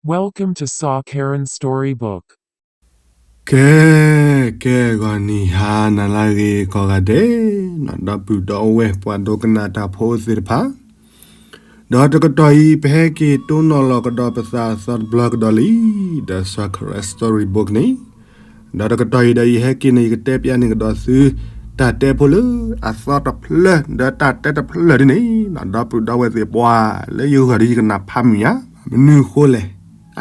Welcome to Sa Karen Storybook. ကဲ, ကဲ ဂီၤနံၤဟါနၤလၢအဂ့ၤကိးဂၤဒဲး, ဒီပုၢ်ဒီဝဲၢ်ပှၤဒိကနၣ်တၢ်ဖိသ့ၣ်တဖၣ်, ဒီးတကတီၢ်အံၤ ပဟဲက့ၤတိၢ်နီၣ်လီၤကဒီးပသးအသီတဘျီကဒီးလံ, ဒီး Sa Karen Storybook န့ၣ်, ဒီးတကတီၢ်အံၤဒီးယဟဲက့ၤန့ၣ် ယကတဲပျးန့ၢ်ကဒီးသု တၢ်တဲဖိလၢအသီတဖျၢၣ် ဒီးတၢ်တဲတဖျၢၣ်ဒ်န့ၣ်, ဒီပုၢ်ဒီဝဲၢ်သ့ၣ်ပှၤလၢယဂီၢ်ဒီးယကနၣ်ဖးမုာ်ညါ, မနုၤအဃိလဲၣ်,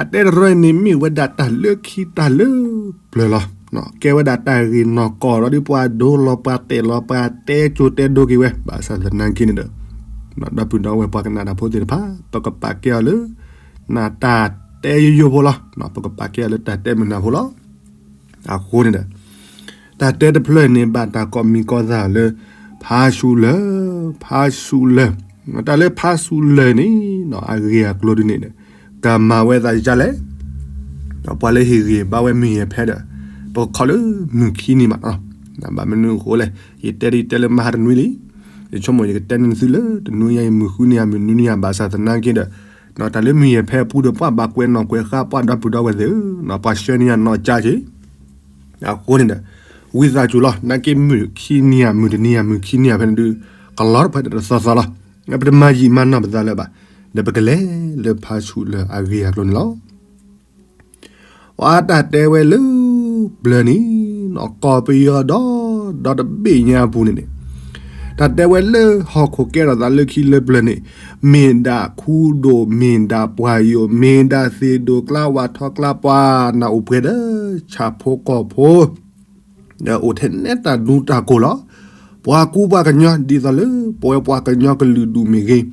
အတဲတရၢန့ၣ်မ့ၢ်ဝဲဒၣ်တၢ်လၢခံတၢ်လၢပျၢၤလီၤ. ကဲဝဲဒၣ်တၢ်ဂ့ၢ်နီၢ်ကီၢ်လီၤဒီးပှၤဒိလီၤပှၤတဲာ်လီၤပှၤတဲကၠိတဲဒိက့ၤဝဲ, ဘၣ်ဆၣ်သနာ်က့န့ၣ်ဒီး, ဒီပုၢ်ဒီဝဲၢ်ပှၤကနၣ်တၢ်ဖိသ့ၣ်တဖၣ် ပကပာ်ကဲအီၤလၢ နတၢ်တဲယိယိဖိလီၤ. ပကပာ်ကဲအီၤလၢတၢ်တဲမုာ်နၢ်ဖိလီၤ. အဃိန့ၣ်ဒီး တၢ်တဲတဖျၢၣ်န့ၣ် ဘၣ်တၢ်ကိးမံၤကိးသၣ်လၢ ဖါဆူၣ်လၢၢ်, ဖါဆူၣ်လၢၢ်, တၢ်လၢဖါဆူၣ်လၢၢ်န့ၣ် အဂ့ၢ်အကျိၤဒ်န့ၣ်ဒီး ကမၤဝဲသးဒ်လဲၣ်, ပှၤလၢဟ့ၣ်ဂံၢ်ဘါဝဲမုၢ်ယဲၢ်ဖဲဒီး ပကခီလၢမုၢ်ခံနံၤမး, ဘၣ်မနုၤအဃိလဲၣ်, ယတဲဒ်ယတဲလၢမဟါတနွံလံ, ယဆိကမိၣ်ယကတဲန့ၢ်သုလၢတနွံညါအံၤ မုၢ်ဃုနံၤဧါ မုၢ်နွံနံၤဧါ, ဘၣ်ဆၣ်သနာ်က့ဒီး တၢ်လၢမုၢ်ယဲၢ်ဖဲအပူၤဒီး ပှၤဘၣ်ကွဲးနီၣ်ကွဲးဃါ ပှၤဒီပုၢ်ဒီဝဲၢ်သ့ၣ်ဧၢ, ပှၤဆှၢန့ၢ်ယၤနီၢ်ကၠါက့ၤ, အဃိန့ၣ်ဒီး ဝံသးစူၤလီၤ, နာ်က့မုၢ်ခံနံၤဧါ မုၢ်တနံၤဧါ မုၢ်ခံနံၤဧါဖဲန့ၣ်ဒုး ကလီၤတဖၣ်ဒီးတသီသီလီၤ. ပတမၤယံာ်မၤနီၢ်ပသးလၢၤဘၣ်, ဒီးပကလဲၤလၢဖါဆူၣ်လၢၢ်အဂ့ၢ်အကျိၤန့ၣ်လီၤ. ပှၤတၢ်တဲဝဲလၢပျၢၤန့ၣ် ကီၢ်ပယီၤဒီဒီတဘ့ၣ်ညါအပူၤန့ၣ်န့ၣ်, တၢ်တဲဝဲလၢဟီၣ်ခိၣ်ကဲထီၣ်သးလၢခံလၢပျၢၤန့ၣ်, မ့ၢ်ဒၣ်ခူဒိၣ် မ့ၢ်ဒၣ်ပှၢ်ယိာ် မ့ၢ်ဒၣ်သ့ၣ်ဒိၣ်ကျါ ဝၣ်ထီကျါ ပှၤနၢ်အိၣ်ပှဲၤဒီး ဆၣ်ဖိကီၢ်ဖိ ဒီးအိၣ်ထဲနဲတၢ်ဒူတၢ်ကိၢ်လီၤ. ပှၤကူပှၤကညီ ဒ်သိးလၢပဝဲပှၤကညီကလုာ်ဒူၣ်မ့ၢ်ဂ့ၤ,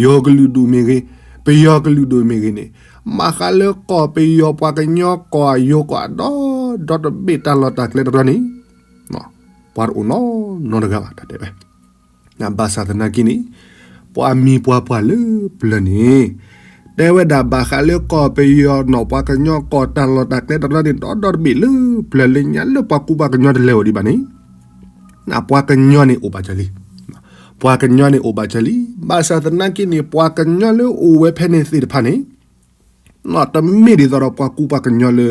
ယိၤကလုာ်ဒူၣ်မ့ၢ်ဂ့ၤ, ပယီၤကလုာ်ဒူၣ်မ့ၢ်ဂ့ၤန့ၣ်, မၤဃးလၢကီၢ်ပယီၤ ပှၤကညီ ကီၢ်ယိၤ ကီၢ်အဒီဒီတဘ့ၣ် တၢ်လီၢ်တၢ်ကျဲတရၢန့ၣ် ပှၤတအိၣ်နီတဂၤဘၣ် တၢ်တဲဝဲ. ဘၣ်ဆၣ်သနာ်က့န့ၣ် ပှၤမံၤပှၤပှၢ်လၢပျၢၤန့ၣ် တဲဝဲဒၣ်ဘၣ်ဃးလၢကီၢ်ပယီၤနီၣ် ပှၤကညီကီၢ် တၢ်လီၢ်တၢ်ကျဲတရၢန့ၣ် ဒီဒီတဘ့ၣ်လၢပျၢၤလၢညါ လၢပှၤကူပှၤကညီတလဲၤအိၣ်ဒံးဘၣ်န့ၣ် ပှၤကညီန့ၣ်အိၣ်ဘၣ်စၢၤလံ. ပှၤကညီန့ၣ်အိၣ်ဘၣ်စၢၤလံ. ဘၣ်ဆၣ်သနာ်က့န့ၣ် ပှၤကညီလၢအိၣ်ဝဲဖဲန့ၣ်သ့ၣ်တဖၣ်န့ၣ် တမ့ၢ်ဒ်သိးဒီးပှၤကူပှၤကညီလၢ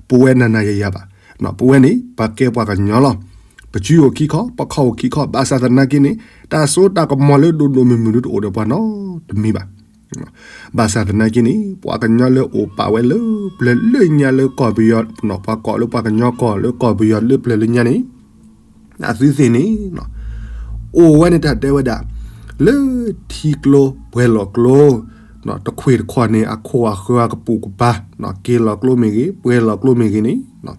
ပဝဲနၤနၤယၤယၤဘၣ်. ပဝဲန့ၣ် ပကဲပှၤကညီလီၤ. ပစုအိၣ်ခံခီ ပခီၣ်အိၣ်ခံခီ ဘၣ်ဆၣ်သနာ်က့န့ၣ် တၢ်စိတၢ်ကမီၤလၢဒိၣ်ဒိၣ်မုၢ်မုၢ်ဒုတအိၣ်ဒီးပှၤနီတမံၤဘၣ်. ဘၣ်ဆၣ်သနာ်က့န့ၣ် ပှၤကညီလၢအိၣ်ပာ်ဝဲလၢပျၢၤလၢညါလၢကီၢ်ပယီၤနီၣ် ပှၤကိးလၢပှၤကညီကီၢ် လၢကီၢ်ပယီၤလၢပျၢၤလၢညါန့ၣ် အသုသ့ၣ်န့ၣ် အိၣ်ဝဲန့ၣ် တၢ်တဲဝဲဒၣ် လၢထံကျိပှဲၤလီၢ်ကျိ တခွ့ၣ်တခီၣ်န့ၣ် အခိၣ်အဃၢၤအကပိာ်ကပၤ က့ၤလီၤကျိမ့ၢ်ဂ့ၤ ပှဲၤလီၤကျိမ့ၢ်ဂ့ၤန့ၣ် ထံ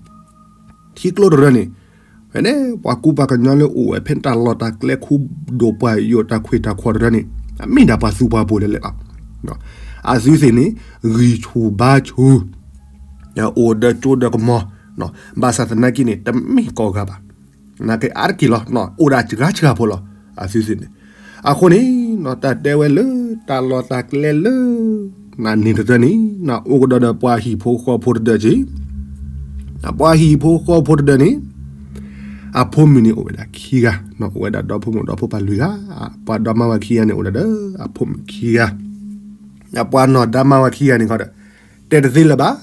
ကျိတရၢန့ၣ် ဖဲန့ၣ် ပှၤကူပှၤကညီလၢအိၣ်ဝဲဖဲတၢ်လီၢ်တၢ်ကျဲ ခူဒိၣ်ပှၢ်ယိာ် တၢ်ခွ့ၣ်တၢ်ခီၣ်တရၢန့ၣ် အမ့ၢ်ဒၣ်ပှၤသူပှၤပိၤလဲၣ်လဲၣ်လီၤ. အသုသ့ၣ်န့ၣ် ဂံၢ်ဆူၣ်ဘါဆူၣ် အိၣ်ဒီးကၠိဒီးကမီၤ ဘၣ်ဆၣ်သနာ်က့န့ၣ် တမ့ၢ်ကိးဂၤဘၣ်. နာ်က့အါတက့ၢ်လီၤ အိၣ်ဒၣ်စှၤစှၤဖိလီၤ အသုသ့ၣ်န့ၣ်. အဃိန့ၣ် တၢ်တဲဝဲလၢတၢ်လီၢ်တၢ်ကျဲလၢ နန့ၣ်တရၢန့ၣ် အိၣ်ကဒီးဒီးပှၤဟံၣ်ဖိဃီဖိတဒၢက့ၤ ပှၤဟံၣ်ဖိဃီဖိတဒၢန့ၣ် အဖိမုၣ်န့ၣ်အိၣ်ဝဲဒၣ်ခံဂၤ အိၣ်ဝဲဒၣ်ဒီဖိမိၢ်ဒီဖိပၢ်လွံၢ်ဂၤ ပှၤဒီမါဝၤခံဂၤန့ၣ်အိၣ်ဒၣ်ဒီးအဖိမုၣ်ခံဂၤ ပှၤနီၢ်ဒါမါဝၤခံဂၤန့ၣ်ခီဒီး တဲတသ့လၢၤဘၣ်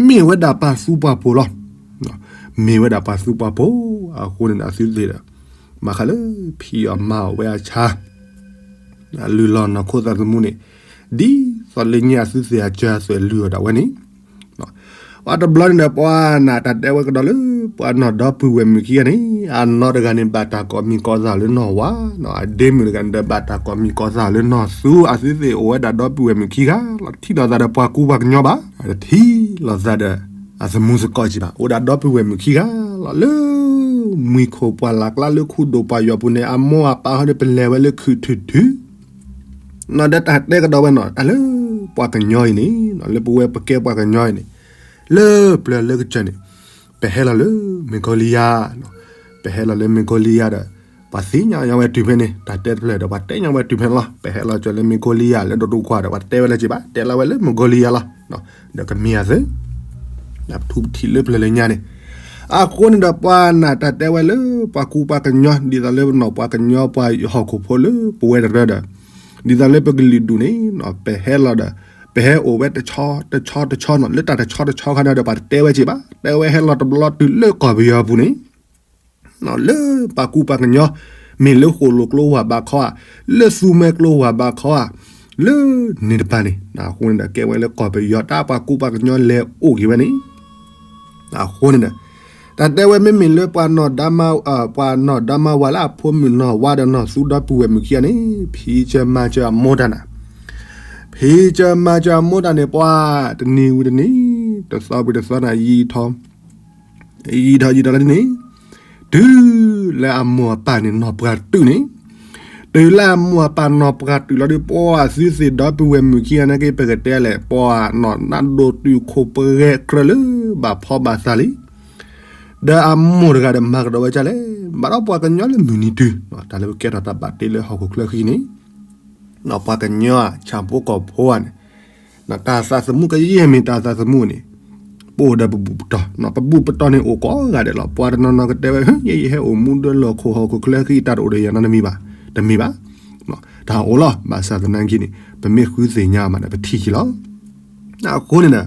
မ့ၢ်ဝဲဒၣ်ပှၤသူပှၤပိၤလီၤ. မ့ၢ်ဝဲဒၣ်ပှၤသူပှၤပိၤ အဃိန့ၣ်ဒီးအသုသ့ၣ်ဒီး ဘၣ်ဃးလၢဖံးအီၣ်မၤအီၣ်ဝဲအဆၣ် လုၢ်လီၤနီၢ်ခိသးသမူန့ၣ် ဒ်သိးလၢညါအသုသ့ၣ်အစၢၤအသွဲၣ်လုၢ်အီၣ်ဒၣ်ဝဲန့ၣ် ပှၤတဘျီန့ၣ်ဒီး ပှၤနၢ်တၢ်တဲဝဲကဒီးလၢ ပှၤနီၢ်ဒီပုၢ်ဝဲၢ်မုၣ်ခံဂၤန့ၣ် အနီၢ်တဂၤန့ၣ် ဘၣ်တၢ်ကိးမံၤကိးသၣ်လၢနီၢ်ဝါ, အဒ့မုၣ်တဂၤန့ၣ်ဒီး ဘၣ်တၢ်ကိးမံၤကိးသၣ်လၢနီၢ်သူ, အသုသ့ၣ်အိၣ်ဝဲဒၣ်ဒီပုၢ်ဝဲၢ်မုၣ်ခံဂၤလီၤ. တထံၣ်လိာ်သးဒီးပှၤကူပှၤကညီဘၣ်, တထံၣ်လိာ်သးဒီးအသမူသကိးကံဘၣ်, အိၣ်ဒၣ်ဒီပုၢ်ဝဲၢ်မုၣ်ခံဂၤလီၤ. လၢမှံၤခိၣ်ပှၢ်လၢ်ကျါ လၢခူဒိၣ်ပှၢ်ယိာ်ပူၤန့ၣ် အမိၢ်အပၢ်ဟီဒီး ပလဲၤဝဲလၢခုၣ်ထုးထုး နီၢ်ဒီးတၢ်တဲကဒီးဝဲနီၢ် တၢ်လၢပှၤကညီအံၤန့ၣ် လၢပဝဲပကဲပှၤကညီအံၤန့ၣ် လၢပျၢၤလၢကစၢၢ်န့ၣ် ပဟဲလီၤလၢမ့ၢ်ကီလံယါ, ပဟဲလီၤလၢမ့ၢ်ကီလံယါဒီး ပှၤသ့ၣ်ညါဝဲတုၤဖဲန့ၣ် တၢ်တဲတဖျၢၣ်ဒီး ပှၤတဲညါဝဲတုၤဖဲန့ၣ်လီၤ. ပဟဲလီၤကၢၤလၢမ့ၢ်ကီလံယါ လၢဒိၣ်တုာ်ခွါဒီး ပှၤတဲဝဲလၢက့ၤဘၣ်, တဲလီၤဝဲလၢမ့ၢ်ကီလံယါလီၤ. ဒီးကမ့ၢ်အသ့ ပထူပထံးလၢပျၢၤလၢညါန့ၣ်, အဃိန့ၣ်ဒီး ပှၤနၢ်တၢ်တဲဝဲလၢ ပှၤကူပှၤကညီ ဒ်သိးလၢနီၢ်ပှၤကညီ ပှၤဟီၣ်ခိၣ်ဖိလၢပဝဲတရၢဒီး ဒ်သိးလၢပကလုာ်ဒူၣ်န့ၣ် ပဟဲလီၤဒီး ပဟဲအိၣ်ဝဲတဆီတဆီတဆီနီၤ, လၢတၢ်တဆီတဆီခါန့ၣ်ဒီး ပှၤတတဲဝဲက့ၤဘၣ်, တဲဝဲဟဲလီၤတဘျီတုၤလၢကီၢ်ပယီၤပူၤန့ၣ် လၢပှၤကူပှၤကညီ မ့ၢ်လၢဃိၣ်လိၣ်ကျိဝၢ်ဘးခီဧါ, လၢသူမွဲကျိဝၢ်ဘးခီဧါ, လၢန့ၣ်တပၤန့ၣ် အဃိန့ၣ်ဒီး ကဲဝဲလၢကီၢ်ပယီၤ တၢ်ပှၤကူပှၤကညီလဲၤအိၣ်က့ၤဝဲန့ၣ် အဃိန့ၣ်ဒီး တၢ်တဲဝဲမ့မ့ၢ်လၢပှၤနီၢ်ဒါမါ, ပှၤနီၢ်ဒါမါဝၤလၢအဖိမုၣ်နီၢ်ဝါဒီးနီၢ်သူဒီပုၢ်ဝဲၢ်မုၣ်ခံဂၤန့ၣ် ဖံးစၢၤမၤစၢၤအမိၢ်တၢ်နၤ, ဖံးစၢၤမၤစၢၤအမိၢ်တၢ်န့ၣ် ပှၤတနံၤဝံၤတနံၤ တသီဝံၤတသီန့ၣ် ယံာ်ထီၣ် ယံာ်ထီၣ်ယံာ်ထီၣ်လၢန့ၣ် တုၤလၢအမိၢ်အပၢ်န့ၣ် နီၢ်ပှၢ်တုာ်န့ၣ်, တုၤလၢအမိၢ်အပၢ်နီၢ်ပှၢ်တုာ်လီၤဒီး ပှၤသုသ့ၣ်ဒီပုၢ်ဝဲၢ်မုၣ်ခံဂၤန့ၣ်က့ ပကတဲလဲၣ် ပှၤနီၢ်နးဒိၣ်တုာ်ခိၣ်ပှဲၤကြၢးလၢဘၣ်ဖီဘၣ်သးလံ, ဒီးအမိၢ်တဂၤဒီးမၤကဒီးဝဲဒ်လဲၣ်, ဘၣ်ဒီးပှၤကညီလၢမုၢ်နံၤတုၤ တၢ်လၢပကဲထီၣ်တၢ်ဘၣ်တ့လၢဟီၣ်ခိၣ်ချၢဃံန့ၣ် ပှၤကညီဆၣ်ဖိကီၢ်ဖိဧါန့ၣ် တၢ်သးသမူကယဲၢ်မ့ၢ်တၢ်သးသမူန့ၣ် ပအိၣ်ဒီးပဘူၣ်ပတီၢ်, ပဘူၣ်ပတီၢ်န့ၣ်အိၣ်ကိးဂၤဒဲးလီၤ. ပှၤတနီၤနီၤကတဲဝဲ ဟ့ ယဲယဟဲအိၣ်မူဒၢလီၢ်ခိၣ်ဟီၣ်ခိၣ်ချၢဃံ တၢ်တအိၣ်ဒီးယၤနီတမံၤဘၣ်, တမ့ၢ်ဘၣ်, တၢ်အိၣ်လီၤ. ဘၣ်ဆၣ်သနာ်က့န့ၣ် ပမ့ၢ်ဃုသ့ၣ်ညါမးဒီး ပထံၣ်က့ၤလီၤ. အဃိန့ၣ်ဒီး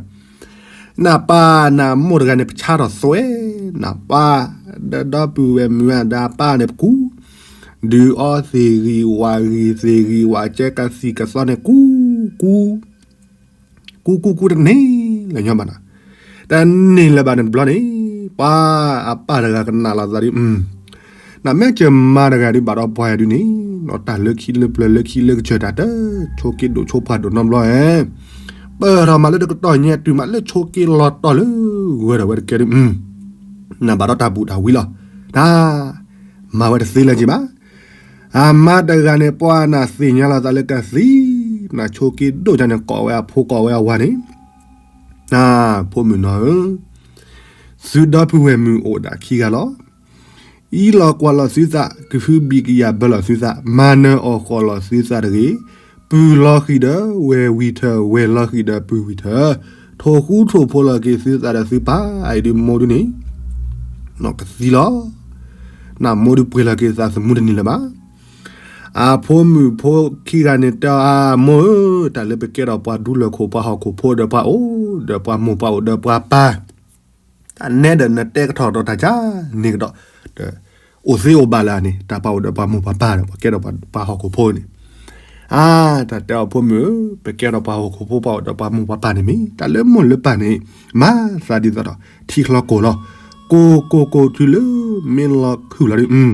နပၢ်နမိၢ်တဂၤန့ၣ် ပဆါထီၣ်သွဲ, နပၢ်ဒီးဒီပုၢ်ဝဲၢ်မုၣ်အဒီးအပၢ်န့ၣ် ပကူ ဒုးအီသ့ၣ်ဂံၢ်ဝၣ်ဂံၢ်သ့ၣ်ဂံၢ်ဝၣ်ကဲကသံၣ်ကသီန့ၣ် ကူ ကူ ကူ ကူ ကူတန့ၢ်လၢၤညီဘၣ်နီၤ, တန့ၢ်လၢၤဘၣ်န့ၣ်တဘျီန့ၣ် ပှၤအပၢ်တဂၤကနၣ်လီၤသးဒုး နမ့ၢ်ကမါတဂၤဒုးဘၣ်ဒီးပှၤယၤဒုးန့ၣ် တၢ်လၢခံလၢပျၢၤလၢခံလၢကစၢၢ်တၢ်တ ဆိးက့ဒိၣ်ဆိးပှၢ်ဒိၣ်နီတဘျီဧါ, ပၢၢ်ထီၣ်မးလၢတကတီၢ်ညါတုၤမးလၢဆိးက့လီၤတီၢ်လၢဂၢၢ်ဒီးဝဲတကဲဒုး နဘၣ်ဒီးတၢ်ဘူၣ်တၢ်ဝံလီၤ, တၢ် မၤဝဲတသ့လၢၤက့ၤဘၣ်. အမါတဂၤန့ၣ် ပှၤနသ့ၣ်ညါလီၤသးလၢကသံၣ်, နဆိးက့ဒိၣ်ကန့ၣ် ကိးဝဲအဖိကိးဝဲအဝၤန့ၣ်, ဖိမုၣ်နီၤဧၢ, သုဒီပုၢ်ဝဲၢ်မုၣ်အိၣ်ဒၣ်ခံဂၤလီၤ. အံလီၤကွၢ်လီၤသုသး ကဟုဘံၣ်ကယာ်ဘၢလီၤသုသး မၤနၢၤအီၣ်ဃီၣ်လီၤသုသးတဂ့ၤ, ပုၢ်လီၤဃံၤဒီးဝဲၢ်ဝံၤထၢၣ် ဝဲၢ်လီၤဃံၤဒီးပုၢ်ဝံၤထၢၣ်, ထိၣ်ဃူထိၣ်ဖိးလီၤက့ၤသုသးဒီးသုပၢ် အအံၤဒုးမိၢ်ဒုးန့ၣ် ကသံလီၤ. နမိၢ်ဒုးပှ့ၤလီၤက့ၤသးသမူတန့ၢ်လၢၤဘၣ်. အဖိမုၣ်ဖိခံဂၤန့ၣ်တဲအီၤ အမိၢ်ဧၢ, တၢ်လၢပကဲထီၣ်ပှၤဒူလၢၢ်ခိၣ် ပှၤဟီၣ်ခိၣ်ဖိဒီးပှၤအိၣ်ဒီးပှၤမိၢ်ပှၤအိၣ်ဒီးပှၤပၢ် တၢ်နဲဒီးနတဲကထီၣ်ဒီးတၢ်ကန့ၣ်ကဒီး, ဒီးအိၣ်သ့အိၣ်ဘၣ်လၢန့ၣ် တၢ်ပှၤအိၣ်ဒီးပှၤမိၢ်ပှၤပၢ်ဒီး ပှၤကဲထီၣ်ပှၤဟီၣ်ခိၣ်ဖိန့ၣ်, အါ တၢ်တဲအီၤဖိမုၣ်ဧၢ, ပကဲထီၣ်ပှၤဟီၣ်ခိၣ်ဖိ ပှၤအိၣ်ဒီးပှၤမိၢ်ပှၤပၢ်န့ၣ်မ့ၢ် တၢ်လၢမိၢ်လၢပၢ်န့ၣ် မၤသးဒ်သိးဒီး ထံချီကိၢ်လီၤ, ကိၢ်ကိၢ်ကိၢ်တုၤလၢမ့ၢ်လီၤခုၣ်လီၤဒုး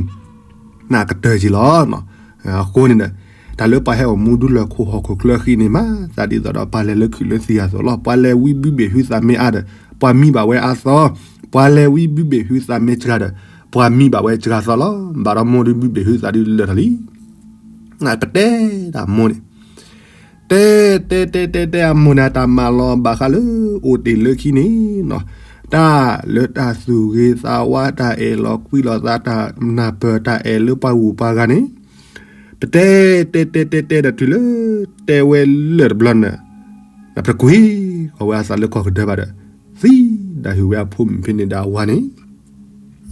နကတၢၢ်က့ၤလီၤ. အဃိန့ၣ်ဒီး တၢ်လၢပှၤဟဲအိၣ်မူဒူလၢၢ်ခိၣ်ဟီၣ်ခိၣ်ချၢဃံန့ၣ် မၤသးဒ်သိးဒီးပှၤလဲၤလၢခုၣ်လၢသံၣ်အသိးလီၤ. ပှၤလဲၤဝံဘုဘ့ၣ်ဟုသးမ့ၢ်အါဒီး ပှၤမံဘၣ်ဝဲအါသီ, ပှၤလဲၤဝံဘုဘ့ၣ်ဟုသးမ့ၢ်စှၤဒီး ပှၤမံဘၣ်ဝဲစှၤသီလီၤ. ဘၣ်ဒီးမိၢ်ဒုးဘုဘ့ၣ်ဟုသးဒုးလၢာ်ထီၣ်လံ. နကတဲတၢ်မိၢ်န့ၣ် တဲတဲတဲတဲတဲအမိၢ်န့ၣ် တၢ်မၤလီၤဘၣ်ဃးလၢအိၣ်တ့ၢ်လၢခံန့ၣ်နီၤ, တၢ်လၢတၢ်သူၣ်ဂ့ၤသးဝါ တၢ်အဲၣ်လီၤကွံလီၤသး တၢ်နၢ်ပၢၢ် တၢ်အဲၣ်လၢပှၤဂုၤပှၤဂၤန့ၣ်, ပတဲတဲတဲတဲတဲဒီးတုၤလၢ တဲဝဲလၢာ်တဘျီန့ၣ် ပကွံာ်ဃီၤဝဲအသးလၢကီၢ်ကဒၢဘၣ်ဒီး သံဒၣ်ဟုၣ်ဝဲအဖိမုၣ်ဖဲန့ၣ်ဒီးအဝၤန့ၣ်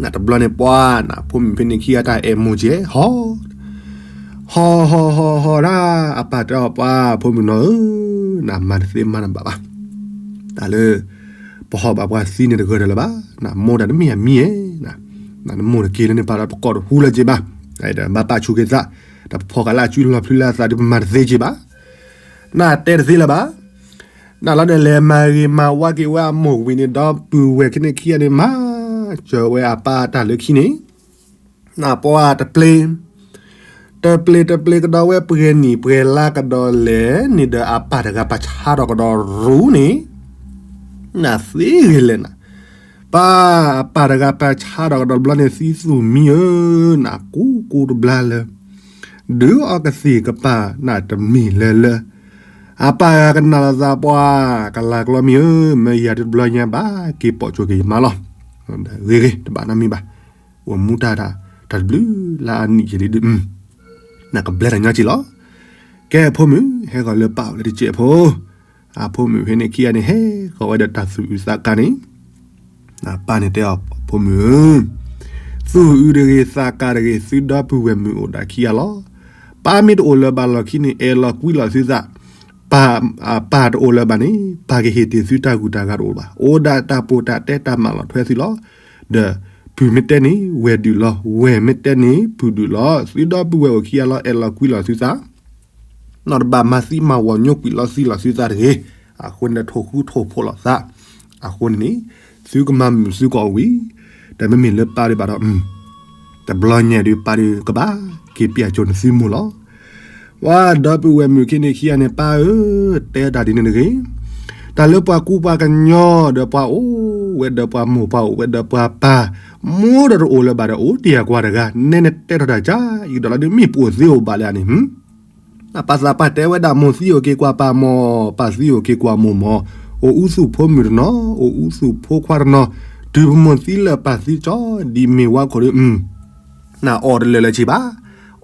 နတဘျီန့ၣ်ပှၤ နဖိမုၣ်ဖဲန့ၣ်ခံဂၤတၢ်အဲၣ်မိၢ်ကဲ ဟီ ဟီ ဟီ ဟီ ဟီဒၣ် အပၢ်တဲအီၤပှၤ ဖိမုၣ်နီၤဧၢ, နမၤတသ့မၤတဘၣ်ဘၣ်. တၢ်လၢ ပဟီၣ်ဘၣ်ပှၤသံန့ၣ်တဂၢၢ်ဒီးလၢၤဘၣ်, နမိၢ်တၢ်တမ့ၢ်အမံဧါ, နမိၢ်တက့ၤလၢန့ၣ်ပၢ်ဒီးပကိးတဟူလၢၤက့ၤဘၣ်, ဒီးဘၣ်ပာ်ဆူၣ်က့ၤသး, ဒီးပဖီၣ်ဃာ်လၢအစုလီၢ်ဖျုလၢအသးဒီးပမၤတသ့က့ၤဘၣ်. နတဲတသ့လၢၤဘၣ်. နလီၤဒီးလဲၤမၤဂ့ၤမၤဝါက့ၤဝဲအမိၢ်ဝံၤန့ၣ်ဒီး ပုၢ်ဝဲၢ်ခံန့ၣ်ခံဂၤန့ၣ် မၤစၢၤဝဲအပၢ်တၢ်လၢခံန့ၣ်, နပှၤတပျ့ၤ, တပျ့ၤတပျ့ၤကဒီးဝဲပှဲၤနံၣ်ပှဲၤလါကဒီးလဲၣ်န့ၣ်ဒီး အပၢ်တဂၤပာ်ဆါထီၣ်ကဒီးရူန့ၣ်, နသ့ဂ့ၤလဲၣ်နၤ, ပၢ်အပၢ်တဂၤပာ်ဆါထီၣ်ကဒီးဘျီန့ၣ် သံသူၣ်မံဧၢ, နကူကူတဘျါလၢ ဒုးအီကသံၣ်ကပၤနတမ့ၢ်လၢလၢ, အပၢ်ဂၤကနၣ်လီၤသးပှၤ ကလၤကျီမံဧၢ, မ့ၢ်ယၤဒုးတဘျီညါဘၣ်က့ၤပိာ်ကၠိက့ၤယမါလီၤ. ဂ့ၤဂ့ၤ တဘၣ်နီတမံၤဘၣ်. အိၣ်မူတၢ်တၢ် တၢ်တဘျုးလၢအနံၣ်ယံာ်လံဒုး နကဘျဲတၢ်ညီက့ၤလီၤ. ကဲအဖိမုၣ် ဟဲဃီၤလၢပၢ်အိၣ်လၢတကဲးဖိ, အဖိမုၣ်ဖဲန့ၣ်ခံဂၤန့ၣ် ဟဲဃီၤဝဲဒီးတၢ်သူၣ်အုးသးကါန့ၣ် ပၢ်န့ၣ်တဲအီၤ ဖိမုၣ်ဧၢ, သူၣ်အုးတဂ့ၤ သးကါတဂ့ၤ သုဒီပုၢ်ဝဲၢ်မုၣ်အိၣ်ဒၣ်ခံဂၤလီၤ. ပၢ်မ့ၢ်တအိၣ်လၢၤဘၣ်လီၢ်ခံန့ၣ် အဲၣ်လီၤကွံလီၤသုသး, ပ ပၢ်တအိၣ်လၢၤဘၣ်န့ၣ် ပၢ်ကဟ့ၣ်တ့ၢ်သုတၢ်ဂုၤတၢ်ဂၤတအိၣ်ဘၣ်. အိၣ်ဒၣ်တၢ်ပီးတၢ်တဲတၢ်မၤလီၤထွဲသုလီၤ. ဒီးပုၢ်မ့ၢ်တဲန့ၣ် ဝဲၢ်ဒုးလီၤ, ဝဲၢ်မ့ၢ်တဲန့ၣ် ပုၢ်ဒုးလီၤ. သုဒီပုၢ်ဝဲၢ်အိၣ်ခံဂၤလီၤ အဲၣ်လီၤကွံလီၤသုသး နီၢ်တဘၣ်မၤသံမၤဝီၤညိကွံာ်လီၤသံလီၤသုသးတဂ့ၤ. အဃိန့ၣ်ဒီး ထိၣ်ဃူထိၣ်ဖိးလိာ်သး. အဃိန့ၣ်န့ၣ် သုကမၤမုာ်သုကအီၣ်ဝံၤ, ဒီးမ့မ့ၢ်လၢပၢ်ဒံးဘၣ်ဒီး တဘျီညါဒုး ပၢ်ဒုးကဘၣ်က့ၤပျဲကၠိနသုမိၢ်လီၤ. ပှၤဒီပုၢ်ဝဲၢ်မုၣ်ခံန့ၣ်ခံဂၤန့ၣ် ပၢ်ဧၢ, တဲတၢ်ဒ်န့ၣ်တဂ့ၤ. တၢ်လၢပှၤကူပှၤကညီဒီး ပှၤအိၣ်ဝဲဒီးပှၤမိၢ် ပှၤအိၣ်ဝဲဒီးပှၤပၢ်, မိၢ်ဒီးတအိၣ်လၢၤဘၣ်ဒီး အိၣ်တ့ၢ်အကွၢ်တဂၤ, နဲနတဲထီၣ်တၢ်ကါ, ယကဒီးလၢဒုး မ့ၢ်ပအိၣ်သ့အိၣ်ဘၣ်လၢအန့ၣ် ပၢ်သးပှၢ်တဲဝဲဒၣ် မိၢ်သံအိၣ်က့ၤကွၢ်ပၢ်မီၢ်, ပၢ်သံအိၣ်က့ၤကွၢ်မိၢ်မီၢ်, အိၣ်အူသူၣ်ဖိမုၣ်တနီၤ, အိၣ်အူသူၣ်ဖိခွါတနီၤ, တုၤပမိၢ်သံလၢာ်ပၢ်သံကၠီ, ဒ်မ့ၢ်ဝါခိၣ်ဒီး နအီၣ်တလၢာ်လၢၤက့ၤဘၣ်,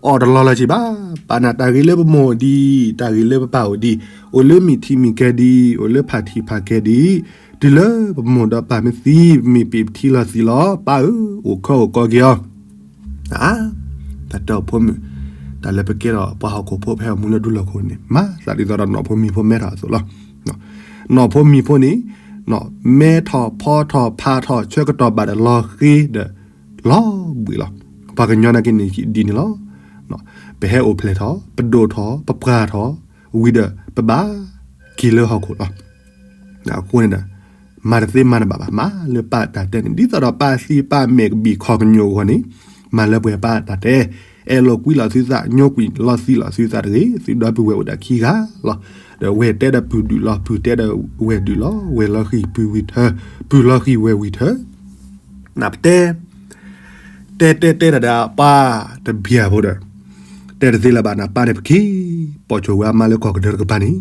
အီၣ်တလီၤလၢၤက့ၤဘၣ်, ပၢ်နတၢ်ဂ့ၤလၢပမိၢ်အိၣ်ဒံး, တၢ်ဂ့ၤလၢပပၢ်အိၣ်ဒံး, အိၣ်လၢမုၢ်ထံမုၢ်ကဲဒံး, အိၣ်လၢဖးထံဖးကဲဒံး, တုၤလၢပမိၢ်ဒီးပၢ်မ့ၢ်သံ, မ့ၢ်ပ့ၢ်ပထံလီၤသံလီၤ, ပၢ်ဧၢ, အိၣ်ခၢအိၣ်ကီက့ၤအီၤ အါ, တၢ်တဲအီၤဖိမုၣ်, တၢ်လၢပကဲထီၣ်ပှၤဟီၣ်ခိၣ်ဖိ ပဟဲအိၣ်မူလၢဒူလီၢ်ခိၣ်န့ၣ် မၤသးဒ်သိးဒီးနီၢ်ဖိမံၤဖိမဲထီၣ်အသိးလီၤ. နီၢ်ဖိမံၤဖိန့ၣ် မဲထီၣ်ဖီထီၣ်ဖးထီၣ် ဆၢကတီၢ်ဘၣ်ဒီးလီၤဃ့ဒီး လီၤဘှံးလီၤ. ပှၤကညီနာ်က့န့ၣ်ဒ်န့ၣ်လီၤ. ပဟဲအိၣ်ဖျဲၣ်ထီၣ်, ပဒိၣ်ထီၣ်, ပပှၢ်ထီၣ်, ဝံၤဒီးပဘၣ်က့ၤလၢဟီၣ်ခိၣ်လီၤ. အဃိန့ၣ်ဒီး မၤတသ့မၤတဘၣ်ဘၣ်, မၤလၢပၢ်တၢ်တဲန့ၣ် ဒ်သိးဒီးပၢ်သံပၢ်မဲာ်ကဘံၣ်ခီၣ်ကညိၣ်အဂီၢ်န့ၣ်, မၤလၢပှဲၤပၢ်တၢ်တဲ, အဲၣ်လီၤကွံလီၤသုသး, ညိကွံာ်လီၤသံလီၤသုသးတဂ့ၤ, သုဒီပုၢ်ဝဲၢ်အိၣ်ဒၣ်ခံဂၤလီၤ. ဒီးဝဲၢ်တဲဒီးပုၢ်ဒုးလီၤ, ပုၢ်တဲဒီးဝဲၢ်ဒုးလီၤ, ဝဲၢ်လီၤဃံၤပုၢ်ဝံၤထၢ, ပုၢ်လီၤဃံၤဝဲၢ်ဝံၤထၢ နပတဲ, တဲတဲတဲတၢ်ဒီးပၢ်တဘျီဖိဒီး, တဲတသ့လၢၤဘၣ်နပၢ်န့ၣ် ပခံ, ပိာ်ဆိၣ်ဝဲအမါလၢကီၢ်ကဒၢတကပၤန့ၣ်,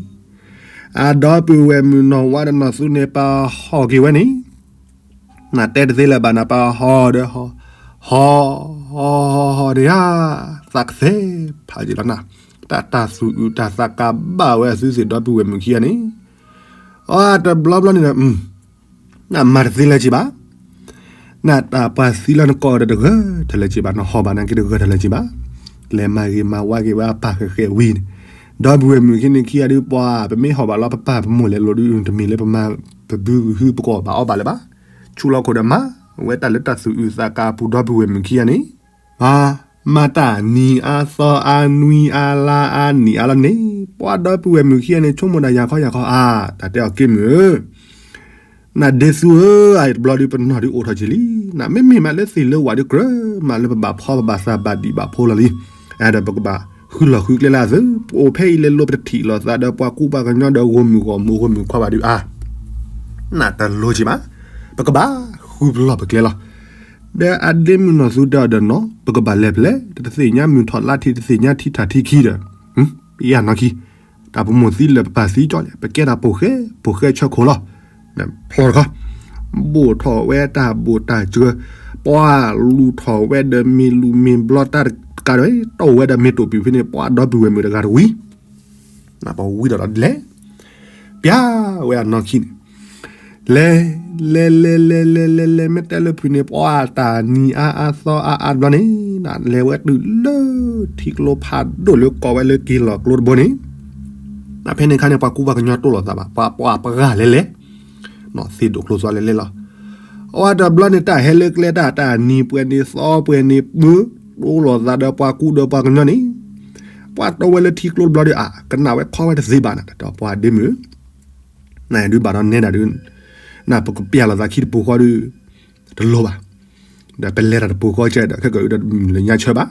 အဒီပုၢ်ဝဲၢ်မုၣ်နီၢ်ဝါဒီးနီၢ်သူန့ၣ် ပၢ်ဟီၣ်က့ၤဝဲန့ၣ်, နတဲတသ့လၢၤဘၣ်နပၢ်ဟီၣ်ဒီးဟီၣ်, ဟီၣ်, ဟီၣ်ဟီၣ်န့ၣ်ဧါ, သးကသဲဖးယံာ်လီၤနၤ, တၢ်တၢ်သူၣ်အုးတၢ်သးကါဘၣ်ဝဲအသုသ့ၣ်ဒီပုၢ်ဝဲၢ်မုၣ်ခံဂၤန့ၣ်, အတဘျီဘျီန့ၣ်ဒီး နမၤတသ့လၢၤက့ၤဘၣ်, နတၢ်ပှၤသံလၢနကီၢ်ဒီးတဂၢၢ်တလၢၤက့ၤဘၣ်, နဟီၣ်ဘၣ်နာ်က့တဂၢၢ်တလၢၤက့ၤဘၣ်, လဲၤမၤဂ့ၤမၤဝါက့ၤဝဲအပၢ်ဃဲးဃဲးဝံၤန့ၣ်, ဒီပုၢ်ဝဲၢ်မုၣ်ခံန့ၣ်ခံဂၤဒုးပှၤ ပမ့ၢ်ဟီၣ်ဘၣ်လီၤပပၢ်ပမိၢ်လဲၤလိၤဒုး တမ့ၢ်လၢပမၤပဘုပဟုပကအီၣ်ဘၣ်အီဘၣ်လၢၤဘၣ်, ဆူလီၢ်ခိၣ်ဒီးမၤဝဲတၢ်လၢတၢ်သူၣ်အုးသးကါအပူၤ ဒီပုၢ်ဝဲၢ်မုၣ်ခံဂၤန့ၣ် မၤတၢ်နံၤအါသီအါနွံအါလါအါနံၤအါလီၤန့ၣ်, ပှၤဒီပုၢ်ဝဲၢ်မုၣ်ခံဂၤန့ၣ် ဆိကမိၣ်ဒၣ်ယၤခီယၤခီအါ, တၢ်တဲအီၤက့မုၢ်ဧၢ, နဒ့သူဧၢ, အတဘျီဒုးပနီၢ်ဒုးအိၣ်ထီၣ်က့ၤလံ, နမ့မ့ၢ်မးလၢသ့ၣ်လၢဝၣ်ဒုးကြၢး, မးလၢပဘၣ်ဖီပဘၣ်သးဘၣ်ဒံးဘၣ်ဖိလီၤလံ, အဲၣ်ဒိးပကဘၣ်ဃုလီၢ်ဃုကျဲလၢအသု, ပအိၣ်ဖဲအံၤလဲၤလိၤပတထံၣ်လိာ်သးဒီးပှၤကူပှၤကညီဒီးဂီၢ်မုၢ်ဂီၢ်မုၢ်ဂီၢ်မုၢ်ခွါဘၣ်ဒုးအါ နတလိက့ၤဘၣ်, ပကဘၣ်ဃုပလီၢ်ပကျဲလီၤ. ဒီးအဒ့မုၢ်နီၢ်သူတဲအီၤဒီးနီၤ ပကဘၣ်လဲၤဖဲလဲၣ်, တသ့ၣ်ညါမုၢ်ထီၣ်လါထံး တသ့ၣ်ညါထံထးထံခံဒီး, ယၤနီၢ်ခံ, တၢ်ပမိၢ်သံလၢာ်ပပၢ်သံကၠီလဲၣ်, ပကဲတၢ်ပိာ်ဃဲ, ပိာ်ဃဲဆၢခိၣ်လီၤ. ဖျီတခီ, ဘိၣ်ထီၣ်ဝဲတၢ်ဘိၣ်တၢ်စၢၤ, ပှၤလူၤထီၣ်ဝဲဒီးမ့ၢ်လူၤမ့ၢ်ဘျီတၢ်တကးဒီး တိၢ်ဝဲဒီးမ့ၢ်တိာ်ပံာ်ဖဲန့ၣ် ပှၤဒီပုၢ်ဝဲၢ်မုၣ်တဂၤတဝံၤ နပဝံဒီးလီၤဒ်လဲၣ်, ပျၢ်ဝဲအနီၢ်ခံန့ၣ်, လဲၤ, လဲၤလဲၤလဲၤလဲၤလဲၤလဲၤ မ့ၢ်တဲလၢဖုန့ၣ် ပှၤတၢ်နံၤအါအါသီအါအါဘျီန့ၣ်, လဲၤဝဲတုၤလၢထံကျိဖးဒိၣ်လၢကိးဝဲလၢက့ၤလီၤကျိတဘိန့ၣ်, ဖဲန့ၣ်အခါန့ၣ် ပှၤကူပှၤကညီတိၢ်လိာ်သးဘၣ်, ပှၤပှၤပှၤဂၤလဲၤလဲၤ သ့ၣ်ဒိၣ်ကျိသီလဲၤလဲၤလီၤ. အဝဲတဘျီန့ၣ် တၢ်ဟဲလၢကျဲတၢ် တၢ်နံၤပှဲၤန့ၣ်သီပှဲၤန့ၣ်ပၢ, တိၢ်လိာ်သးဒီးပှၤကူဒီးပှၤကညီန့ၣ်, ပှၤတိၢ်ဝဲလၢထံကျိတဘျီဒီး အါ ကနၣ်ဝဲခီဝဲတသ့ဘၣ်နၤ တၢ်တဲပှၤဒ့မုၢ်, နဒုးဘၣ်ဒီးနဲဒၣ်ဒုး, နပကပျၢ်လိာ်သးခံတပူၤဃီဒီး, တလိၣ်ဘၣ် ဒီးပလဲၤတၢ်တပူၤဃီကဲဒီး ခဲကၢ်အုးဒီးတမုၢ်လၢညါဆၢဘၣ်,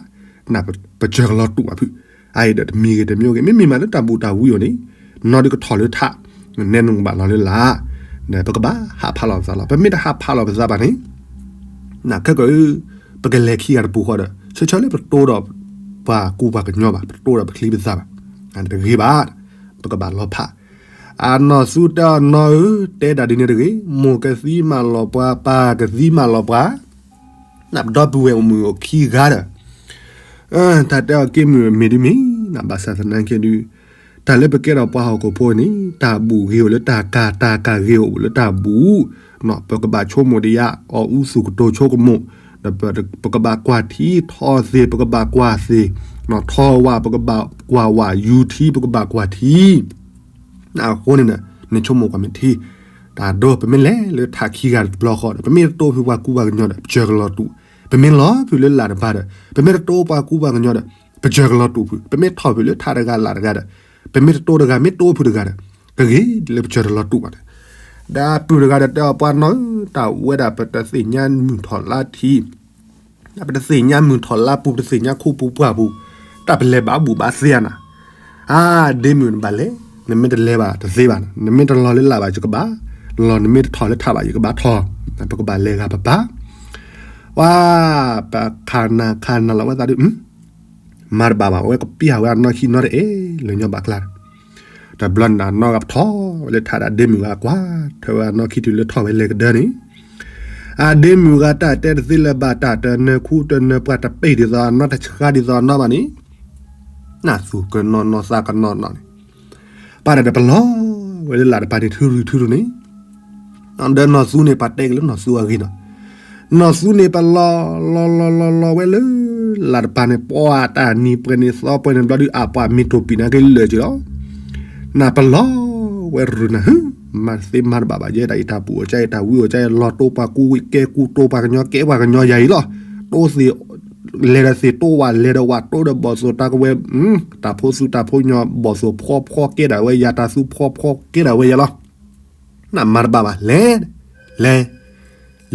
နပစၢၤကလီၤတူာ်ဘၣ်ဖုး, အအံၤဒီးတမံၤဂ့ၤတမံၤဂ့ၤ မ့မ့ၢ်မးလၢတၢ်ဘူၣ်တၢ်ဝံအိၣ်န့ၣ်, နီၢ်ဒုးကထီၣ်လၢထး, နဲနကဘၣ်လီၤလၢလာ်, ဒီးပကဘၣ်ဟးဖးလီၤပသးလီၤ. ပမ့ၢ်တဟးဖးလီၤပသးဘၣ်န့ၣ်, နခဲကၢ်အုး, ပကလဲၤခံဂၤတပူၤဃီဒီး ဆၢဆၢလၢပတိၢ်ဒီးပှၤကူပှၤကညီဘၣ်, ပတိၢ်ဒီးပချံပသၣ်ဘၣ်, တဂ့ၤဘၣ်, ပကဘၣ်လီၤဖး အနီၢ်သူတဲအီၤနီၢ်ဧၢ, တဲဒၣ်ဒ်န့ၣ်တဂ့ၤ, မိၢ်ကသံမးလီၤပှၤ ပၢ်ကသံမးလီၤပှၤ, နပဒီပုၢ်ဝဲၢ်အိၣ်မုၢ်အိၣ်ခံဂၤဒီး, တၢ်တဲအီၤက့မုၢ်မ့ၢ်ဒ်မ့ၢ်, နဘၣ်ဆၣ်သနာ်က့ဒုး, တၢ်လၢပကဲထီၣ်ပှၤဟီၣ်ခိၣ်ဖိန့ၣ် တၢ်ဘူၣ်ဂ့ၤအိၣ်လၢတၢ်ကၤ, တၢ်ကၤဂ့ၤအိၣ်လၢတၢ်ဘူၣ်, ပကဘၣ်ဆိကမိၣ်ဒ်ယၤ အီၣ်အူသူၣ်ကတိၤဆိကမိၣ်, ဒီးပကဘၣ်ကွၢ်ထံ, ထီၣ်သ့ၣ်ပကဘၣ်ကွၢ်သ့ၣ်, ထီၣ်ဝၣ်ပကဘၣ်ကွၢ်ဝၣ်, ယူၤထံပကဘၣ်ကွၢ်ထံ အဃိန့ၣ်ဒီး နဆိကမိၣ်ကွၢ်မ့ၢ်ထံ, တၢ်ဒိ ပမ့ၢ်လဲၤလၢထးခံဂၤတဘျီဃီဒီး ပမ့ၢ်တတိဖုပှၤကူပှၤကညီဒီး ပစၢၤကလီၤတူာ်, ပမ့ၢ်လီၤဖုလၢလၢ်တပၤဒီး ပမ့ၢ်တတိပှၤကူပှၤကညီဒီး ပစၢၤကလီၤတူာ်ဖု, ပမ့ၢ်ထီၣ်ဖုလၢထးတဂၤလၢ်တဂၤဒီး ပမ့ၢ်တတိတဂၤ မ့ၢ်တိဖုတဂၤဒီး ကဂ့ၤလၢပစၢၤတလီၤတူာ်ဘၣ်န့ၣ်, ဒီပုၢ်တဂၤဒီးတဲအီၤ ပှၤနီၢ်ဧၢ, တၢ်ဝဲဒၣ်ပတသ့ၣ်ညါမုၢ်ထီၣ်လါထံ ပတသ့ၣ်ညါမုၢ်ထီၣ်လါပူၤ ပတသ့ၣ်ညါခိပူၤပှၢ်ပူၤ, တၢ်ပလဲၤဘၣ်ဘူၣ်ဘၣ်သ့ဧါနၤ, အါ, ဒ့မုၣ်နဘၣ်လဲၤ, နမ့ၢ်တလဲၤဘၣ်တသ့ဘၣ်, နမ့ၢ်တလီၤလၢလၢ်ဘၣ် ယကဘၣ်လီၤ, နမ့ၢ်တထီၣ်လၢထးဘၣ် ယကဘၣ်ထီၣ်, ပကဘၣ်လဲၤဂၤပပၢ်, ပှၤ, ပခးနၤခးနၤလီၤဝဲသးဒုး မၤတဘၣ်ဘၣ်, အဝဲကပျၢ်ဝဲအနီၢ်ခံနီတအဲၣ်လၢညီဘၣ်ကျါ, တဘျီန့ၣ်နီၢ်ဂၤပထီၣ်ဝဲလၢထးဒီး ဒ့မုၣ်ဂၤကွၢ်ထွဲဝဲအနီၢ်ခံတုၤလၢထီၣ်ဝဲလဲၤကဒၢန့ၣ်, အဒ့မုၣ်ဂၤတၢ်တဲတသ့လၢၤဘၣ်, တၢ်တနၢၤခူတနၢၤပှၢ် တပ့ၢ်ဒ်သိးအနီၢ် တဆှါဒ်သိးအနီၢ်ဘၣ်န့ၣ်, နသူၣ်ကနီၢ်နီၢ်သးကနီၢ်နီၢ်န့ၣ်, ပၢ်ဒီးပလီၤဝဲလၢလၢ်တပၤန့ၣ် ထုရုၢ်ထုရုၢ်န့ၣ် ဒီးနီၢ်သူန့ၣ် ပှၤတဲက့ၤလၢနီၢ်သူအဂ့ၢ်နီၤ, နီၢ်သူန့ၣ် ပလီၤလီၤလီၤလီၤလီၤဝဲလၢ လၢ်တပၤန့ၣ် ပှၤတၢ်နံၤပှဲၤန့ၣ်သီပှဲၤန့ၣ်ဘျီဒုး အပှၤမ့ၢ်တိၢ်ပံာ်နၤက့ၤလၢာ်က့ၤလီၤ, နပလီၤဝဲရုၢ်နၤ ဟၢ, မၤတသ့မၤတဘၣ်ဘၣ်ယဲ တၢ်အံၤတၢ်ပူၤအိၣ်ကဲအံၤ တၢ်ဝံအိၣ်ကဲအံၤ လီၤတိပှၤကူကဲကူတိပှၤကညီကဲပှၤကညီယၤအံၤလီၤ, တိသ့ၣ် လဲၤဒီးသ့ၣ်တိဝၣ် လဲၤဒီးဝၣ်တိဒီးဘီၣ်သိၣ်တၢ်ကဝဲၤ, တၢ်ဖိသူတၢ်ဖိညီ ဘီၣ်သိၣ်ဖှီဖှီကဲဒၣ်ဝဲယၤ တၢ်သူဖှီဖှီကဲဒၣ်ဝဲယၤလီၤ, နမၤတဘၣ်ဘၣ် လဲၤ, လဲၤ,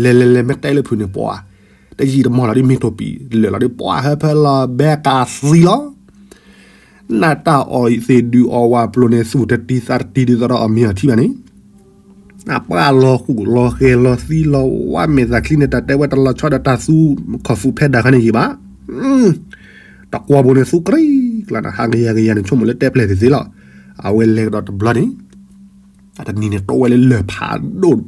လဲၤလဲၤလဲၤ မ့ၢ်တဲလၢဖုးန့ၣ် ပှၤ, တယံာ်တမီၢ်လီၤဒ် မ့ၢ်တိၢ်ပံာ်လၢာ်လီၤဒ် ပှၤဟၢဖၢလီၤဘဲကးသံလီၤ, နတၢ်အီၣ်သ့ၣ်ဒုးအီၣ်ဝၣ်ပျိၤန့ၣ် သူၣ်တတံၤသးတတံၤဒ်သိးဒီးအီၣ်မ့ၤအီထံဘၣ်န့ၣ် နပှၤလီၤဃူလီၤဃဲၤလီၤသံလီၤဝါမဲာ်သၣ်ချံန့ၣ် တၢ်တဲဝဲတလီၤဆီဒီးတၢ်သူခီၣ်ဖူးဖဲဒၣ်ခါန့ၣ်ယံၤဘၣ်, တကွီၢ်ပူၤန့ၣ် သူကြံကျါနၤ ဟးကယၤကယၤန့ၣ် ဆိကမိၣ်လၢတဲပျဲၢ်သ့ၣ်သ့ၣ်လီၤ, အဝဲလဲၤကဒီးတဘျီန့ၣ် အတနံၤန့ၣ် တိဝဲလၢလၢၢ်ဖးဒိၣ်,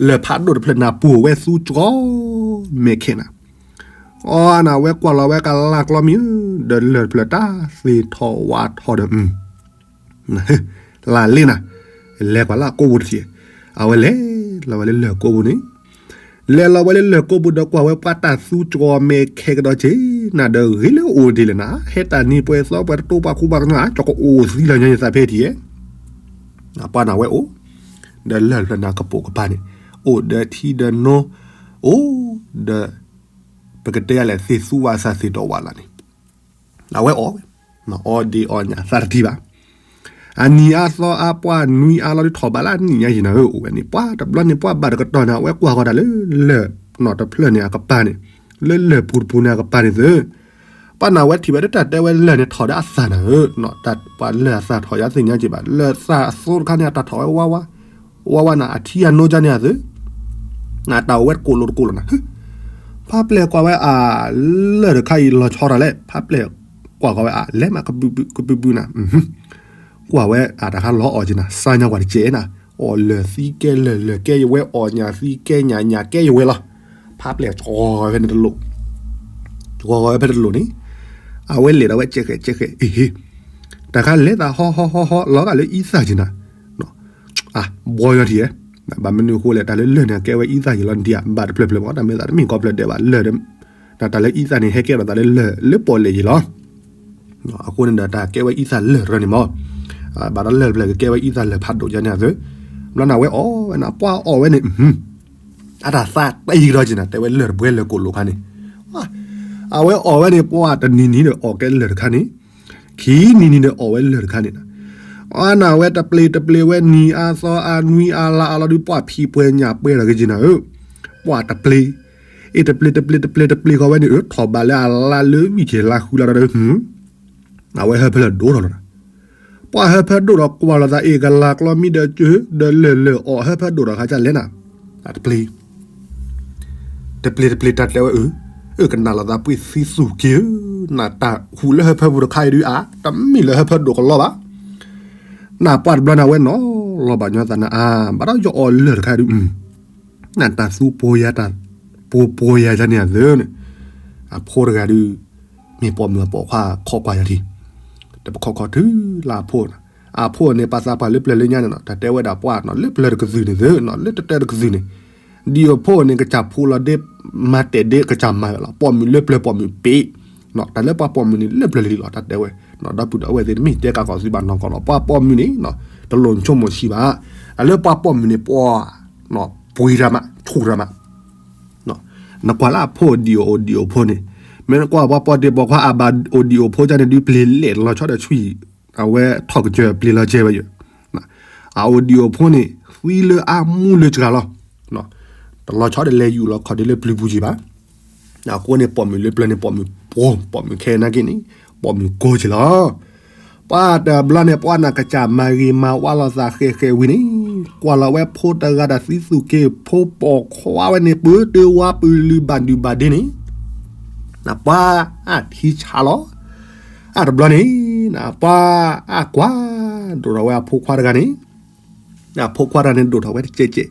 လၢၢ်ဖးဒိၣ်တဖျၢၣ်နၤ ပူၤဝဲသူကီမဲာ်ခဲနၤ, အီနၤ ဝဲကွၢ်လီၤဝဲကလၢ်ကျီမံၤဧၢ, ဒီးလၢၢ်တဖျၢၣ်တၢ်သ့ၣ်ထီၣ်ဝါထီၣ်ဒီး လၢ်လ့နၤ, လဲၤကွၢ်လၢအကိးပူၤတထံၣ်, အဝဲလဲၤလီၤဝဲလၢလၢၢ်ကိးပူၤန့ၣ်, လဲၤလီၤဝဲလၢလၢၢ်ကိးပူၤဒီးကွၢ်ဝဲပှၤတၢ်သူကီမဲာ်ခဲကဒီးက့ၤ, နၤဒီးဂ့ၤလၢအိၣ်ဒ်လဲၣ်နၤ, ဟဲတၢ်နံၤပှဲၤသီပှဲၤတတိပှၤခူပှၤကညီ ကၠီကအိၣ်သံလၢညါယသးဖဲထံၣ်ယဲ ပှၤနၤဝဲအိၣ်, ဒီးလၢၢ်တဖျၢၣ်န့ၣ် အကပိာ်ကပၤန့ၣ် အိၣ်ဒီးထံဒီးနိ, အိၣ်ဒီး ပကတဲယၤလဲၣ် သ့ၣ်သူဝၣ်သၣ်သ့ၣ်ဒီးဝၣ်လၢ်န့ၣ်, အဝဲအီၣ်ဝဲ, အီၣ်ဒ့အီၣ်ညၣ်သးတထံၣ်ဘၣ်, အနံၤအါသီအါပှၢ်နွံအါလီၤဒုးထီၣ်ဘးလၢအနံၣ်ညါယံၤနၤဧၢ, အိၣ်ဝဲန့ၣ် ပှၤတဘျီန့ၣ် ပှၤဘၣ်တကတီၢ်န့ၣ် အဝဲကွၢ်ဃီၤတၢ်လၢလၢၢ်နီၣ်တဖျၢၣ်န့ၣ်အကပၤန့ၣ်, လၢလၢၢ်ပူၤတပူၤန့ၣ်အကပၤန့ၣ်သု ပှၤနၤဝဲထံၣ်ဝဲဒၣ်တၢ်တဲဝဲလၢၢ်န့ၣ်ထီၣ်ဒီးအသၣ်နၤဧၢ, ပှၤလၢၢ်အသၣ်ထီၣ်ယၤသ့ၣ်ညါက့ၤဘၣ်, လၢၢ်သၣ်အသိတခါန့ၣ် အတၢ်ထီၣ်ဝဲဝါဝါ, ဝါဝါနၤ အထံအနိကါန့ၣ်အသု, နတၢ်အိၣ်ဝဲတကိၢ်လိာ်တကိၢ်လိာ်နၤ, ဖါပျဲၢ်ကွၢ်ဝဲအလၢၢ်တခါအံၤ လီၤဆီတၢ်လဲၣ်, ဖါပျဲၢ်ကွၢ်ဃီၤဝဲအလဲၤမးကပုာ်ပုာ်နၤ ကွၢ်ဝဲအတၢ်ခါလီၤအီၣ်က့ၤနၤ စါညါကွၢ်တကဲနၤ, အီၣ်လၢၢ်သံကဲလၢၢ် လၢၢ်ကဲယဝဲ အီၣ်ညၣ်သံကဲညၣ် ညၣ်ကဲယဝဲလီၤ, ဖါပျဲၢ်ကီၤဝဲဖဲန့ၣ်တလိၣ်, ကီၤဝဲဖဲတလိၣ်န့ၣ်, အဝဲလဲၤဒီးဝဲကဲဃဲးကဲဃဲး အ့ဟ့, တၢ်ခါလဲၤသးဟီဟီဟီဟီ လီၤဂာ်လၢအံသၣ်က့ၤနၤ, ဘီယီၤထံၣ်ဧဲ, ဘၣ်မနုၤအဃိလဲၣ် တၢ်လၢလၢၢ်န့ၣ် ကဲဝဲအံသၣ်ယံၤလီၤ နဒံးဧါ, ဘၣ်တဖျၢၣ်ဖျၢၣ်မး တၢ်မ့ၢ်သးတမ့ၢ်ကီဖျၢၣ်ဒဲးဘၣ် လၢၢ်ဒီး, တၢ်လၢအံသၣ်န့ၣ် ဟဲကဲထီၣ်သးလၢလၢၢ်လၢပီၣ်လဲၣ်ယံၤလီၤ, အဃိန့ၣ်ဒီး တၢ်ကဲဝဲအံသၣ်လၢၢ်တရၢန့ၣ်မး, ဘၣ်ဒီးလၢၢ်တဖျၢၣ်ကကဲဝဲအံသၣ်လၢၢ်ဖးဒိၣ်ယါန့ၣ်အသု, ဘျီနၤဝဲအီၣ်ဝဲနၤ ပှၤအီၣ်ဝဲန့ၣ် အတၢ်သးတယံၤကဒီးက့ၤနၤ တဲဝဲလၢၢ်တပှဲၤလၢၢ်ကိၢ်လိာ်ခါန့ၣ်, အဝဲအီၣ်ဝဲန့ၣ် ပှၤတနံၤနံၤဒီးအီၣ်ကဲလၢၢ်တခါန့ၣ်, ခံနံၤနံၤဒီးအီၣ်ဝဲလၢၢ်တခါန့ၣ်, အနၤဝဲတပျ့ၤတပျ့ၤဝဲနံၤအါသီအါနွံအါလါအါလီၤဒုး ပှၤဖံးပှဲၤညၣ်ပှဲၤဒီးက့ၤက့ၤနၤဧၢ, ပှၤတပျ့ၤ, အ့ၣ်တပျ့ၤတပျ့ၤတပျ့ၤတပျ့ၤဃီဝဲန့ၣ်ဧၢ ထီၣ်ဘးလၢအလါလၢ ဝံၣ်က့ၤလါဃုလါဒီး အဝဲဟၢဖၢလၢာ်ဒိၣ်ထီၣ်လီၤနၤ, ပှၤဟၢဖၢဒိၣ်ဒီးကွၢ်လိာ်သးအ့ၣ်ကလၤကျီမံဒီးကၢ ဒီးလၢၢ်လၢၢ်အီၣ်ဟၢဖၢဒိၣ်ဒီးခါကလဲၣ်နၤ, တပျ့ၤ, တပျ့ၤတပျ့ၤတၢ်တဲဝဲအၢ, အၢကနၣ်လိာ်သးပှ့ၤသံသူၣ်က့ၤဧၢ, နတၢ်ဟူးလၢဟၢဖၢပူၤတခါအံၤဒုးအါ တမ့ၢ်လၢဟၢဖၢဒိၣ်ကလီဘၣ်, နပှၤတဘျီနၤဝဲနီၤလီၤဘၣ်ညီသးနၤအါ ဘၣ်ဒီးယအီၣ်လၢၢ်တခါဒုး နတၢ်သူပှိၤယၤတၢ်, ပှိၤပှိၤယၤယၤန့ၣ်အသုန့ၣ်, အဖိတဂၤဒုး, မ့ၢ်ပိာ်မုၣ်အပိာ်ခွါခီကွၢ်ယၤထံၣ်, တပခီခီထုလၢအဖိ, အဖိန့ၣ် ပာ်သးပှၢ်လၢပျၢၤလၢညါန့ၣ်နီၤ တၢ်တဲဝဲဒၣ်ပှၤနီၤ လၢပျၢၤတကသုၣ်န့ၣ်သုနီၤ လၢတတၢတကသုၣ်န့ၣ်, ဒ်အဖိန့ၣ် ကစၢ်ဖိလီၤဒ့, မၤတဲာ်ဒ့ကစၢ်မၤဝဲလီၤ ပိာ်မုၣ်လၢပျၢၤပိာ်မုၣ်ပ့ၤ, တၢ်လၢပှၤပိာ်မုၣ်န့ၣ် လၢပျၢၤလံလီၤ တၢ်တဲဝဲ, ဒီပုၢ်ဒီဝဲၢ်သ့ၣ်တမ့ၢ်တဲကးကီၢ်သုဘၣ်နီၢ်ကီၢ်လီၤ ပှၤပိာ်မုၣ်န့ၣ်နီၤ တလိၣ်ဆိကမိၣ်ဆံးဘၣ်. အလၢပှၤပိာ်မုၣ်န့ၣ် ပှၤ ပှ့ၤတၢ်မး ဆူၣ်တၢ်မး နကွၢ်လၢအဖိဒံၣ်အိၣ်ဒံၣ်အိၣ်ဖိန့ၣ်, မ့ၢ်နကွၢ်ပှၤပိာ်တ့ၢ်ပိာ်ခွါအဘၣ်အိၣ်ဒံၣ်အိၣ်ဖိကန့ၣ်ဒုး ပျ့ၤလဲၣ်တလီၤဆီဒီးဆွံ, အဝဲထီၣ်ကစၢၢ်ပျ့ၤလီၤကဲဝဲယိာ်, အအိၣ်ဒံၣ်အိၣ်ဖိန့ၣ် သံလၢအမူလၢစှၤလီၤ. တလီၤဆီဒီးလဲၤယူၤလီၤခီၣ်ဒ့လၢပျုၤပူၤက့ၤဘၣ်. အဃိန့ၣ် ပိာ်မုၣ်လၢပျၢၤန့ၣ် ပိာ်မုၣ်ပိာ်, ပိာ်မုၣ်ခဲနာ်က့န့ၣ် ပိာ်မုၣ်ကိးက့ၤလီၤ. ပှၤတဘျီန့ၣ် ပှၤနၢ်ကစၢ်မၤဂ့ၤမၤဝါလိာ်သးဃဲးဃဲးဝံၤန့ၣ်, ကွၢ်လီၤဝဲဖိတဂၤဒီးသံသူၣ်က့ၤဖိပိာ်ခွါဝဲန့ၣ် ပၢတၢ်ဝါပၢၢ်လုၢ်ဘၣ်ဒုးဘၣ်ဒ့န့ၣ်, နပှၤအထံဆးလီၤ. အတဘျီန့ၣ် နပှၤအကွၢ်ဒိၣ်ထီၣ်ဝဲအဖိခွါတဂၤန့ၣ်, အဖိခွါတဂၤန့ၣ်ဒိၣ်ထီၣ်ဝဲတကဲးကဲး,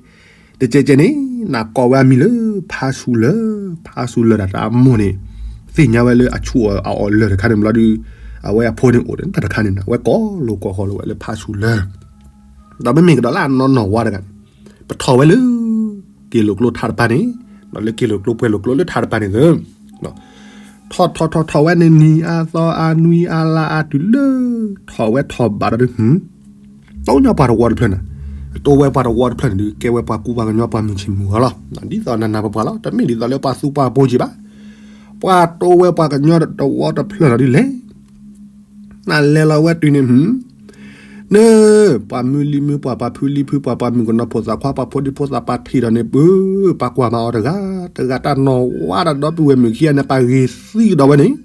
တကဲးကဲးန့ၣ် နကိးဝဲအမံၤလၢ ဖါဆူၣ်လၢၢ်, ဖါဆူၣ်လၢၢ်တၢ်တၢ်အမိၢ်န့ၣ် သ့ၣ်ညါဝဲလၢအဆူၣ်အအီၣ်လၢၢ်တခါန့ၣ်ဘျီဒုး, အဝဲအဖိန့ၣ်အိၣ်ဒီးတၢ်တခါန့ၣ် အဝဲကိးလိာ်ကိးဃီလိာ်ဝဲလၢဖါဆူၣ်လၢၢ်, ဒီးမ့မ့ၢ်ကဒီးလၢအနီၢ်နီၢ်ဝါတဂၤန့ၣ်, ပထီၣ်ဝဲလၢ က့ၤလိာ်ကျိထးတပၤန့ၣ်, ဒီးလၢက့ၤလိာ်ကျိပှဲၤလိာ်ကျိလၢထးတပၤန့ၣ်သ့ ထီၣ်ထီၣ်ထီၣ်ထီၣ်ဝဲန့ၣ် နံၤအါသီအါနွံအါလါအါတုၤလၢ ထီၣ်ဝဲထီၣ်ဘးဒီးဒုး, တိၢ်ညီပှၤတဝီတဖျၢၣ်န့ၣ်, တိၢ်ဝဲပှၤတဝီတဖျၢၣ်န့ၣ်ဒုး ကဲဝဲပှၤကူပှၤကညီပှၤမုၢ်ဆ့ၣ်မုၢ်ဂီၤလီၤ. ဒ်သိးနနၢ်ပပှၢ်လီၤ, တမ့ၢ်ဒ်သိးလၢပှၤသူပှၤပိၤက့ၤဘၣ်. ပှၤတိၢ်ဝဲပှၤကညီတဝီတဖျၢၣ်လီၤဒုးလဲၣ် နလဲၤလီၤဝဲတုၤန့ၣ်, န့ၣ်ပှၤမုၢ်လံၤမုၢ်ပှၢ် ပှၤဖုလံၤဖုပှၢ် ပှၤမုၣ်ကနီၤဖိသၣ်ခွါ ပှၤဖိဒံဖိသၣ် ပှၤထံၣ်ဒီးန့ၣ် ပှၤကွၢ်မၤအီၤတဂၤတဂၤ တၢ်နီၢ်ဝါဒီးဒီပုၢ်ဝဲၢ်မုၣ်ခံဂၤန့ၣ် ပှၤဂ့ၤသံကဒီးဝဲန့ၣ်,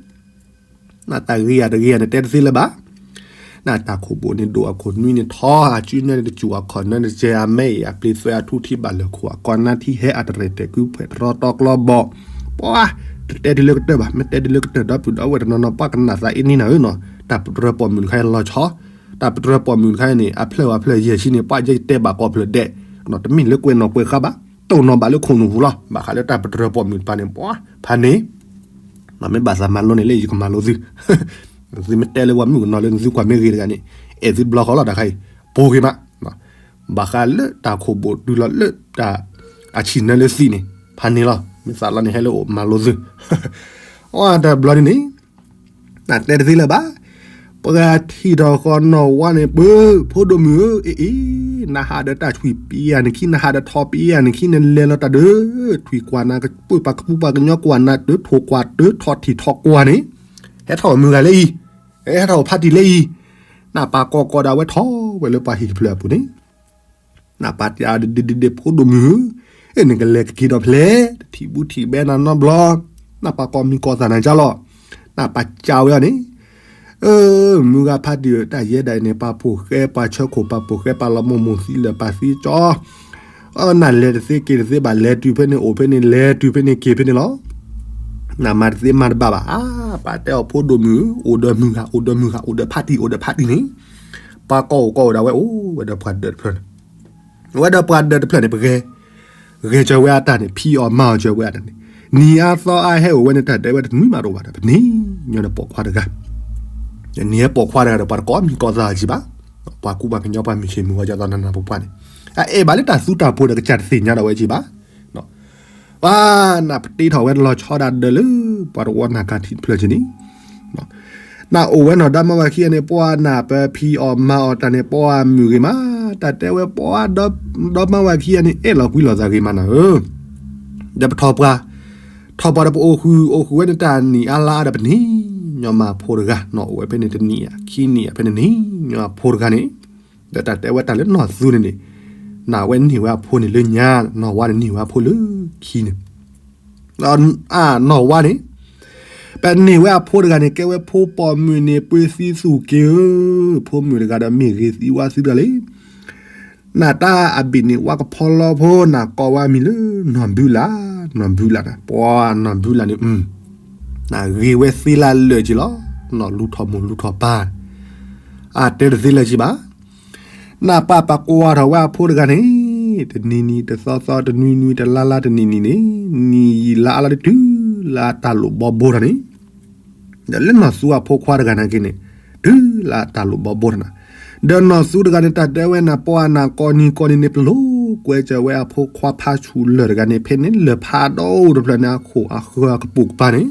နတၢ်ဂ့ၤယၤတဂ့ၤယၤန့ၣ် တဲတသ့လၢၤဘၣ်. နတၢ်ခိၣ်ဘိၣ်န့ၣ်ဒိၣ်အခိၣ်နွံန့ၣ်ထီ အစုနဲၣ်န့ၣ်တစူၣ်အခိၣ်နၢန့ၣ်တစဲးအမဲအံၤ အပျ့ၤသွဲအထူထံဘၣ်လၢာ်ခိၣ် အကီနါထံဟဲ အတရဲၣ်တဲာ်ကုဖှဲးတရီတီကျီဘီၣ်, ပှၤ တတဲတုၤလၢကတၢၢ်ဘၣ်, မ့ၢ်တဲတုၤလၢကတၢၢ် ဒီပုၢ်ဒီဝဲၢ်တနီၤနီၤ ပှၤကနၣ်သးအ့န့ၢ်နၤဧၢနီၤ, တၢ်ပတြၢၤပိာ်မုၣ်တခါအံၤလီၤဆီ, တၢ်ပတြၢၤပိာ်မုၣ်တခါအံၤန့ၣ် အဖျၢၣ်အဖျၢၣ်ယဲၢ်ဆံန့ၣ် ပှၤယဲၢ်တဲဘၣ်ကိးဖျၢၣ်ဒဲး, တမ့ၢ်လၢကွဲးနီၣ်ကွဲးဃါဘၣ်, တိၢ်နီၣ်ဘၣ်လၢခိၣ်နူာ်ပူၤလီၤ. ဘၣ်ဃးလၢတၢ်ပတြၢၤပိာ်မုၣ်တပၤန့ၣ် ပှၤ ဖးန့ၣ် မ့ၢ်ဘၣ်သးမၤလိန့ၣ်လၢယကမၤလိသု, သုမ့ၢ်တဲလၢပှၤမုၣ်ကနီၤလၢနသုကွၢ်မ့ၢ်ဂ့ၤတဂၤန့ၣ် အဲၣ်သုတဘျီဃီလီၤတခါအံၤ, ပိာ်ဂ့ၤမး, ဘၣ်ဃးလၢတၢ်ခိၣ်ဘိၣ်တုၤလီၤလၢတၢ် အဆံၣ်နၢလၢသံးန့ၣ် ဖးန့ၣ်လီၤ. မ့ၢ်သးလီန့ၣ်ဟဲလၢအိၣ်မၤလိသု, အတဘျီန့ၣ်န့ၣ် နတဲတသ့လၢၤဘၣ်. ပှၤထံၣ်ထီၣ်ဃီနီၢ်ဝါန့ၣ် ပၢ ဖိဒိၣ်မုၣ်ဧၢ, အ့ၣ်အ့ၣ် နဟးဒီးတၢ်ထွံၣ်ပံယၤနခံ နဟးဒီးထီပံယၤနခံ နလဲၤလီၤတၢ်ဒီး ထွံၣ်ကွၢ်နၤ ကပၢပှၤကပူၤပှၤကညီကွၢ်နၤ တၢထီၣ်ကွၢ်တၢထီၣ်ထံၣ်ထီၣ်ကွၢ်န့ၣ် ဟဲထီၣ်မုၢ်ဂၤလၢအံၤ, ဟဲထီၣ်ဖါတံၢ်လၢအံၤ, နပာ်ကီၢ်ကီၢ်ဒၣ်ဝဲထီၣ်ဝဲလၢပှၤဟံၣ်တဖျၢၣ်အပူၤန့ၣ် နပာ်တၢ်ဒ်ဒ်ဒ်ဒ်ဖိဒိၣ်မုၣ်ဧၢ, အဲၣ်နကလဲၤကက့ၤဒီးဖျဲး တထံၣ်ဘူးထံၣ်ဘဲနၤနီတဘျီ, နပာ်ကိးမံၤကိးသးနၤကၢ်လီၤ, နပာ်ကၢ်ဝဲအီၤန့ၣ်, မုၢ်ဂၤဖါတံၢ်ဧၢ တၢ်ယဲဒၣ်အံၤန့ၣ် ပာ်ဖှိၣ်ဃဲပာ်ဆၢခိၣ် ပာ်ဖှိၣ်ဃဲပာ်လီၤမိၢ်မိၢ်သံလၢာ်ပာ်သံကၠီ နလဲၤတသ့က့ၤတသ့ဘၣ် လဲၤတုၤဖဲန့ၣ်အိၣ်ဖဲန့ၣ် လဲၤတုၤဖဲန့ၣ်က့ၤဖဲန့ၣ်လီၤ. နမၤတသ့မၤတဘၣ်ဘၣ် အါ ပာ်တဲအီၤဖိဒိၣ်မုၣ်ဧၢ အိၣ်ဒီးမုၢ်ဂၤ အိၣ်ဒီးမုၢ်ဂၤ အိၣ်ဒီးဖါတံၢ် အိၣ်ဒီးဖါတံၢ်န့ၣ်, ပှၤကိးအိၣ်ကိးအိၣ်ဒၣ်ဝဲအိၣ်ဝဲဒီးပှၤဒၢးတဖျၢၣ်န့ၣ်, ဝဲဒီးပှၤဒၢးတဖျၢၣ်န့ၣ် ပဂဲၤ, ဂဲၤစၢၤဝဲအတၢ်န့ၣ် ဖံးအီၣ်မၤအီၣ်စၢၤဝဲအတၢ်န့ၣ်, နံၤအါသီအါဟဲအိၣ်ဝဲန့ၣ် တၢ်တဲဝဲတနွံမးတအိၣ်ဘၣ်ဒီး ပန့ၢ်ညီဒီးပိာ်ခွါတဂၤ နံၤဟဲပိာ်ခွါတဂၤဒီး ပှၤတကိးမံၤကိးသးကံဘၣ်, ပှၤကူပှၤကညီပှၤမုၢ်ဆ့ၣ်မုၢ်ဂီၤ ယသးနနၢ်ပပှၢ်န့ၣ်, အအဲၣ်ဘၣ်လၢတၢ်သူတၢ်ပှိၤဒီး ကစၢ်တသ့ၣ်ညါဒၣ်ဝဲကံဘၣ်, ပှၤနၢ်ပတ့ထီၣ်ဝဲတလီၤဆီဒၣ်ဒၢးလၢ ပှၤတဝီနၢ်ကၢ်ထံးတဖျၢၣ်က့ၤန့ၣ်, နအိၣ်ဝဲနီၢ်ဒီမါဝၤခံဂၤန့ၣ် ပှၤနၢ်ပဖံးအီၣ်မၤအီၣ်တၢ်န့ၣ် ပှၤမုၢ်ဂ့ၤမး, တၢ်တဲဝဲပှၤ ဒီမါဝၤခံဂၤန့ၣ် အဲၣ်လီၤကွံလီၤသးဂ့ၤမးနၤဧၢ ဒီးပထီၣ်ပှၤ, ထီၣ်ပှၤဒီးပအိၣ်ဃုာ် အိၣ်ဃုာ်ဝဲန့ၣ်တၢ်နံၣ်အါလါအါဒီးပန့ၢ်ညီမးဖိတဂၤ, နအိၣ်ဝဲဖဲန့ၣ်တနံၣ်ဧါ ခံနံၣ်ဧါ ဖဲန့ၣ်န့ၢ်ညီဖိတဂၤန့ၣ်, ဒီးတၢ်တဲဝဲတၢ်လၢနီၢ်သူန့ၣ်န့ၣ်, နဝဲန့ၢ်ဝဲအဖိန့ၣ်လၢညါ, နီၢ်ဝါန့ၣ်န့ၢ်ဝဲအဖိလၢခံန့ၣ်, အနီၢ်ဝါန့ၣ် ပန့ၢ်ဝဲအဖိတဂၤန့ၣ် ကဲဝဲဖိပိာ်မုၣ်န့ၣ် ပှ့ၤသံသူၣ်က့ၤဧၢ, ဖိမုၣ်တဂၤဒီးမ့ၢ်ဂ့ၤသံဝါသံတဂၤလံ နတၢ်အဘ့ၣ်န့ၣ် ဝါကဖီလီဖိ နကိးဝဲအမံၤလၢနီၢ်ဘုလၢ်, နီၢ်ဘုလၢ်န့ၣ်, ပှၤနီၢ်ဘုလၢ်န့ၣ်, နဂ့ၤဝဲသ့လၢလၢာ်က့ၤလီၤ, နီၢ်လူၤထီၣ်မိၢ်လူၤထီၣ်ပၢ်, အတဲတသ့လၢာ်က့ၤဘၣ်, နပာ်ပာ်ကွၢ်ထီၣ်ဝဲအဖိတဂၤန့ၣ်, တနံၤနံၤတသီသီ တနွံနွံ တလါလါ တနံၣ်နံၣ်န့ၣ်, နံၣ်ယံာ်လါအါလါ တုၤလၢအတၢ်လိၣ်ဘီဘိတၢ်န့ၣ် ဒီးလၢနီၢ်သူအဖိခွါတဂၤန့ၣ်က့န့ၣ်, တုၤလၢအတၢ်လိၣ်ဘီဘိတၢ်န့ၣ်, ဒီးနီၢ်သူတဂၤန့ၣ် တၢ်တဲဝဲနၤ ပှၤနၢ်ကိးနံၤကိးနံၤန့ၣ် ပလိာ်ကွဲစၢၤဝဲအဖိခွါဖါဆူၣ်လၢၢ်တဂၤန့ၣ် ဖဲန့ၣ်လၢဖးဒိၣ်တဖျၢၣ်န့ၣ် အခိၣ်အဃၢၤအကပိာ်ကပၤန့ၣ်,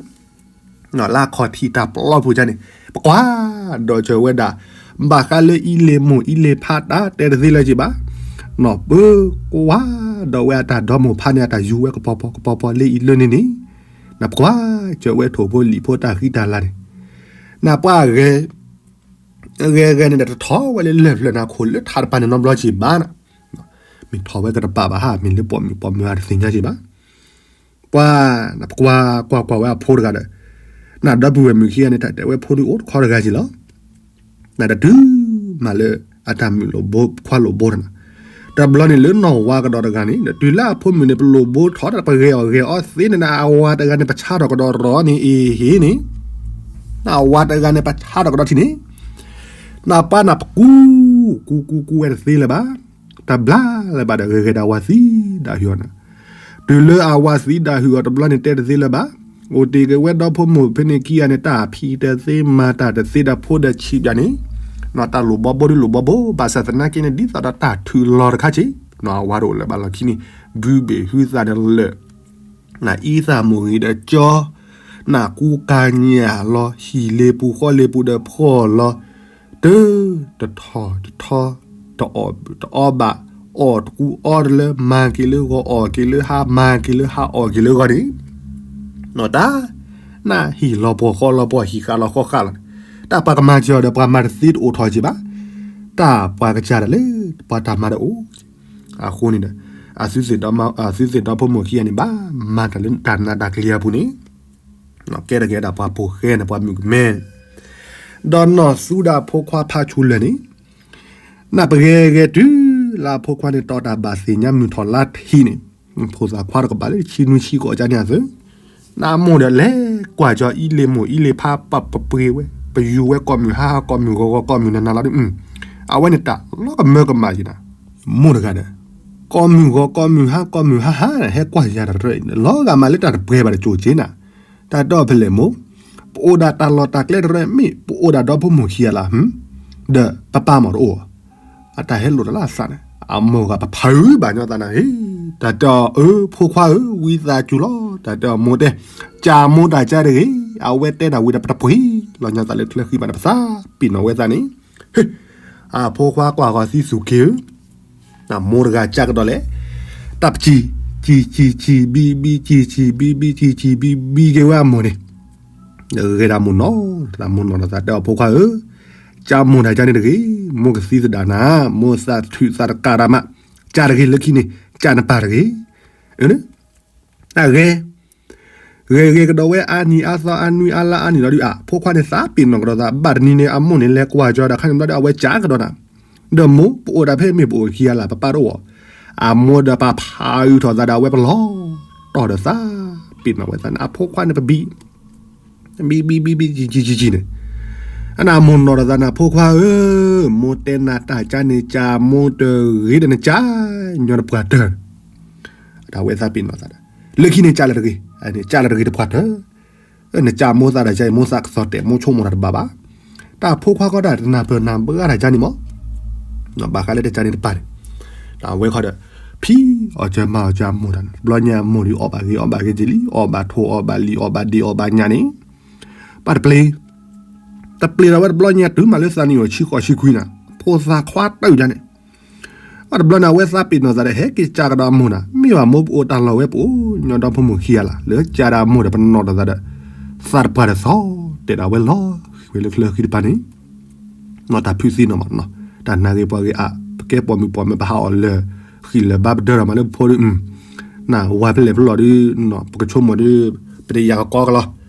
လၢအခီၣ်ထံးတၢ်ပျီပူၤကန့ၣ်, ပကွၢ်ဒီးစၢၤဝဲဒၣ် ဘၣ်ဃးလၢအံၤလ့ၣ်မိၢ်အံၤလ့ၣ်ဖးတၢ်တဲတသ့လၢၤက့ၤဘၣ်, နီၢ်ပၢၤကွၢ်ဒီးဝဲအတၢ်ဒီမိၢ်ဖးန့ၣ် အတၢ်ယူၤဝဲကပီၤပီၤကပီၤပီၤလၢအံၤလၢန့ၣ်န့ၣ်, နပကွၢ်စၢၤဝဲထိၣ်ဖိလံာ်ဖိတၢ်ဃံတၢ်လၤန့ၣ်, နပှၤဂဲၤ ဂဲၤဂဲၤန့ၣ်ဒီးတထီၣ်ဝဲလၢလၢၢ်ဖျၢၣ်န့ၣ်အခိၣ်လၢထးတပၤန့ၣ်နီတဘျီက့ၤဘၣ်နၤ, မ့ၢ်ထီၣ်ဝဲကတပၤဘၣ်ဟး မ့ၢ်လၢပိာ်မုၣ်ပိာ်မုၣ်အတသ့ၣ်ညါက့ၤဘၣ်, ပှၤ နပကွၢ်ကွၢ်ကွၢ်ဝဲအဖိတဂၤဒီး, နဒီပုၢ်ဝဲၢ်မုၣ်ခံဂၤန့ၣ် တၢ်တဲဝဲဖိဒုအိၣ်တခီတဂၤက့ၤလီၤ, နတတုၤမးလၢ အတၢ်မုၣ်လိာ်ဘိခွါလိာ်ဘိတနၤ, တဘျီန့ၣ်လၢနီၢ်ဝါကဒီးတဂၤန့ၣ် ဒီးတုၤလၢအဖိမုၣ်န့ၣ် ပလိာ်ဘိထီၣ်တၢ်ပဂဲၤအီၣ်ဂဲၤအီသ့န့ၣ် အဝၤတဂၤန့ၣ် ပဆါထီၣ်ကဒီးရီန့ၣ်အ့ဟ့န့ၣ်, အဝၤတဂၤန့ၣ် ပဆါထီၣ်ကဒီးထံန့ၣ်, နပှၤနပကူ ကူကူကူဝဲတသ့လၢၤဘၣ်, တဘျါလၢၤဘၣ်ဒီး ဂဲၤဂဲၤဒီးအဝၤသံဒၣ်ဟုၣ်အီၤနၤ, တုၤလၢအဝၤသံဒၣ်ဟုၣ်အီၤတဘျီန့ၣ် တဲတသ့လၢၤဘၣ်, အိၣ်တ့ၢ်က့ၤဝဲဒီဖိမိၢ်ဖဲန့ၣ်ခံဂၤန့ၣ် တၢ်ဖံးတသ့မၤတၢ်တသ့ဒီးဖိဒီးဆံးဘၣ်န့ၣ်, နတၢ်လိာ်ဘီဘိဒ်လိာ်ဘီဘိ ဘၣ်ဆၣ်သနာ်က့န့ၣ် ဒ်သိးဒီးတၢ်ထုးလီၤတခါက့ၤ, နအဝၤတအိၣ်လၢၤဘၣ်လီၢ်ခံန့ၣ်, ဘုဘ့ၣ်ဟုသးန့ၣ်လၢာ် နအံသၣ်မိၢ်ဂံၢ်ဒီးကၠီ, နကူကၤညၣ်လီၤ ဟံၣ်လ့ပူၤဃီလ့ပူၤဒီးဖှီၣ်လီၤ, တၢ်တထီၣ်တထီၣ်, တအီၣ်တအီဘၣ်, အီၣ်တကူအီတလၢ မၤက့ၤလၢဂီၤအီၣ်က့ၤလၢဟါ မၤက့ၤလၢဟါအီၣ်က့ၤလၢဂီၤန့ၣ်, နတၢ် နဟံၣ်လီၤပှီၢ်ဃီလီၤပှီၢ် ဟံၣ်ဃးလီၤဃီဃးလီၤန့ၣ်, တၢ်ပှၤကမၤစၢၤအီၤဒီး ပှၤမၤတသ့တအိၣ်ထီၣ်က့ၤဘၣ်, တၢ်ပှၤကစၢ်ဒၣ်လၢ ပှၤတၢ်မၤတအိၣ် အဃိန့ၣ်ဒီး အသုသ့ၣ်ဒီဖိမိၢ်ခံဂၤန့ၣ် ဘၣ်မၤတၢ်လၢတၢ်နးတၢ်ကျံၤအပူၤန့ၣ်, ကဲထီၣ်က့ၤဒၣ်ပှၤဖိဃဲန့ၣ် ပှၤမုၣ်ကမဲန့ၣ်, ဒီးနီၢ်သူဒၣ်ဖိခွါဖးဆူလၢာ်န့ၣ်, နပဂဲၤဂဲၤတုၤလၢအဖိခွါန့ၣ် တီၢ်တၢ်ဘၣ်သ့ၣ်ညါမုၢ်ထီၣ်လါထံးန့ၣ်, ဖိသၣ်ခွါတကပၤလၢဆံနွံဆံဃိးကန့ၣ်အသိး, နမိၢ်ဒီးလဲၤကွၢ်ကၠီအံလ့မိၢ်အံလ့ဖး ပပပှ့ၤဝဲ ပယူၤဝဲကိးမုၢ်ဟါဟါ ကိးမုၢ်ဂီၤဂီၤကိးမုၢ်နၤနၤလီၤဒီး, အဝဲန့ၣ်တၢ်လီၤကမၢကမၣ်က့ၤနၤ, မိၢ်တဂၤဒီး ကိးမုၢ်ဂီၤကိးမုၢ်ဟါ ကိးမုၢ်ဟါဟါ ဟဲကွၢ်ယၤတရၢအံၤ လီၤဂာ်မးလၢတၢ်တပှဲၤဘၣ်တကၠိၤက့ၤနၤ, တၢ်တဲအီၤဖဲလဲၣ်မိၢ်, ပအိၣ်ဒၣ်တၢ်လီၢ်တၢ်ကျဲတရၢမ့ၢ် ပအိၣ်ဒၣ်ဒီဖိမိၢ်ခံဂၤလၢ်, ဒီးပပၢ်မးတအိၣ်, အတၢ်ဟဲလိာ်တၢ်လၢအသးန့ၣ် အမိၢ်ဂၤပဖးအုးဘၣ်ညီသးနၤ, တၢ်တဲအီၤအၢ ဖိခွါဧၢ ဝံသးစူၤလီၤ, တၢ်တဲအီၤမိၢ်တဲ, ကၢ်မိၢ်တၢ်ကၢတဂ့ၤ, အဝဲတဲဒၣ်ဝံၤဒီးပတပှ့ၤလီၤညီသးလၢချၢဃံဘၣ်န့ၣ် ပသးပ့ၤနီၣ်ဝဲသးန့ၣ်, အဖိခွါကွၢ်ဃီၤသံသူၣ်က့ၤဧၢ မိၢ်တဂၤကၢကဒီးလဲၣ်, တၢ်ပစံၣ်, စံၣ်စံၣ်စံၣ်ဘံဘံ စံၣ်စံၣ်ဘံဘံ စံၣ်စံၣ်ဘံဘံက့ၤဝဲအမိၢ်န့ၣ်, ဒီးဂဲၤဒၣ်မိၢ်နီၢ်, တၢ်မိၢ်နီၢ်ဒီးသးတဲအီၤဖိခွါဧၢ, ကၢမိၢ်တၢ်ကၢန့ၣ်တဂ့ၤ, မိၢ်ကသံသဒၣ်နၤ, မိၢ်သးထုးသးတကးဒၣ်မး, ကၢတဂ့ၤလၢခံန့ၣ်, ကၢနပၢ်တဂ့ၤ, တၢ်ဂဲၤ ဂဲၤဂဲၤကဒီးဝဲအါနံၤအါသီအါနွံအါလါအါနံၤလီၤဒုးအါ, ဖိခွါန့ၣ်သးပ့ၤနီၣ်ကဒီးသး ဘၣ်တနံၤန့ၣ် အမိၢ်န့ၣ်လဲၤကွၢ်ကၠီဒီးခါန့ၣ်ဘျီဒီး အဝဲကၢကဒီးနၤ, ဒီးမိၢ်ပအိၣ်ဒၣ်ဖဲမ့ၢ်ပအိၣ်ခံဂၤလၢ် ပပၢ်တအိၣ်, အမိၢ်ဒီးပဖးအုးထီၣ်သးဒီးအဝဲပလီၤတီၢ်ဒီးသးပ့ၤနီၣ်ဝဲသးန့ၣ် အဖိခွါန့ၣ်ပဘံၣ် ဘံၣ်ဘံၣ်ဘံၣ်ဘံၣ် ကံၣ်ကံၣ်ကံၣ်ကံၣ်န့ၣ်, အန့ၣ်အမိၢ်နီၢ်ဒီးသးန့ၣ် ဖိခွါဧၢ, မိၢ်တဲနၤတၢ်ကၢန့ၣ် ကၢမိၢ်တဂ့ၤဒီးနကၢ ညီတပှၢ်တၢၢ်, တၢ်ဝဲသးပ့ၤနီၣ်သးဒီး, လၢခံန့ၣ်ကၢလၢတဂ့ၤ, ကၢလၢတဂ့ၤတပှၢ်တၢၢ်, နကၢမိၢ်သးဒီးကၢအံၤ မိၢ်သးကသီၣ်တဲာ် မိၢ်ဆိကမိၣ်တၢ်တဘၣ်ဘၣ်, တၢ်ဖိခွါဃီတၢ်တနၢ်ပၢၢ်နၢ်ဘၣ်တၢ်ကၢန့ၣ်မး ဘၣ်ဃးလၢတၢ်ကၢန့ၣ်တပၢ်န့ၣ်, တၢ်ဝဲခီဒီး, ဖံးအီၣ်စၢၤမၤအီၣ်စၢၤအမိၢ်တၢ်န့ၣ် တဘျီညါအမိၢ်ဒုးအီၣ်ဘၣ်ဂ့ၤအီၣ်ဘၣ်ဂ့ၤက့ၤလံ အီၣ်ဘၣ်ထိၣ်အီၣ်ဘၣ်လံၣ် အီၣ်ဘၣ်ဒ့အီၣ်ဘၣ်ညၣ်န့ၣ်, ပၢ်တပျ့ၤ, တပျ့ၤဒီးဝဲတဘျီညါတုၤမးလၢသးနံၣ်အီၣ်ဆံဃိးဆံခွံနၤ, ဖိသၣ်ခွါတၢၢ်ယါန့ၣ် အတဘျီန့ၣ် အဝဲသးပ့ၤနီၣ်သးဒီးဟဲက့ၤကၢကဒီးအမိၢ်နၤ, မ့ၢ်ဘၣ်မိၢ်ပအိၣ်တၢ်လီၢ်ဝဲပအိၣ်ညီဒီဖိမိၢ်ခံဂၤလၢ် လၢကၢဒီးအမိၢ်ဒီးပနီၣ်ဒီးသးဒီး, သးတပှၢ်ဒီးသီၣ်တဲာ်ဒၣ်ဝဲလီၤဃံၤဝဲလၢချၢဃံတပၤန့ၣ်, နီၢ်တၢ်ဖုးသံနီၢ်မးနီၢ်, တၢ်နာ်ဂ့ၤပှၤဂ့ၤအါ, ပကဲပိာ်မုၣ်ပိာ်မၢၤပဟးအီၣ်လၢာ်, ဃံၣ်လၢာ်ဘါပဒၢထီၣ်မးလၢပဖိဒုး, နဝၤဖဲလဲၣ်ဖဲလဲၣ်ဒုး, ပကဆိကမိၣ်ဒုး, ပတယာ်ကကီကလီၤ,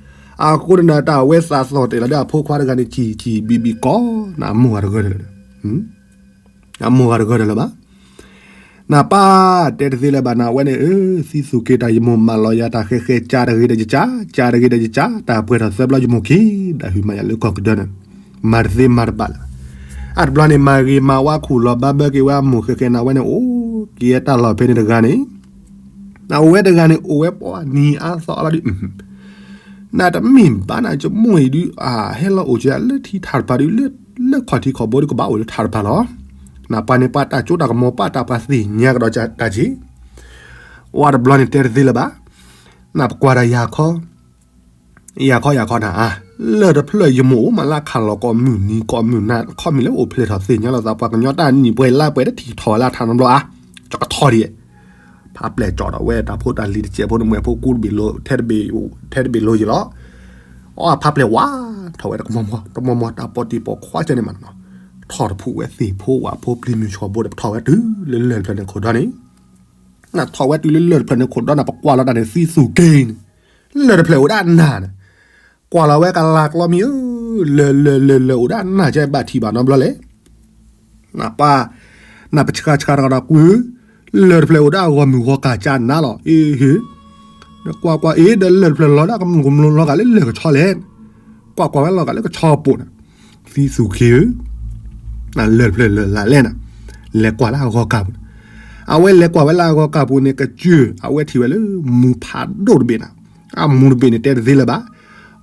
အဃိန့ၣ်ဒီးတၢ်ဝဲသးသီၣ်တဲာ်လီၤဒီးအဖိခွါတဂၤန့ၣ် ကံၣ်ကံၣ်ဘံၣ်ဘံၣ်ကီး, နအမိၢ်ဂၤတဂၤဒီးလၢၤဒီး အမိၢ်ဂၤတဂၤဒီးလၢၤဘၣ်, နပၢ်တဲတသ့လၢၤဘၣ်နၤဝဲန့ၣ်ဧၢ, သံသူၣ်က့ၤတၢ်ယမိၢ်မၢလီၤယၤတၢ်ဃဲဃဲ ကၢတဂ့ၤဒီးယကၢ, ကၢတဂ့ၤဒီးယကၢ, တၢ်ပှဲၤထီၣ်သၢဘျီယမိၢ်က့ၤ, ဒီးဟုၣ်မးယၤလၢကီၢ်ကဒၢန့ၣ်, မၤတသ့မၤတဘၣ်လၢၤဘၣ်, အတဘျီန့ၣ် မၤဂ့ၤမၤဝါခူၣ်လီၤဘၣ်ဘၢက့ၤဝဲအမိၢ်ဃဲဃဲနၤဝဲန့ၣ် အိၣ်က့ၤတၢ်လီၢ်ဖဲန့ၣ်တဂၤန့ၣ်, နအိၣ်ဝဲတဂၤန့ၣ် အိၣ်ဝဲပှၤနံၤအါသီအါလီၤဒုး နတမ့ၢ်ဘၣ်နၤ ယမိၢ်အံၤဒုး အဟဲလီၤအိၣ်က့ၤလၢထံထးတဖၣ်ဒုး လၢခီၣ်ထံးခီၣ်ဘိဒုးကဘၣ်အိၣ်လၢထးတဖၣ်လီၤ, နပှၤန့ၣ်ပှၤတၢ်စိတၢ်ကမီၤ ပှၤတၢ်ပှၤသ့ၣ်ညါကဒီးတၢ်က့ၤ, ဝဲတဘျီန့ၣ်တဲတသ့လၢၤဘၣ်, နပကွၢ်ဒီးယၤခီ, ယၤခီယၤခီနၤဧါ လၢၢ်တဖျၢၣ်ယမိၢ်အိၣ်မးလၢခးလီၤကိးမုၢ်နံၤကိးမုၢ်နၤ ခီမ့ၢ်လၢအိၣ်ဖျဲၣ်ထီၣ်သ့ၣ်ညါလိာ်သး ပှၤကညီတၢ်နံၣ်ပှဲၤလါပှဲၤတထံၣ်ထီၣ်ဝဲလၢထးနီတဘျီဧါ, ကကထီၣ်ဒံး, ဖးပျဲၢ်ကၠီၣ်ဒီးဝဲတၢ်ဖိတၢ်လံၤတစဲးဖိန့ၣ် မွဲဖိကူတဘ့ၣ်လိၤ ထဲတဘ့ၣ်, ထဲတဘ့ၣ်လိၤယံၤလီၤ. အီ ဖးပျဲၢ်ဝး ထီၣ်ဝဲတကမီၤမီၤ တမီၤမီၤ တၢ်ပီၣ်တံၢ်ပိာ်ခွါကဲန့ၣ်မးနီၤ, ထီၣ်တဖုဝဲသ့ၣ်ဖိဝၣ်ဖိပျံၤမုၢ်ဆှီဘိဒီး ပထီၣ်ဝဲတုၤလၢလၢၢ်တဖျၢၣ်န့ၣ်ခိၣ်ဒီန့ၣ် နထီၣ်ဝဲတုၤလၢလၢၢ်တဖျၢၣ်န့ၣ်ခိၣ်ဒီန့ၣ် ပကွၢ်လီၤတၢ်န့ၣ် သံသူၣ်က့ၤန့ၣ်, လၢၢ်တဖျၢၣ်အိၣ်ဒၣ်နၤန့ၣ်, ကွၢ်လီၤဝဲကလၤကျီမံၤဧၢ, လၢၢ်လၢၢ်လၢၢ်လၢၢ်အိၣ်ဒၣ်နၤ ကဘၣ်ထံၣ်ဘၣ်နီတဘျီလဲၣ်. နပၢ်, နပဆှးဆှးတဂၤဒီးကွံာ်ဧၢ, လၢၢ်တဖျၢၣ်အိၣ်ဒၣ်အဂီၢ်မုၢ်ဂီၤကၢ်ကၢ်နၤလီၤ. အ့ဟ့, ဒီးကွၢ်ကွၢ်အ့ ဒီးလၢၢ်တဖျၢၣ်လီၤဒၣ်ကမူၣ်ကမူၣ်လီၤဂာ်လၢလၢၢ်ကဆီလဲၣ်, ကွၢ်ကွၢ်ဝဲလီၤဂာ်လၢကဆီပူၤန့ၣ်, သံသူၣ်က့ၤဧၢ လၢၢ်တဖျၢၣ်လၢာ်လၢာ်လဲၣ်န့ၣ်, လဲၤကွၢ်လၢအဂီၤကၢ်ပူၤန့ၣ်, အဝဲလဲၤကွၢ်ဝဲလၢအဂီၤကၢ်ပူၤန့ၣ် ကစၢၢ် အဝဲထံၣ်ဝဲလၢမူၤဖးဒိၣ်တဘ့ၣ်န့ၣ်, အမူၤတဘ့ၣ်န့ၣ် တဲတသ့လၢၤဘၣ်,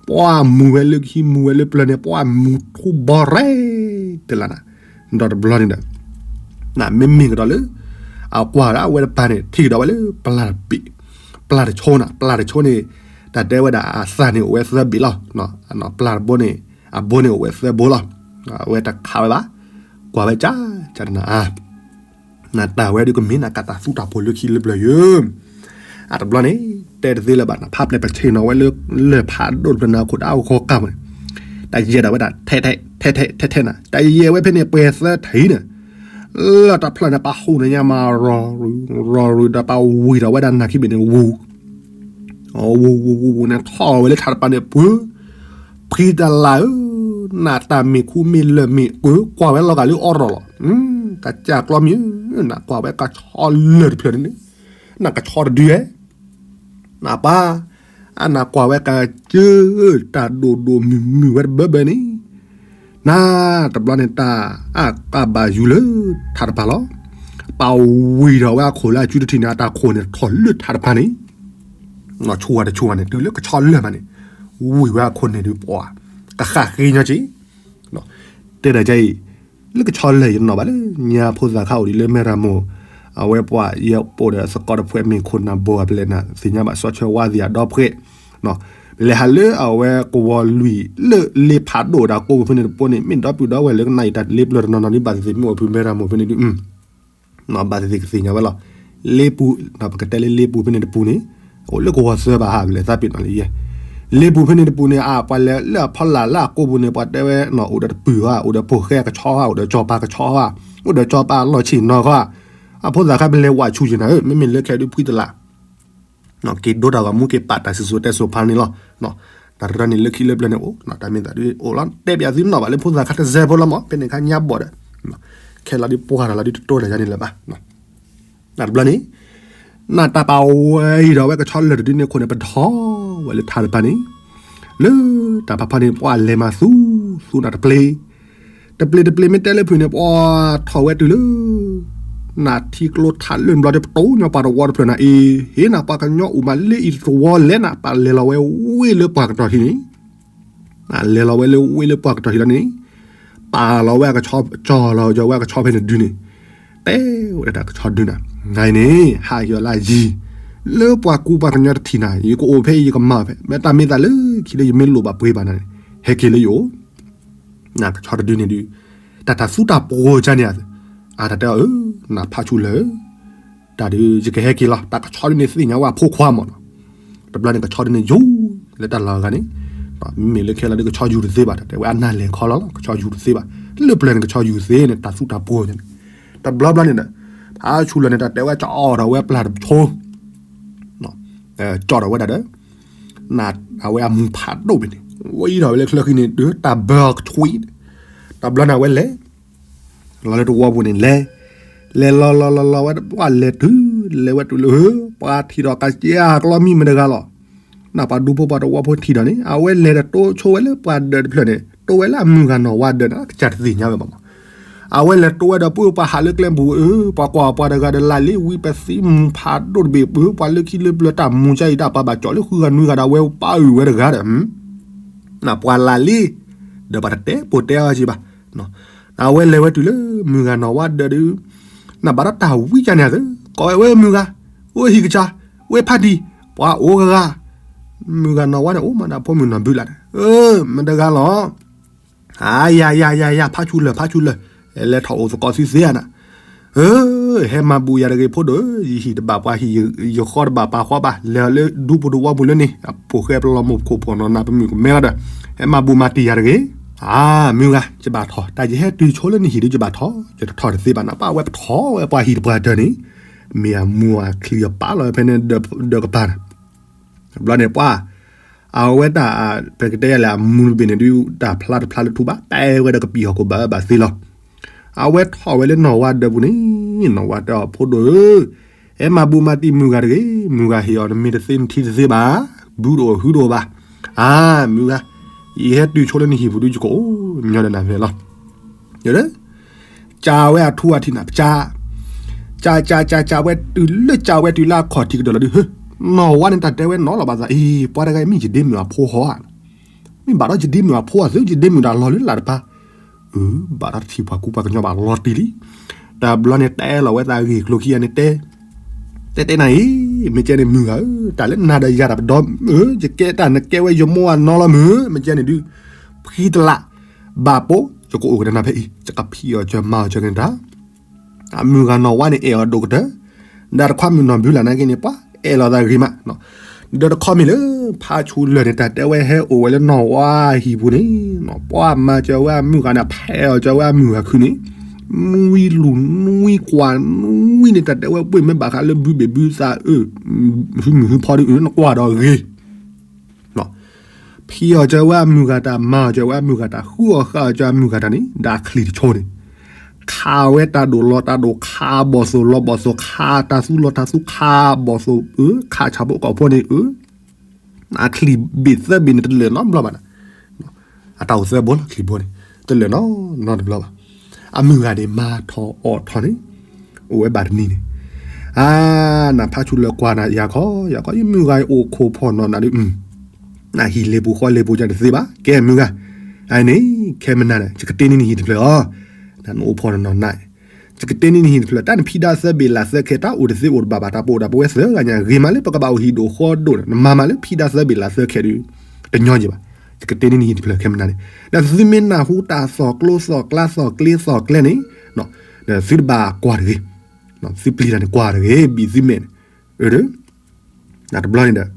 ပှၤမူၤဝဲလၢခံမူၤဝဲလၢပျၢၤန့ၣ် ပှၤမူၤထူဘီရဲၣ်တလးန့ၣ်, ဒီးတဘျီန့ၣ်ဒီး နမ့မ့ၢ်ကဒီးလၢ အကွၢ်ဒၣ်ဝဲတပၤန့ၣ် ထံၣ်ကဒီးဝဲလၢ ပျၢ်တဘ့ၣ်, ပျၢ်တဆိန့ၣ်, ပျၢ်တဆိန့ၣ် တၢ်တဲဝဲဒၣ်အသၣ်န့ၣ်အိၣ်ဝဲသၢဘ့ၣ်လီၤ. ပျၢ်တဘိန့ၣ်, အဘိန့ၣ်အိၣ်ဝဲသၢဘိလီၤ. အဝဲတခးဝဲဘၣ်, ကွၢ်ဝဲကၢ်ကၢ်တနၤဧါ နတၢ်ဝဲဒုးကမ့ၢ်နကးတၢ်သူတၢ်ပှီၤလၢခံလၢပျၢၤယိၤ, အတဘျီန့ၣ် တဲတသ့လၢၤဘၣ်န့ၣ် ဖးပျဲၢ်ပဆ့ၣ်နီၤဝဲလၢ လၢၢ်ဖးဒိၣ်တဖျၢၣ်န့ၣ်အခိၣ်ဒၣ်အဂီၤကၢ်ပူၤန့ၣ်, တၢ်ယဲၢ်ဒၣ်ဝဲဒၣ်ထဲထဲထဲထဲထဲထဲနၤ, တၢ်ယဲၢ်ဝဲဖဲန့ၣ်ပှဲၤသၢထံၣ်န့ၣ်, လၢၢ်တဖျၢၣ်န့ၣ် ပှၤဟူးန့ၣ်ညါမး ရီၤရူၤ ရီၤရူၤ ဒီးပှၤဝံၤဒီးဝဲဒၣ်နၢ်ခံဘ့ၣ်န့ၣ်ဝူၤ ဝူၤဝူၤဝူၤဝူၤန့ၣ် ထီၣ်ဝဲလၢထးတပၤန့ၣ် ပှၤ ဖှံတလးဧၢ, နတၢ်မ့ၢ်ခူမ့ၢ်လၢၢ်မ့ၢ်ပှၤ ကွၢ်ဝဲလီၤဂာ်လၢအီရီၣ်လီၤ. ကစၢ်ကျီမံၤဧၢ, နကွၢ်ဝဲကဆီလၢၢ်တဖျၢၣ်န့ၣ်, နကဆီတဒုဧဲ, နပၢ်, အနကွၢ်ဝဲကစၢၢ် တၢ်ဒိၣ်ဒိၣ်မုၢ်မုၢ်ဝဲတဘၢဘၢန့ၣ် နတဘျီန့ၣ် တၢ်အကဘၣ်ယူၤလၢထးတပၤလီၤ. ပှၤဝံၤဒီးဝဲအခိၣ်လၢအစုတထံၣ်န့ၣ် အတၢ်ခိၣ်န့ၣ် ထီၣ်လၢထးတပၤန့ၣ်, ဆူၣ်ဝဲတဆူၣ်ဝဲန့ၣ် တုၤလၢကဆီလၢၢ်မးန့ၣ်, ဝံၤဝဲအခိၣ်န့ၣ်ဒုးပှၤ ကဃၣ်ဃ့ညီက့ၤ, တဲဒ်အံၤ, လၢကဆီလၢၢ်ယနီၣ်ဘၣ်လၢ ညါဖိသၣ်ခါအိၣ်ဒံးလၢမဲၢ်ရမိၢ်, အဝဲပှၤယဲၢ်ပိာ်ဒီးသကိးတဖှဲးမ့ၢ်ခိၣ်နၢ်ဘိအပျဲၢ်နၤ သ့ၣ်ညါဘၣ်စီဆှၢဝါသ့ၣ်အဒီဖှဲး လဲၤဟးလၢအဝဲကဝီၤလွံၢ်လၢလ့ဖးဒိၣ်ဒီးကိးပူၤဖဲန့ၣ်တပိန့ၣ် မ့ၢ်ဒီပုၢ်ဒီဝဲၢ်လၢကနၣ်အံၤတၢ်လ့ပျၢၤတနီၤနီၤဒ်ဘၣ်သ့ၣ်သ့ၣ် မ့ၢ်အိၣ်ဖုမဲရမိၢ်ဖဲန့ၣ်ဒုး, ဘၣ်သ့ၣ်သ့ၣ်ကသ့ၣ်ညါဝဲလီၤ. လ့ပူၤ, ပကတဲလၢလ့ပူၤဖဲန့ၣ်တပူၤန့ၣ်, အိၣ်လၢကဝီၤသၢဘၣ်ဟး ပလဲၤသးပ့ၤနီၣ်လၢယဲၢ်, လ့ပူၤဖဲန့ၣ်တပူၤန့ၣ် အပှၤလဲၤလၢအဖီလာ်လၢအကိးပူၤန့ၣ် ပှၤတဲဝဲ အိၣ်ဒီးတပုၢ်ဧါ, အိၣ်ဒီးပိၢ်ဃဲကဆီဧါ, အိၣ်ဒီးစီၤပၤကဆီဧါ, အိၣ်ဒီးစီၤပၤလီၢ်ဆ့ၣ်နီၤဃီဧါ, အဖိသၣ်ခါပလဲၤဝးဆူၣ်ယဲၢ်နၤဧၢ, မ့မ့ၢ်လၢခဲဒုးဖှံတလး က့ၤဒိတၢ်ဂီၤမူက့ၤပာ်တၢ်စံၣ်စိၤတဲစိၤဖးန့ၣ်လီၤ. တၢ်တရၢန့ၣ်လၢခံလၢပျၢၤန့ၣ်အိၣ်, တၢ်မ့ၢ်သးဒုးအိၣ်လီၤ တဲပၠးသုနီၣ်ဘၣ်လၢဖိသၣ်ခါတစဲးဖိလီၤမး ဖဲန့ၣ်ခါညါဘီၣ်ဒီး, ခဲလီၤဒုးပှၢ်ဒီးလီၤဒုးတတိၢ်တၢ်ယါန့ၣ်လၢၤဘၣ်. တဘျီန့ၣ်, နတၢ်ပာ်ဝဲအံၤဒီးဝဲကဆီလၢၢ်တဒုန့ၣ်အခိၣ်န့ၣ် ပထီၣ်ဝဲလၢထးတပၤန့ၣ်, လၢတၢ်ဖးဖီန့ၣ် ပှၤလဲၤမၤသူ, သူနၤတပျ့ၤ တပျ့ၤတပျ့ၤမ့ၢ်တဲလၢဖုၣ်န့ၣ် ပှၤထီၣ်ဝဲတုၤလၢ နထံကျိထးလၢၢ်ဘျီဒီး ပတိၢ်ညီပှၤတဝီတဖျၢၣ်နၤအံၤ, ဟ့ၣ်နၤပှၤကညီအိၣ်မးလၢအံၤတဝီလဲၣ်နၤ, ပှၤလဲၤလီၤဝဲဝ့ၢ်လၢပှၤကတီၢ်ထံးန့ၣ်, လဲၤလီၤဝဲလၢဝ့ၢ်လၢပှၤကတီၢ်ထံးလီၤန့ၣ်, ပာ်လီၤဝဲအကဆီ, ကၠီလီၤကၠီဝဲအကဆီဖဲန့ၣ်ဒုန့ၣ်, တဲဝဲဒၣ်ကဆီဒုနၤ, နၤအံၤန့ၣ် ဟးက့ၤအီၤလၢအယံၤ, လၢပှၤကူပှၤကညီတထံၣ်နၤ, ယကအိၣ်ဖဲအံၤယကမၤဖဲ, မ့ၢ်တၢ်မ့ၢ်သးလၢခံလၢယမ့ၢ်လိၣ်ဘၣ်ပှ့ၤဘၣ်နၤန့ၣ်, ဟဲက့ၤလၢယအိၣ် နကဆီတဒုန့ၣ်ဒုး, တၢ်တၢ်သူတၢ်ပှီၤကန့ၣ်, အတၢ်တဲအီၤဧၢ, နဖးဆူၣ်လၢာ်ဧၢ, တၢ်ဒုးယကဟဲက့ၤလီၤ, တၢ်ကဆီဒုန့ၣ်သ့ၣ်ညါဝဲအဖိခွါမးနီၤ, တဘျီန့ၣ်ကဆီဒုန့ၣ်ယိာ်, လၢတၢ်လီၢ်အဂၤန့ၣ်, မ့မ့ၢ်လၢခဲလၢာ်ဒုးကဆီယူၤတသ့ဘၣ်, တၢ်တဲဝဲအနၢ်လဲၤခီလီၤလီၤ, ကဆီယူၤတသ့ဘၣ်, လၢပျၢၤန့ၣ်ကဆီယူၤသ့န့ၣ် တၢ်သူတၢ်ပှီၤန့ၣ်, တဘျီဘျီန့ၣ်ဒီး, ဖးဆူၣ်လၢာ်န့ၣ် တၢ်တဲဝဲကအိၣ်ဒီးဝဲပျၢ်တဆိ ကၠီၣ်ဒီးဝဲဒၣ်ဒီး, နအဝဲအမူၤဖးဒိၣ်ဖဲန့ၣ်, ဝံၤဒီးဝဲလၢချၢဃံန့ၣ် ဒုးတၢ်ဘၢအကဆွံ, တဘျီန့ၣ်အဝဲလဲၤ, လီၤလၢတဝီပူၤန့ၣ်လဲၤ, လဲၤလီၤလီၤလီၤလီၤဝဲ ပှၤလဲၤတုၤ, လဲၤဝဲတုၤလၢ, ပှၤထံၣ်ဒီးကစၢ်ကျီမံၤမတဂၤလီၤ, နပှၤဒူဖိပှၤတဝီဖိထံၣ်ဒီးန့ၣ် အဝဲလဲၤဒီးတိဆိဝဲလၢပှၤဒၢးတဖျၢၣ်န့ၣ် တိဝဲလၢအမုၢ်ဂၤနီၢ်ဝါဒၢးန့ၣ် ကစၢ်တသ့ၣ်ညါဝဲဘၣ်မး အဝဲလဲၤတိဝဲဒီးပုၢ်ပှၤဟးလၢကျဲပူၤဧၢ, ပှၤကွၢ်ပှၤတဂၤဒီးလၢလံဝံပသံမူၤဖးဒိၣ်တဘ့ၣ်ပၢ, ပှၤလၢခံလၢပျၢၤတၢ်မူၤကါအံၤဒၣ်ပှၤဘၣ်ကၠီၣ်လၢဃုဂၤနွံဂၤဒီးအဝဲပၢ်အုၣ်ဝဲတဂၤဒီး, နပှၤလၢလံ, ဒီးပှၤတတဲပိာ်တဲအီၤက့ဘၣ်, အဝဲလဲၤဝဲတုၤလၢမုၢ်ဂၤနီၢ်ဝါဒၢးဒုး, နဘၣ်ဒီးတၢ်ဝံကါန့ၣ်အသး, ကိးဝဲဝဲမုၢ်ဂၤ, အိၣ်ဟံၣ်ကစၢ်, ဝဲဖးတံၢ်, ပှၤအိၣ်ဂၤဂၤ, မုၢ်ဂၤနီၢ်ဝါန့ၣ် အိၣ်မးဒီးဖိမုၣ်နီၢ်ဘုလးန့ၣ်, မတဂၤလီၤ. အါ ယၤ ယၤ ယၤ ယၤ ဖးဆူလၢၢ် ဖးဆူလၢၢ်, လဲၤထီၣ်အိၣ်သကိးသုသ့ဧါနၤ. ဟဲမၤဘူၣ်ယၤတဂ့ၤ ဖိဒိၣ်ဧၢ, ယဟံၣ်တဘၣ်ပှၤဟံၣ်, ယဃီတဘၣ်ပာ်ဃီဘၣ်, လဲၤလၢဒူပူၤတဝီပူၤလၢန့ၣ်, အဖိၣ်ဃဲပလီၢ်မိၢ်ခိၣ်ဖီၣ်နီၢ်နၤ ပမုၣ်ကမဲလီၤဒီး, ဟဲမၤဘူၣ်မၤတံၢ်ယၤတဂ့ၤ. အါ မုၢ်ဂၤ ယဘၣ်ထီၣ်, တၢ်ယဟဲတုၤဆိလၢနဟံၣ်ဒုး ယဘၣ်ထီၣ်, ယတထီၣ်တသ့ဘၣ်နၤ, ပှၤဝဲပထီၣ်ဝဲပှၤဟံၣ်တပှၤတၢၢ်န့ၣ်, မ့ၢ်အမူအချံအပာ်လီၤဝဲဖဲန့ၣ်, ဒီးကပၤန့ၣ် ဘျီန့ၣ်ပှၤ, အဝဲတၢ်, ပကတဲယၤလဲၣ် အမူတဘ့ၣ်န့ၣ်ဒုး တၢ်ဖျါတဖျါလၢထူဘၣ်, ပာ်ဝဲဒီးကပံာ်ဟီၣ်ခိၣ်ဘၣ်ဘၣ်သ့လီၤ. အဝဲထီၣ်ဝဲလၢနီၢ်ဝါဒၢပူၤန့ၣ်, နီၢ်ဝါတဲအီၤ ဖိဒိၣ်ဧၢ, ဟဲမၤဘူၣ်မၤတံၢ်မုၢ်ဂၤတဂ့ၤ, မုၢ်ဂၤဟ့ၣ်အီၤနမ့ၢ်တသ့နထံတသ့ဘၣ်, ဘုတအိၣ်ဟုတအိၣ်ဘၣ်. အါ မုၢ်ဂၤ, ယဟဲတုၤဆိလၢနဟံၣ်ပူၤဒုး ယကအိၣ်ညီလၢနၤဖဲလီၤ. ကၢ်ဝဲအထူအထံးနၤ ပကၢ်, ကၢ်ကၢ်ကၢ်ကၢ်ဝဲတုၤလၢ ကၢ်ဝဲတုၤလၢအခီၣ်ထံးကတၢၢ်လီၤဒုး, နီၢ်ဝါန့ၣ်တၢ်တဲဝဲနီၤလီၤဘၣ်သး အံၤ ပှၤတဂၤအံၤမ့ၢ်ယဒ့မုၣ်အဖိဟီဧါ, မ့ၢ်ဘၣ်ဒီးယဒ့မုၣ်အဖိဧါ သုယဒ့မုၣ်တၢ်လီၤလၢလၢ်တပၤ, အၢ ဘၣ်ဒီးတထံၣ်ပှၤကူပှၤကညီဘၣ်လီၤတံၢ်လံ. တဘျီန့ၣ် တဲလီၤဝဲသးဂ့ၢ်ကျိၤခံဂၤန့ၣ်တဲ, တဲတဲနၤအံၤ, မ့ၢ်ကဲန့ၣ်မုၢ်ဂၤဧၢ, တၢ်လၢနၤဒီးယၤတၢ်ပဒီ, ယကဲတၢ်နကဲဝဲယမိၢ်အနီၢ်လီၤမုၢ်, မ့ၢ်ကဲန့ၣ်ဒုး, ဖှံတလး, ဘၣ်ပိာ်, ယကအိၣ်ကဒီးနၤဖဲအံၤ, ယကဖံးအီၣ်စၢၤမၤအီၣ်စၢၤက့ၤနတၢ် အမုၢ်ဂၤနီၢ်ဝါန့ၣ် အဲၣ်အီၤဒိၣ်ကတၢၢ်, ဒီးတခွါမုၣ်နီၢ်ဘုလးနာ်က့န့ၣ် ပှၤအဲၣ်လီၤသးဂ့ၤမး, ဒီးတခီမ့ၢ်လၢ ဖးဆူလၢၢ်န့ၣ် တၢ်တဲဝဲဟဲအိၣ်ဝဲလၢနီၢ်ဝါဟံၣ်ပူၤန့ၣ်, ပှၤမၤစၢၤဝဲအမုၢ်ဂၤန့ၣ် ဖဲးအီၣ်စၢၤဝဲအမုၢ်ဂၤခုန့ၣ်, နွံလူၤနွံကွၢ် နွံန့ၣ် တၢ်တဲဝဲပှ့ၢ်မ့ၢ်ဘၣ်ဃးလၢဘုဘ့ၣ်ဘုသးအၢ, ဟုမုၢ်ဟုဖီဒုး နကွၢ်ဒီးဂ့ၤ ဖံးအီၣ်စၢၤဝဲအမုၢ်ဂၤတၢ် မၤအီၣ်စၢၤဝဲအမုၢ်ဂၤတၢ် ဃုအီၣ်ဃာ်အီၣ်စၢၤအမုၢ်ဂၤတၢ်န့ၣ် ဒီးအချံၢ်တဆိန့ၣ်, ခးဝဲတၢ်ဒိၣ်လီၤတၢ်ဒိၣ် ခးဘီၣ်သိၣ်လီၤဘီၣ်သိၣ် ခးတၢ်သူလီၤတၢ်သူ ခးဘီၣ်သိၣ် အၢ ခးဆၣ်ဖိကီၢ်ဖိန့ၣ် အၢ အချံၢ်ဘ့ၣ်သၢဘ့ၣ်န့ၣ် တလၢာ်နီတဘျီဘၣ်နၤ, အတၢ်အိၣ်သၢဘိလီၤ ချံၢ်ဘိန့ၣ် တလၢာ်နီနီတဘျီဘၣ်. အမုၢ်ဂၤန့ၣ် မၤထီၣ်အီၣ်ထီၣ်န့ၣ် အိၣ်ဝဲဘၣ်တနံၤန့ၣ်, အါ နဖးဆူလၢၢ်ကွၢ်နၤ ယၤခီ ယၤခီ ယမုၢ်ဂၤအိၣ်ခိၣ်ဖီၣ်နီၢ်နၤဒုး, နဟံၣ်လ့ၤပူၤဃီလ့ၤပူၤယၤတသ့ဘၣ် ကဲမုၢ်ဂၤ, အန့ၣ် ခဲမနၤန့ၣ် ယကတ့န့ၢ်နဟံၣ်တဖျၢၣ်အီၤ, နအိၣ်ဖီၣ်နီၢ်နၤ ယကတ့န့ၢ်နဟံၣ်တဖျၢၣ် တၢ်နဖံးဒါသၢဘ့ၣ်လးသၢခဲ တၢ်အိၣ်တသ့အိၣ်တဘၣ်ဘၣ် တၢ်ပအိၣ်ဒၣ်ပဝဲသၢဂၤညါ ဂ့ၤမးလၢပကဘၣ်အိၣ်ဟံၣ်ဒိၣ်ဃီဒိၣ်န့ၣ် နမၤမးလၢဖံးဒါသၢဘ့ၣ်လးသၢခဲဒုး တညီယံၤဘၣ်, ယကတ့န့ၢ်နဟံၣ်တဖျၢၣ်ခဲမနၤန့ၣ်, ဒီးသုမ့ၢ်နၢ်ဟူတၢ်သီၣ်ကျိသီၣ်ကျါသီၣ်ကျ့သီၣ်ကျဲန့ၣ်, ဒီးသုတဘၣ်ကွၢ်တဂ့ၤ, သုပျံၤတၢ်န့ၣ်ကွၢ်တဂ့ၤ ဘံၣ်သုမဲာ်န့ၣ်, အၢ တဘျီန့ၣ်ဒီး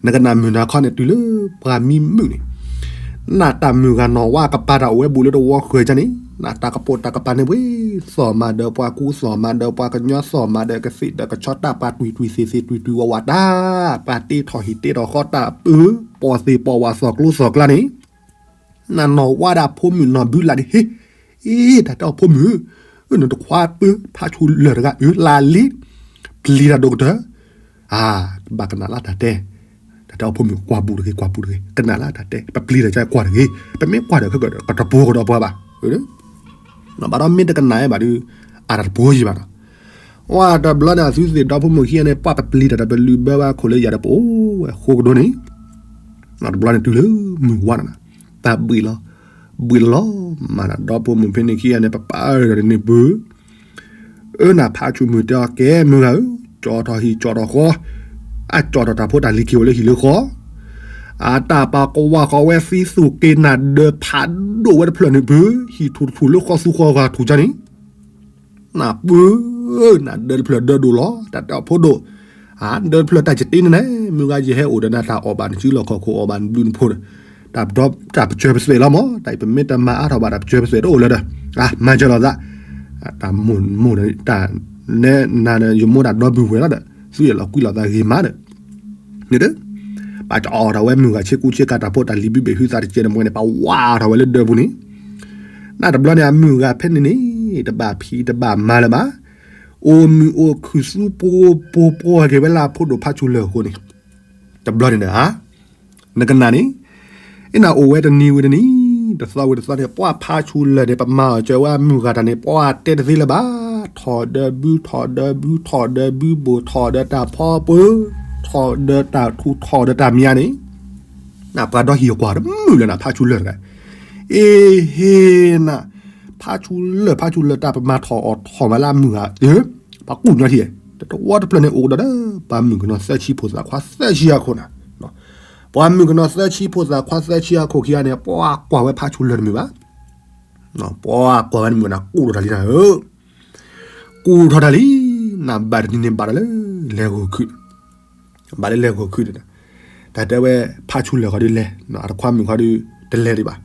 နကနၣ်မုၢ်နၤခီန့ၣ် တုၤလၢပှၤမံမုာ်န့ၣ်, နတၢ်မုၢ်ဂၤနီၢ်ဝါကပၤတၢ်အိၣ်ဝဲဘူးလၢတဝီဃၢၤကန့ၣ်, နတၢ်ကပိာ်တၢ်ကပၤန့ၣ်ဝဲ, သီၣ်မၤဒီးပှၤကူ သီၣ်မၤဒီးပှၤကညီ သီၣ်မၤဒီးကသ့ၣ်ဒီးကဆီ တၢ်ပှၤတွံၢ်တွံၢ်သ့ၣ်သ့ၣ်တွံၢ်တွံၢ်ဝးဝးတၢ်, ပှၤတ့ထီၣ်ဟံၣ်တ့ထီၣ်ဃီတၢ်ပၢ, ပိာ်သ့ၣ်ပိာ်ဝးသီၣ်ကျိသီၣ်ကျါန့ၣ် နနီၢ်ဝါဒၣ်ဖိမုၣ်နီၢ်ဘုလးန့ၣ် ဟ့ၣ်, အ့ တၢ်တဲအီၤဖိမုၣ်, နတခွါပၢ ဖးဆူလၢၢ်တဂၤအၢ လါလံ, ပျံၤတၢ်ဒိၣ်ကတၢၢ်, အါ ဘၣ်ကနၣ်လၢတၢ်တဲ, တၢ်တဲအီၤဖိမုၣ် ကွၢ်ဘူးတဂ့ၤ ကွၢ်ဘူးတဂ့ၤ ကနၣ်လၢတၢ်တဲ ပပျံၤတၢ်ကွၢ်တဂ့ၤ, ပမ့ၢ်ကွၢ်ဒီးခဲကၢၢ်ဒီး ကတပိၤကဒီးပှၤဘၣ်, ဘၣ်ဒီးမ့ၢ်တကနၣ်ဘၣ်ဒုး, အတၢ်တပိၤယံၤဘၣ်ဒီး ဝဲတဘျီန့ၣ် အသုသ့ၣ်ဒီဖိမိၢ်ခံဂၤန့ၣ် ပှၤပပျံၤတၢ်ဒီးပလုၢ်ဘၢဝဲအခိၣ်လၢယၤဒီး ပအိၣ်ဝဲဃိကဒိန့ၣ်, တဘျီန့ၣ်တုၤလၢမုၢ်ဝါနၤ, တၢ်ဘှံးလီၤ, ဘှံးလီၤမးနၤ ဒီဖိမိၢ်ဖဲန့ၣ်ခံဂၤန့ၣ် ပပာ်ဒီးန့ၣ်ပၢ, အၢနဖးဆူမုၢ်တဲအီၤ ကဲမုၢ်ဂၤဧၢ, ကၠီထီၣ်ဟံၣ်ကၠီထီၣ်ဃီ, အကၠီထီၣ်တၢ်ဖိတၢ်လံၤက့ၤအိၣ်လၢဟံၣ်လၢဃီ, အတၢ်ပာ်ကဝၢ်ဃီဝဲသံသူၣ်က့ၤနၤဒၢးဖးဒိၣ်ဝဲတဖျၢၣ်န့ၣ်ပၢ, ဟံၣ်ထူၣ်တထူၣ်လၢဃီသူဃီဂၤထူၣ်ကန့ၣ် နပၢ, နဒၢးတဖျၢၣ်ဒၢးဒိၣ်လီၤ တၢ်တဲအီၤဖိဒိၣ်, အဒၢးတဖျၢၣ်တၢ်ယတ့န့ၣ်န့ၣ် မုၢ်ဂၤယဟဲအိၣ်ဒီးနၤတၢ်အီၣ်ဘၣ်နစုလီၢ်ခီၣ်ခိၣ်အီၣ်ဘၣ်နဘျုးနဖှိၣ်ဒီး, တၢ်ပဒီ တၢ်ပစၢၤပသွဲၣ်လီၤမး တၢ်အံၤပမ့ၢ်တမၤအါထီၣ်ဘၣ်တၢ်ပစၢၤပသွဲၣ်တအိၣ်လၢၤဒီး, အါ မၤစၢၤလိာ်သး, တၢ်မိၢ်မိၢ်တၢ်, နဲနၤန့ၣ် ယမိၢ်တၢ်ဒီပုၢ်ဝဲၢ်လီၤဒီး သုအဲၣ်လီၤကွံလီၤသးဂ့ၤမးဒီး န့ၣ်ဒီး, ပှၤကၠီထီၣ်ဝဲမုၢ်ဂၤဆ့ကူဆ့ကၤတၢ်ဖိတၢ်လံၤဘုဘ့ၣ်ဟုသးတကဲးန့ၣ်မ့ၢ်န့ၣ် ပှၤဝါထီၣ်ဝဲလၢဒၢးပူၤန့ၣ်, နတဘျီန့ၣ် အမုၢ်ဂၤဖဲန့ၣ်န့ၣ် တဘၣ်ဖံးတဘၣ်မၤလၢၤဘၣ်, အိၣ်မုာ်အိၣ်ခုၣ်သူပှိၤပှိၤပှိၤက့ၤဝဲလၢအဖိဒိၣ်ဖးဆူလၢၢ်အဃိန့ၣ်, တဘျီန့ၣ်ဒီး နကနၣ်န့ၣ်, အ့နၤအိၣ်ဝဲတနံၤဝံၤတနံၤ, တသီဝံၤတသီန့ၣ် ပှၤဖးဆူလၢၢ်န့ၣ် ပမၤအီၣ်စၢၤဝဲအမုၢ်ဂၤတၢ်န့ၣ် ပှၤတဲတသ့လၢၤဘၣ်, ထီၣ်ဒၢဘု ထီၣ်ဒၢဘု ထီၣ်ဒၢဘုဘိၣ် ထီၣ်ဒၢတၢ်ဖီပၢၤ, ထီၣ်ဒၢတၢ်ထူ ထီၣ်ဒၢတၢ်မံၤန့ၣ်, နပှၤဒီဟံၣ်အကွၢ်တမုာ်လၢၤနၤ ဖးဆူလၢၢ်တဂၤ, အ့ဟ့နၤ, ဖးဆူလၢၢ် ဖးဆူလၢၢ်တၢ်ပမၤထီၣ်အီၣ်ထီၣ်မးလၢအမုၢ်ဂၤ, ပှၤကူၣ်ညီထံၣ်, တဝီတဖျၢၣ်န့ၣ်အိၣ်ကဒီးဒီး ပှၤမုၣ်ကနီၤသၢဆံဖိသၣ်ခွါသၢဆံအခိၣ်နၤ, ပှၤမုၣ်ကနီၤသၢဆံ ဖိသၣ်ခွါသၢဆံအခိၣ်ခံဂၤန့ၣ် ပှၤကွၢ်ဝဲဖးဆူလၢာ်တမုာ်ဘၣ်. ပှၤကွၢ်ဝဲတမုာ်န့ၣ် ကူၣ်ထီၣ်တၢ်လံနၤဧၢ, ကူၣ်ထီၣ်တၢ်လံ, နဘၣ်တနံၤန့ၣ်ဘၣ်ဒီးလၢလဲၤဂီၤခုၣ်, ဘၣ်လၢလဲၤဂီၤခုၣ်န့ၣ်, တၢ်တဲဝဲဖးဆူလၢာ်ခီဒုးလဲၤ, အတခွါမုၣ်ခီဒုး တလဲၤဒံးဘၣ်,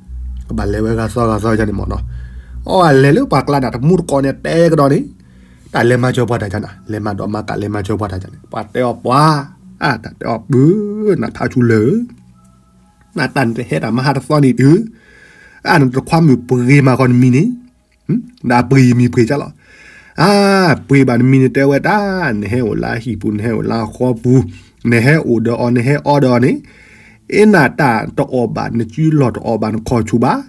ကဘၣ်လဲၤဝဲဂၤသီဂၤသီယါန့ၣ်မ့ၢ်နီၤ, အီၣ်လဲၤလၢပှၤကျါန့ၣ် တမူတကိးန့ၣ်တဲကဒီးန့ၣ်, တၢ်လဲၤမၤစၢၤပှၤတၢ်ကန့ၣ်, လဲၤမၤဒိးမၤကး လဲၤမၤစၢၤပှၤတၢ်ကန့ၣ်, ပှၤတဲအီၤပှၤ, အတၢ်တဲအီၤပၢ, နဖးဆူလၢာ် နတၢ်နတဟဲတၢ်မဟါတသီန့ၣ်တုၤ, အနတခွါမုၣ်ပှ့ၤမးဃီနမံၤန့ၣ်, ဒီးအပှ့ၤယမံၤပှ့ၤကလီၤ, အပှ့ၤဘၣ်နမံၤန့ၣ် တဲဝဲတၢ်, နဟဲအိၣ်လၢဟံၣ်ပူၤ နဟဲအိၣ်လၢဃီပူၤ, နဟဲအိၣ်ဒီးအီၤ နဟဲအီဒီးအီၤန့ၣ်, အ့နတၢ်တအီၣ်ဘၣ် နစုလီၢ်တအီၣ်ဘၣ် နခီၣ်ဆူၣ်ဘၣ်,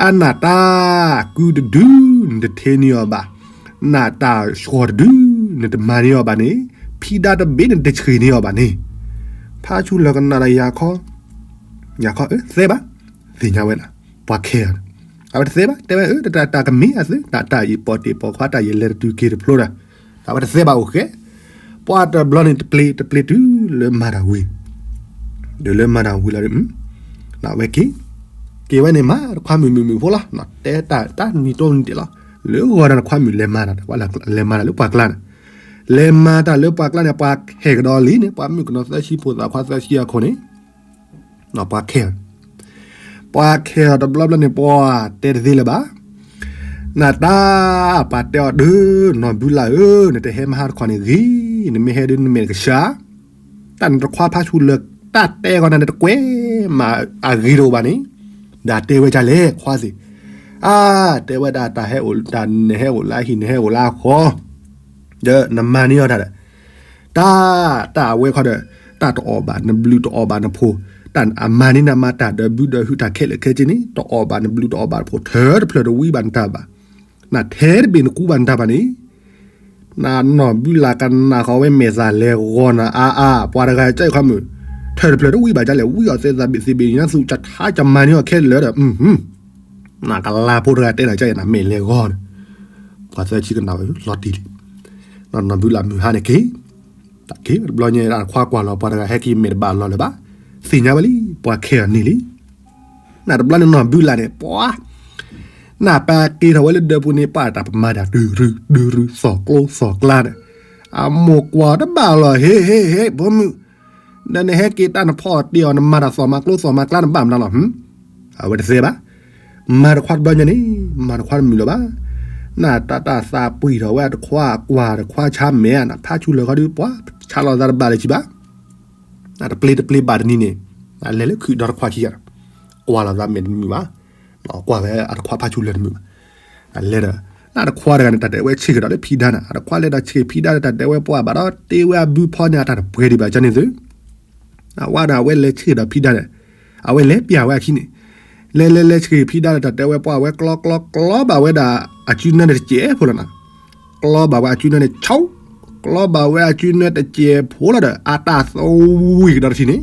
အနတၢ်ကုတဒု နတထ့န့ၢ်အီၤဘၣ်, နတၢ်ဆှီၣ်တဒု နတမၤန့ၢ်အီၤဘၣ်န့ၣ်, ဖံဒါတဘ့ၣ်နတဆှ့ၣ်န့ၢ်အီၤဘၣ်န့ၣ်, ဖးဆူလၢာ်ကနၣ်ဒီးယၤခီ, ယၤခီသဲဘၣ်, သ့ၣ်ညါဝဲဒၣ်, ပှၤခဲအီၤန့ၣ်, အဝဲတသဲဘၣ်, တဲဝဲအၢ တၢ်တၢ်ကမ့ၢ်အသု တၢ်တၢ်ယံၤပိာ်တ့ၢ်ပိာ်ခွါ တၢ်ယံၤလဲၤတတုၤက့ၤတဖျိဒီး, အဝဲတသဲဘၣ်အိၣ်ဃဲ, ပှၤတဘျီန့ၣ်တပျ့ၤတပျ့ၤတုၤလၢမၤတၢ်ဝံၤ, တုၤလၢမၤတၢ်ဝံၤလီၤဒီး, နဝဲက့ၤ, က့ၤဝဲန့ၣ်မး တခွါမုၣ်မုၣ်မုၣ်ဖိလီၤ, တဲတၢ်တၢ်နံၤတိနံၤတဲလီၤ, လၢဂီၤဒီးတခွါမုၣ်လဲၤမၤတၢ်, လဲၤမၤတၢ်လၢပှၤကျါန့ၣ်, လဲၤမၤတၢ်လၢပှၤကျါန့ၣ် ပှၤခဲကဒီးလံန့ၣ် ပှၤမုၣ်ကနီၤသၢဆံ ဖိသၣ်ခွါသၢဆံအခိၣ်န့ၣ်, ပှၤခဲ, ပှၤခဲအီၤတဘျီဘျီန့ၣ် ပှၤတဲတသ့လၢၤဘၣ်, နတၢ်, ပှၤတဲအီၤဒုး နီၢ်ဘုလၢ်ဧၢ, နတဟဲမဟါတခီန့ၣ်ဂ့ၤ, နမ့ၢ်ဟဲဒုးနမဲာ်ကဆှး, တၢ်နတခွါဖးဆူလၢာ် တၢ်တဲဂီၤနၤ နတကွဲးမးအဂ့ၤတအိၣ်ဘၣ်န့ၣ်, ဒီးတဲဝဲဒ်လဲၣ်ခွါသ့ၣ်, အါ, တဲဝဲဒၣ်တၢ်ဟဲအိၣ်တၢ် နဟဲအိၣ်လၢဟံၣ် နဟဲအိၣ်လၢဃီ, ဒီးနမၤန့ၢ်အီၤတၢ်ဒီး တၢ်, တၢ်အဝဲခီဒီး, တၢ်တအီၣ်ဘၣ်နဘျုးတအီၣ်ဘၣ်နဖှိၣ်, တၢ်အမၤန့ၢ်နမၤတၢ်ဒီးဘုဒီးဟုတၢ်ခဲလၢာ်ခဲဆ့န့ၣ် တအီၣ်ဘၣ်နဘျုးတအီၣ်ဘၣ်နဖှိၣ် ထၢတဖျၢၣ်တဝံဘၣ်နတၢ်ဘၣ်, နထဲတဘ့ၣ်နကူဘၣ်နတၢ်ဘၣ်န့ၣ်, နနီၢ်ဘုလၢ်ကနၣ်ဃီဝဲမဲာ်သၣ်လဲၤဂီၤနၤအါအါ ပှၤတဂၤကၢ်အံၤခီမုၢ်, ထၢတဖျၢၣ်တဝံဘၣ်ဒ်လဲၣ် ဝံအီၤသဲသးဘ့ၣ်သ့ဘ့ၣ်ညါသူၣ်ကထါကမၤန့ၢ်အီၤခဲလၢာ်ဒီး နကလါဖိတဂၤတဲဒၣ်ကၢ်အံၤနမဲာ်လဲၤဂီၤန့ၣ်, ပှၤသၢဆံကနၣ်ဝဲလီၤတံၢ်လံ, နီၢ်ဘုလၢ်မုၢ်ဟါန့ၣ်က့ၤ, တၢ်က့ၤတဘျီညါတၢ်တခွါကွၢ်လီၤပှၤတဂၤဟဲက့ၤမဲာ်တဘၣ်လီၤလၢၤဘၣ်, သ့ၣ်ညါဝဲလံ ပှၤခဲအီၤန့ၣ်လံ, နတဘျီန့ၣ်နီၢ်ဘုလၢ်န့ၣ် ပှၤ နပာ်က့ၤထီၣ်ဝဲလၢဒၢးပူၤန့ၣ် ပာ်တၢ်ပမၤတၢ်တုၤရုတုၤရု သီၣ်ကျိသီၣ်ကျါန့ၣ်, အမိၢ်ကွၢ်တဘၣ်လီၤ ဟ့ၣ်ဟ့ၣ်ဟ့ၣ် ဖိမုၣ်, ဒီးနဟဲက့ၤတၢ်နဖီၣ်တ့ၢ်အီၤ နမၤတၢ်သီၣ်မၤကျိသီၣ်မၤကျါနဘၣ်မနုၤလီၤ, အဝဲတသ့ဘၣ်, မၤတခွါတဘျီညါန့ၣ်, မၤတခွါတမုာ်လၢၤဘၣ်, နတၢ်တၢ်သးပှံၢ်ထီၣ်ဝဲအတခွါကွၢ်တခွါဆါမဲာ် နဖးဆူလၢာ်ခီဒုး ပှၤဆါလီၤသးတဘၣ်လၢၤဘၣ် နတပျ့ၤတပျ့ၤဘၣ်တနံၤန့ၣ်, နလဲၤလၢခုၣ်ဒီတခွါခံဂၤ, ကွၢ်လီၤသးမဲာ်တမုာ်ဘၣ်, ကွၢ်ဝဲအတခွါဖးဆူလၢာ်တမုာ်ဘၣ်, လဲၤဒီး, နတခွါတဂၤန့ၣ် တၢ်တဲဝဲဆ့ၣ်ကဒီးလၢဖံဒါန့ၣ် အတခွါလဲၤဒီးဆ့ၣ်ဖံဒါဒီး တၢ်တဲဝဲပှၤဘၣ်ဒီး တ့ဝဲအဘုဖီန့ၣ် အတၢ်တပှဲၤဒံးဘၣ်ကန့ၣ်သု, အဝဲဒၣ်အဝဲလဲၤဆ့ၣ်ဒီးဖံဒါန့ၣ်, အဝဲလဲၤပျၢ်ဝဲအခံန့ၣ်, လဲၤလဲၤလဲၤဆ့ၣ်ဖံဒါဒီး တၢ်တဲဝဲပှၤဝဲကျီကျီကျီဘၣ်ဝဲဒၣ် အစုနၢန့ၣ်တစဲးဖိလီၤနၤ ကျီဘၣ်ဝဲအစုနၢန့ၣ် ဆီ, ကျီဘၣ်ဝဲအစုနၢတစဲးဖိလီၤဒီး အတၢ်သဝံၣ်ကဒီးတထံၣ်န့ၣ်,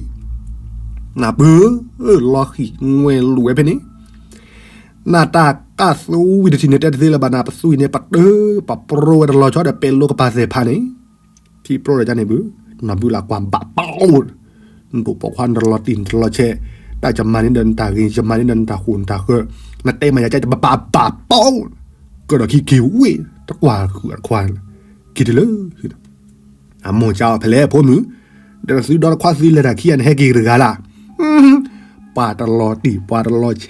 နပၢၢ်, လီၤဃံၢ်ငွဲၢ်လူၤဝဲဖဲန့ၣ်, နတၢ်ကၢ်သဝံၣ်တထံၣ်န့ၣ် တဲတသ့လၢၤဘၣ် နပသွံၣ်န့ၣ် ပတၢၢ် ပပြိဝဲတလီၤဆီဒီး ပဲာ်လိကပၤသဲၣ်ဖးန့ၣ်, ထံၣ်ပြိဒီးကန့ၣ်ဘု, နီၢ်ဘုလၢ်ကွၢ်ဘၣ်ပီၣ် နဒိၣ်ပိာ်ခွါ နတလီၤတံၢ် နတလီၤဆဲး, တၢ်ကမၤန့ၢ်ဒီးနတၢ်ဂ့ၤ ကမၤန့ၢ်ဒီးနတၢ်ဃိၣ်နတၢ်ဃၢၤ, နတဲမၤယၤကဘၣ်ဘၣ်ပီၣ်, ကဒီးခံက့ၤဝ့ၢ် တကွၢ်ဃုာ်အခွါ, က့ၤတုၤလၢ, အမိၢ်ကၢအီၤဖဲလဲၣ်ဖိမုၣ်, ဒီးသုဒီတခွါသုလဲၤတၢ်ခံဂၤန့ၣ် ဟဲက့ၤတဂၤလၢ်, ပှၤတလီၤတံၢ် ပှၤတလီၤဆဲး, ပှၤတကျီ ပှၤတကျါ,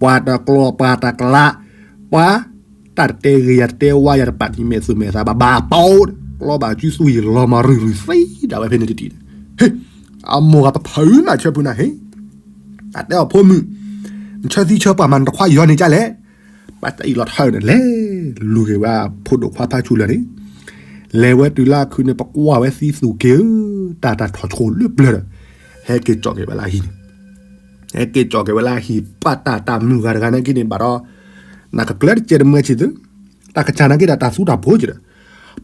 ပှၤ တၢ်တတဲဂ့ၤယၤတတဲဝါယၤတပာ်တံၤမဲာ်သူၣ်မဲာ်သးဘၣ်ဘၣ်ပီၣ်, ကျီဘၣ်စုသွံၣ်လီၤမၤရုၢ်ရုၢ်သံဒၣ်ဝဲဖဲန့ၣ်တထံၣ်န့ၣ်, ဟ့ၣ်, အမိၢ်ဂၤပဖုးနၤဆၢဖုးနၤဟ့ၣ်, အတဲအီၤဖိမုၣ်, နဆၢသံဆၢပှၢ်မး နတခွါယီၤန့ၣ်ကလဲၣ်, ပှၤတအံၤလီၤထၢၣ်န့ၣ်လဲၤ, လူၤက့ၤဝဲဖိဒိၣ်ခွါဖးဆူလၢာ်န့ၣ်, လဲၤဝဲတုၤလၢအခုးန့ၣ် ပကွၢ်ဝဲသံသူၣ်က့ၤဧၢ, တၢ်တၢ်ထီၣ်ဆိလၢပျၢၤဒီး, ဟဲက့ၤကၠီၣ်က့ၤဝဲလၢအဟံၣ်န့ၣ် ဟဲက့ၤကၠီၣ်က့ၤဝဲလၢအဟံၣ် ပာ်တၢ်တၢ်မုၢ်ဂၤတဂၤနာ်က့န့ၣ်ဘၣ်ဒီး, နကကျၢၤတကဲးတမှဲဆံးသု, တၢ်ကစၢ်နာ်က့ဒီးတၢ်သူတၢ်ဖိက့ၤဒီး,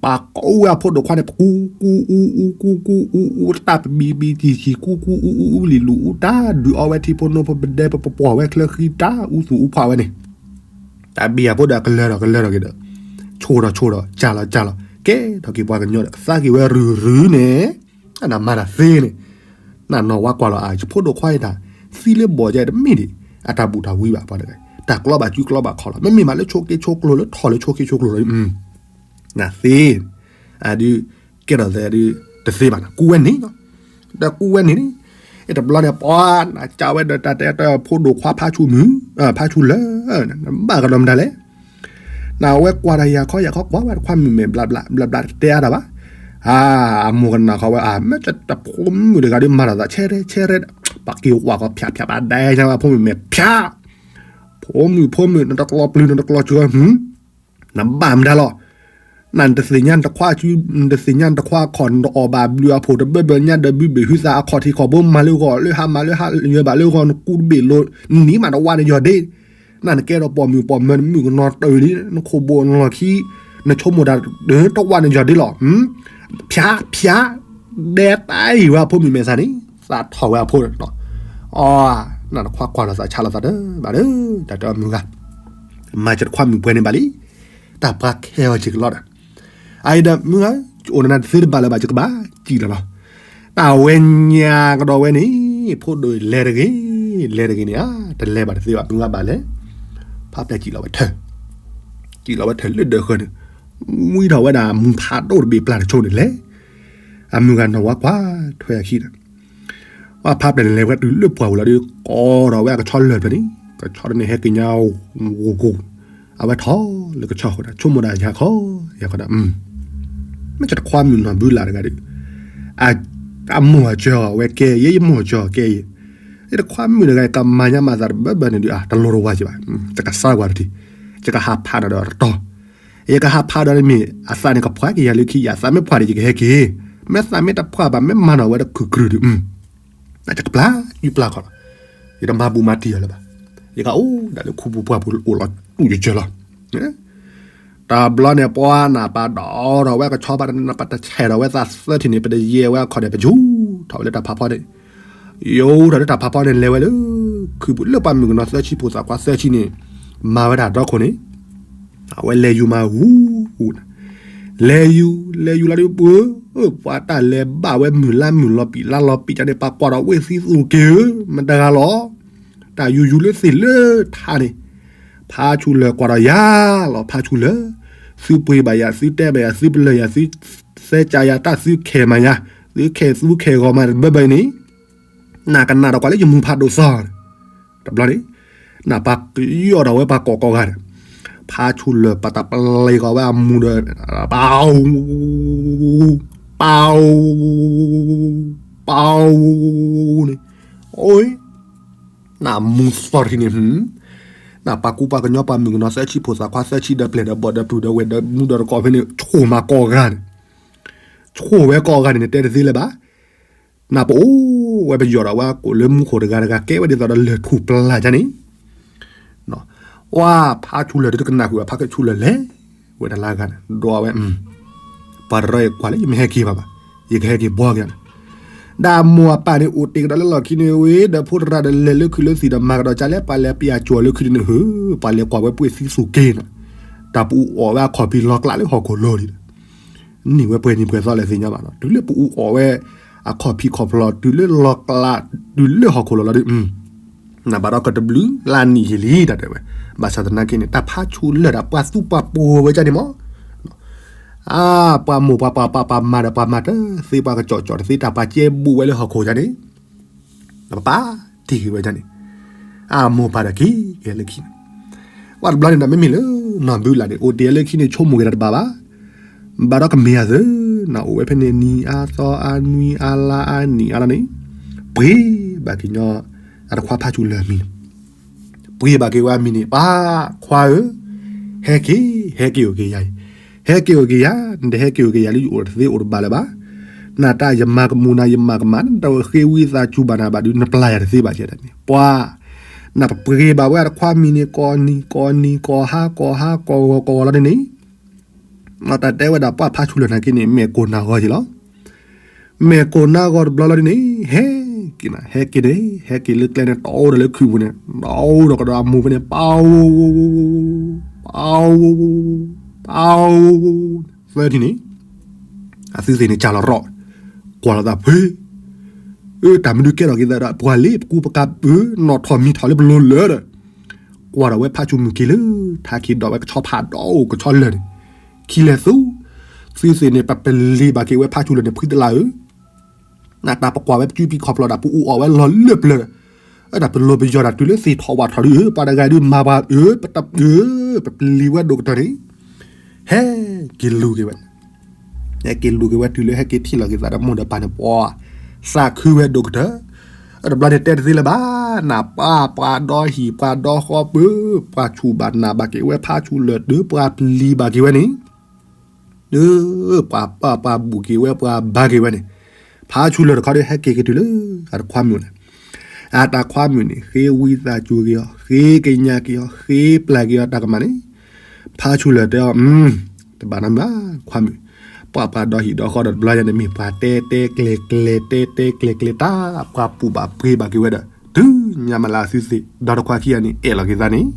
ပှၤကိးဝဲအဖိဒိၣ်ခွါန့ၣ် ပကူကူအူအူကူကူအူအူတၢ်ပဘံဘံတံၢ်တံၢ် ကူကူအူအူအူလံၤလူၤအူတၢ် ဒုးအီဝဲထံဖိနိဖိပဒဲပပှီၢ်ဝဲချၢဃံတၢ် အူသူၣ်အူဖှးဝဲန့ၣ်, တၢ်ဘံၣ်အဖိဒီးကလၢၤဒီးကလၢၤဒီးက့ၤဒီး, ဆိၣ်ဒီးဆိၣ်ဒီး ကၢ်လီၤကၢ်လီၤ ကဲထီၣ်က့ၤပှၤကညီဒီး ကသါက့ၤဝဲရုၢ်ရုၢ်န့ၣ်, အနမၤတၢ်သ့န့ၣ်, န နနီၢ်ဝါကွၢ်လီၤအါ ယဖိဒိၣ်ခွါအံၤတၢ် သံလၢဘီၣ်ကဲတမ့ၢ်ဒံး အတၢ်ဘူၣ်တၢ်ဝံဘၣ်ပှၤတဂၤ တၢ်ကျီဘၣ်စုကျီဘၣ်ခီၣ်လီၤ မ့မ့ၢ်မးလၢဆိးက့ဆိးကျိၤလၢထီၣ်လၢဆိးက့ဆိးကျိၤလီၤ နသ့ အဒုး ကဲထီၣ်သဲဒုး တသ့ဘၣ် ကူဝဲန့ၣ်လီၤ ဒီးကူဝဲန့ၣ် အဲတဘျီန့ၣ် ပှၤနကးဝဲဒီးတၢ်တဲတၢ်ဖိဒိၣ်ခွါဖးဆူမုၢ် ဖးဆူလၢာ် ဘၣ်ကဒီးမတၤလဲၣ် နဝဲကွၢ်တၢ်ယၤခီယၤခီကွၢ်ဝဲတခွါမုၣ်မဲာ်ဘျးဘျးဘျးဘျးတဲအါတၢ်ဘၣ် အမိၢ်ကနၣ်ဃီဝဲ အမ့ၢ်တၢ်တဖိမုၣ်တဂၤ ဒုးမၤတၢ်သးဆဲရဲဆဲရဲ ပှၤက့ၤဝၢ်ကီးဖၠးဖၠးဘၣ်ဒဲညါဝဲဖိမုၣ်မဲာ်ဖၠး ဖိမုၣ်ဖိမုၣ် နတကျီပျုၤနတကျီစှီၤ နဘၣ်မတၤလီၤ နတသ့ၣ်ညါနတခွါ နတသ့ၣ်ညါနတခွါအခီၣ် နတအီၣ်ဘၣ်ဘျုးအဖှိၣ် တဘၢဘၢညါဒီးဘုဘ့ၣ်ဟုသးအခီၣ်ထံးခီၣ်ဘိ မၤလၢဂီၢ်လၢဟါ မၤလၢဟါ ယွဲဘၣ်လၢဂီၢ် နကူတဘ့ၣ်လိၤ နနံၤမးတဝါနယီၤဒ့ နနကဲထီၣ်ပိာ်မုၣ်ပိာ်မၢၤ နမုၣ်ကနီၤတၢၢ်လံ နခိၣ်ဘိၣ်နလီၢ်ခံ နဆိကမိၣ်တၢ် တဝါနယီၤဒ့လီၤ ဖၠးဖၠး ဒဲတၢ်အံၤဝဲအဖိမုၣ်မဲာ်ဆှးန့ၣ် သးထီၣ်ဝဲအဖိ အ နတခွါကွၢ်လီၤသးဆါလီၤသးတဘၣ်ဒီး တၢ်တဲအီၤမုၢ်ဂၤ မၤစၢၤတခွါမုၣ်ပှဲၤန့ၣ်ဘၣ်လံ တၢ်ပှၤခဲအီၤစ့ၢ်ကလီတၢ် အအံၤဒီးမုၢ်ဂၤ အိၣ်နနၤတသ့တဘၣ်လၢၤဘၣ် ယကဘၣ်စံၣ်လီၤလီၤ တၢ်ဝဲညါကဒီးဝဲန့ၣ် ဖိဒိၣ်လဲၤတဂ့ၤ လဲၤတဂ့ၤန့ၣ် တလဲၤဘၣ်တသ့ဘၣ် မုၢ်ဂၤဘၣ်လဲၤ ဖးပျဲၢ်စံၣ်လီၤဝဲထၢၣ် စံၣ်လီၤဝဲထၢၣ်လၢဒၢးဃၢၤန့ၣ် ဝံထီၣ်ဝဲဒၣ်မူဖးဒိၣ်တဘ့ၣ်ပျၢ်တဆိန့ၣ်လဲၤ အမုၢ်ဂၤနီၢ်ဝါကွၢ်ထွဲအခံဒီး ဝဲဖးပျဲၢ်န့ၣ်လဲၤဝဲတုၤလၢပှၢ်ပူၤလီၤဒီး ကိးထီၣ်ဝဲအကဆီလၢာ်ဖျၢၣ်န့ၣ် ကဆီတန့ၣ်ဟဲက့ၤညါ ဂိၤဂိၤ အဝဲထီၣ်လၢကဆီဃိဒီး ဆိကမိၣ်ဒၣ်ယၤခီ ယၤခီဒီး မ့ၢ်တခွါမုၣ်နီၢ်ဘုလၢ်တဂၤဒီး အမိၢ်အစၢၤအီၤဝဲကဲ ယဲယမိၢ်အစၢၤအီၤကဲအံၤ ယတခွါမုၣ်တဂၤ ကမၤညါမၤသးတဘၢဘၢန့ၣ်ဒီး တလိၣ်တဝါက့ၤဘၣ် ယကစၢ်ကွၢ်တထံၣ် ယကဟးဖးဒီးတတီၤ ယကဟးဖးဒီးတမ့ၢ် အသးန့ၣ်ကဖှးက့ၤယၤလၢခံ ယသးမ့ၢ်ဖှးဒီးယကဟဲက့ၤ မ့ၢ်သးမ့ၢ်တဖှးဘၣ် မ့ၢ်မၤနီၣ်ဝဲတခုၣ်ကရုၢ်ဒီး နကပျၢ်ယူပျၢ်ခီလီၤ ယတမၤဘူးမၤတံၢ်အီၤလၢၤဘၣ် ယကအိၣ်ဒၣ်လၢခူပူၤပှၢ်ပူၤအိၣ်လီၤတူၢ်ယကၢၤလီၤ တဘျီန့ၣ် ပှၤနၢ်ပၢ်ဒိးထီၣ်ဝဲကဆီဘၣ် ပတဆဲးထီၣ်ဝဲသးသၢထံၣ်န့ၣ် ပတယဲၢ်ဝဲအခီၣ်န့ၣ် ပယူၤထီၣ်ဝဲလၢတၢ်ဖးဖီန့ၣ် ယူၤထီၣ်လၢတၢ်ဖးဖီန့ၣ် လဲၤဝဲလၢ ခုပူၤလၢပှၤမုၣ်ကနီၤသၢဆံဖိသၣ်ခွါသၢဆံန့ၣ် မၤဝဲဒၣ်ဒီခိၣ်န့ၣ် အဝဲလဲၤယူၤမးဟူ လဲၤယူၤ လဲၤယူၤလီၤဒုးပှၢ် ပှၤတၢ်လဲၤဘၣ်ဝဲမုၢ်လါမုၢ်လီၤပံာ်လါလီၤပံာ်ကန့ၣ် ပှၤကွၢ်ဒီးဝ့ၢ်သံသူၣ်က့ၤဧၢ မတၤဂၤလီၤ တၢ်ယူၤယူၤလၢသ့ၣ်လၢထးန့ၣ် ဖါဆူၣ်လၢာ်ကွၢ်ဒီးယၤလီၤ ဖါဆူၣ်လၢာ် သုပှ့ၤဘၣ်ယၤ သုတဲဘၣ်ယၤ သုပလၢၢ်ယၤ သုသဲကၢယၤ တၢ်သုခဲးမးယၤ သုခဲးသူခဲးဂီၤမးတဘၢဘၢအံၤန့ၣ် နကနၣ်ဒီးကွၢ်လၢယမူဖးဒိၣ်သီ တဘျီန့ၣ် နၢ်ပၢ်ကယီၢ်ဒီးဝဲပှၤကိးကိးဂၤန့ၣ် ဖါဆူၣ်လၢာ်ပတၢ်ပလံၤကီးဝဲအမူဒီး ပၢ် ပၢ် ပၢ်န့ၣ် အိ နမူသီတထံၣ်န့ၣ် နပှၤကူပှၤကညီပှၤမုၣ်ကနီၤသၢဆံဖိသၣ်ခွါသၢဆံဒီးပျဲၢ်ဒီးဘီၣ်ဒီးပုၢ်ဒီးဝဲၢ်ဒီးမူဒီးတကိးဖဲန့ၣ် ဆိၣ်မးကိးဂၤန့ၣ် ဆိၣ်ဝဲကိးဂၤန့ၣ် နတဲတသ့လၢၤဘၣ် နပအိၣ်ဝဲပယီၤဒီးဝဲကိးလၢမူခိၣ်တဂၤတဂၤ ကဲဝဲဒ်သိးဒီးလၢၢ်ထူၣ်ပျၢ်ယါန့ၣ် ဝဲဖါဆူၣ်လၢာ်တကနၣ်ဃုာ်ဘၣ် ဖါဆူၣ်လၢာ်လဲၤဝဲတလါဂၤန့ၣ် ဒွးဝဲ ပှၤတရၢအံၤကွၢ်လၢယမ့ၢ်ဟဲက့ၤဘၣ်ဘၣ် ယကဟဲက့ၤဘှီက့ၤန့ၣ် ဒီးမိၢ်အပၢ်န့ၣ် အိၣ်တ့ၢ်ကဒီးလၢလီၢ်ခံန့ၣ်ဝံၤ ဒီးဖိတရၣ်ဒီးလဲၤလၢခုးလၢသံၣ်ဒီးမၤကဒီးကလဲၣ် ပှၤလဲၤပျၢ်ကၠီၤလၢခုးန့ၣ် ဟၢ ပှၤလဲၤကွၢ်ဝဲပှ့ၤသံသူၣ်က့ၤန့ၣ် တၢ်ပအူအီၣ်ဝဲအခီၣ်ဖံးလီၤကျးလၢဟီၣ်ခိၣ်လိၤလံ နံၣ်ဝဲပှဲၤနံၣ်ပှဲၤသီလဲၣ်သ့ၣ်ညါဘၣ်နီၤ တုၤလၢပအူအီၣ်ဝဲ အခီၣ်ဖံးခီၣ်ဖျီၣ် တုၤလၢလီၤကျး တုၤလၢဟီၣ်ခိၣ်လိၤလီၤဒီး နဘၣ်ဒီးကတဘျုးလါနံၣ်ယံာ်လံ တၢ်တဲဝဲ ဘၣ်ဆၣ်သနာ်က့န့ၣ် တၢ်ဖါဆူၣ်လၢာ်ဒၣ်ပှၤသူပှၤပိၤဝဲဒၣ်န့ၣ်မး အါ ပှၤမိၢ်ပှၤပၢ်ပှၤပှၤမၤဒီးပှၤမၤတသ့ ပှၤကကၠီၣ်ကၠီၣ်တသ့ တၢ်ပှၤကဲဘူးဝဲလၢဟီၣ်ခိၣ်ယါန့ၣ် ပပၢ်တ့ၢ်က့ၤဝဲဒၣ်န့ၣ် အမိၢ်ပၢ်ဒီးက့ၤက့ၤလၢခံန့ၣ် ဝဲတဘျီန့ၣ်ဒီးမ့မ့ၢ်လၢ နီၢ်ဘုလၢ်န့ၣ် အိၣ်တ့ၢ်လၢခံန့ၣ် ဆိကမိၣ်က့ၤတၢ်တဘၣ်ဘၣ် ဘၣ်ဒီးကမ့ၢ်အသၢ နအိၣ်ဝဲဖဲန့ၣ် နံၤအါသီအါနွံအါလါအါနံၣ်အါလါန့ၣ် ပှ့ၤဘၣ်က့ၤညီ အတခွါဖါဆူၣ်လၢာ်မံၤန့ၣ် ပှ့ၤဘၣ်က့ၤဝဲအမံၤန့ၣ် ပၢ်ခွါဧၢ ဟဲက့ၤ ဟဲက့ၤအိၣ်က့ၤယၤအံၤ ဟဲက့ၤအိၣ်က့ၤယၤ နတဟဲက့ၤအိၣ်က့ၤယၤလၢယအိၣ်တသ့အိၣ်တဘၣ်လၢၤဘၣ် နတၢ်ယမၤကမူၤနၤယမၤကမၣ် နတၢ်ဃ့ဝံသးစူၤဘၣ်နၤဘၣ်ဒုး နပျၢ်ယၤတသ့ဘၣ်ကဲဒၣ်န့ၣ် ပှၤ နပပှ့ၤဘၣ်ဝဲအတခွါမံၤန့ၣ် ကိးနံၤကိးနံၤကိးဟါကိးဟါကိးဂီၤကိးဂီၤလီၤန့ၣ်န့ၣ် တၢ်တဲဝဲဒၣ်ပှၤဖါဆူၣ်လၢာ်နာ်က့န့ၣ် မဲာ်ကိၢ်နၢ်ဂီၤက့ၤလီၤ မဲာ်ကိၢ်နၢ်ဂီၤတဘျီလီၤန့ၣ် ဟဲက့ၤနၤ ဟဲက့ၤန့ၣ် ဟဲက့ၤလၢကျဲန့ၣ် တအိၣ်ဒီးလၢခုးပူၤန့ၣ် တအိၣ်ဒီးကဒီးအမိၢ်ဖဲန့ၣ် ပၢ် ပၢ် ပၢ် သၢထံၣ်န့ၣ် အသုသ့ၣ်န့ၣ်ကၢ်လီၤရီၣ် ကွၢ်လီၤသးဖှ့ အတၢ်မနုၤကဲထီၣ်က့ၤသးဒီး ပှၤလၢပကူပကၤပနီၣ်ထီၣ်မံၤထီၣ်လၢပလိၤလၢာ်ဒီး ကွၢ်ထီၣ်ဝဲဖးဆူၣ်မုၢ်က့ၤလၢ ထးခံဒီးဝဲကဆီဖးဒီးအိၣ်ကဆီလၢာ်န့ၣ်, ခံလဲၤသူ, သုသ့ၣ်န့ၣ် ပပလံၤဘၣ်က့ၤဝဲဖးဆူၣ်လၢာ်န့ၣ် ဖှံတလးဧၢ, နတၢ်ပကွၢ်ဝဲပစုပံခီၣ်ဖျီၣ်ဒၣ် ပအူအီၣ်ဝဲလီၤလၢပျၢၤဒီး အတၢ်ပလီၢ်ပယီၤတၢ်တုၤလၢသ့ၣ်ထီၣ်ဝၣ်ထီၣ်ဒုးဧၢ, ပှၤတဂၤဒုးမၤပှၤဧၢ, ပတၢ်ဧၢ, ပပလံၤဝဲဒိၣ်ကတၢၢ်န့ၣ် ဟဲက့ၤလူၤက့ၤဝဲ ဟဲက့ၤလူၤက့ၤဝဲတုၤလၢဟဲက့ၤထံၣ်လီၤက့ၤသးဒီးမိၢ်ဒီးပၢ်န့ၣ် ပှၤ သးခုဝဲဒိၣ်ကတၢၢ်, အတဘျီန့ၣ်တဲတသ့လၢၤဘၣ်, နပၢ်ပှၤဒီဟံၣ်ပှၤဒီဃီပၢ, ပှၤဆူၣ်ဘၣ်နးဘၣ်က့ၤဝဲဖးဆူၣ်လၢာ်တုၤ ပှၤပလံၤဘၣ်က့ၤဝဲန့ၣ်, ပှၤပၢ်ပှၤဘူၣ်က့ၤဝဲပှၤဘါက့ၤဝဲန့ၣ်, ဖးဆူၣ်လၢာ်တခီဒီးဟဲက့ၤက့ၤတုၤလၢ အတခွါမုၣ်လဲၣ်, အတခွါမုၣ်န့ၣ် ဃ့ဝံသးစူၤက့ၤအီၤ ဃ့ကညးက့ၤအီၤ ဃ့ပျၢ်က့ၤအီၤတၢ်ကမၣ်န့ၣ်, ဖးဆူၣ်လၢာ်တဲအီၤ, တဘၣ်နီတမံၤဘၣ်ခွါမုၣ်, ပှၤပှၤဒီဟံၣ်ဒီဃီဒီးတဘျီညါန့ၣ် မ့ၢ်ပှၤတဲတဲကျဲၤကျဲၤ တဲတဲကျဲၤကျဲၤတၢ် ပှၤပူၤဘၣ်ပှ့ၤဘၣ်က့ၤဝဲဒီး တုၤညါမးလၢအသုသ့ၣ် ဒီတခွါခံဂၤန့ၣ် အဲၣ်လီၤက့ၤသးန့ၣ်,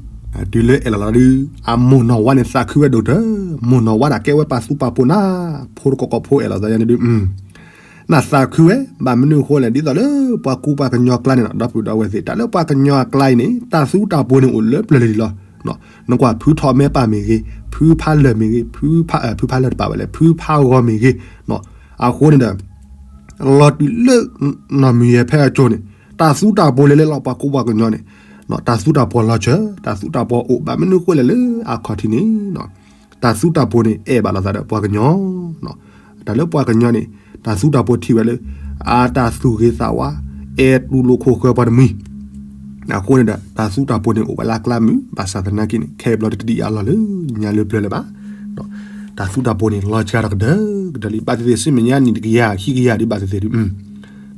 တုၤလၢအဲၣ်လီၤလီၤဒုး အမိၢ်နီၢ်ဝါန့ၣ်သးခုဝဲဒိၣ်ကတၢၢ်, မိၢ်နီၢ်ဝါဒၣ်ကဲဝဲပှၤသူပှၤပိၤနၤ, ဖိတကီၢ်ကီၢ်ဖိအဲၣ်လီၤသးယါန့ၣ်ဒုး နသးခုဝဲ ဘၣ်မနုၤအဃိလဲၣ် ဒ်သိးလၢပှၤကူပှၤကညီအကျါန့ၣ်ဒီး ဒီပုၢ်ဒီဝဲၢ်သ့ၣ် တၢ်လၢပှၤကညီအကျါအံၤန့ၣ် တၢ်သူတၢ်ပိၤန့ၣ်အိၣ်လၢပျၢၤလံလီၤ. နကွၢ်ဖုထီၣ်မဲပၢ်မ့ၢ်ဂ့ၤ, ဖုဖးလၢာ်မ့ၢ်ဂ့ၤ, ဖုဖးလၢာ်တပာ်ဝဲလဲၣ်, ဖုဖးဂီၤမ့ၢ်ဂ့ၤ, အဃိန့ၣ်ဒီး လီၤတုၤလၢ နီၢ်မုၢ်ယဲၢ်ဖဲအကၠိန့ၣ် တၢ်သူတၢ်ပိၤလဲၤလဲၤလီၤ ပှၤကူပှၤကညီန့ၣ် တၢ်သူတၢ်ပိၤလီၤစၢၤ, တၢ်သူတၢ်ပိၤအိၣ် ဘၣ်မနုၤအဃိလဲၣ်လၢအခီၣ်ထံးန့ၣ် တၢ်သူတၢ်ပိၤန့ၣ် အဲၣ်ဘၣ်လိာ်သးဒီးပှၤကညီ, တၢ်လၢပှၤကညီန့ၣ် တၢ်သူတၢ်ပိၤထံၣ်ဝဲလၢ အတၢ်သူၣ်ဂ့ၤသးဝါ, အဲၣ်တူၢ်လိာ်ခိၣ်ဃၢၤပှၤတမှံၤ, အဃိန့ၣ်ဒီး တၢ်သူတၢ်ပိၤန့ၣ်အိၣ်ဝဲလၢအကျါမုၢ်, ဘၣ်ဆၣ်သနာ်က့န့ၣ် ခဲအံၤဘျီတဒ်အလီၢ်လၢညါလၢပျၢၤလၢၤဘၣ်. တၢ်သူတၢ်ပိၤန့ၣ် လီၤစှၤထီၣ်ကဒၢကဒၢလံ, ဘၣ်သ့ၣ်သ့ၣ် ဆူမဲာ်ညါနံၣ်တကယၤ ခံကယၤဒ်ဘၣ်သ့ၣ်သ့ၣ်ဒ်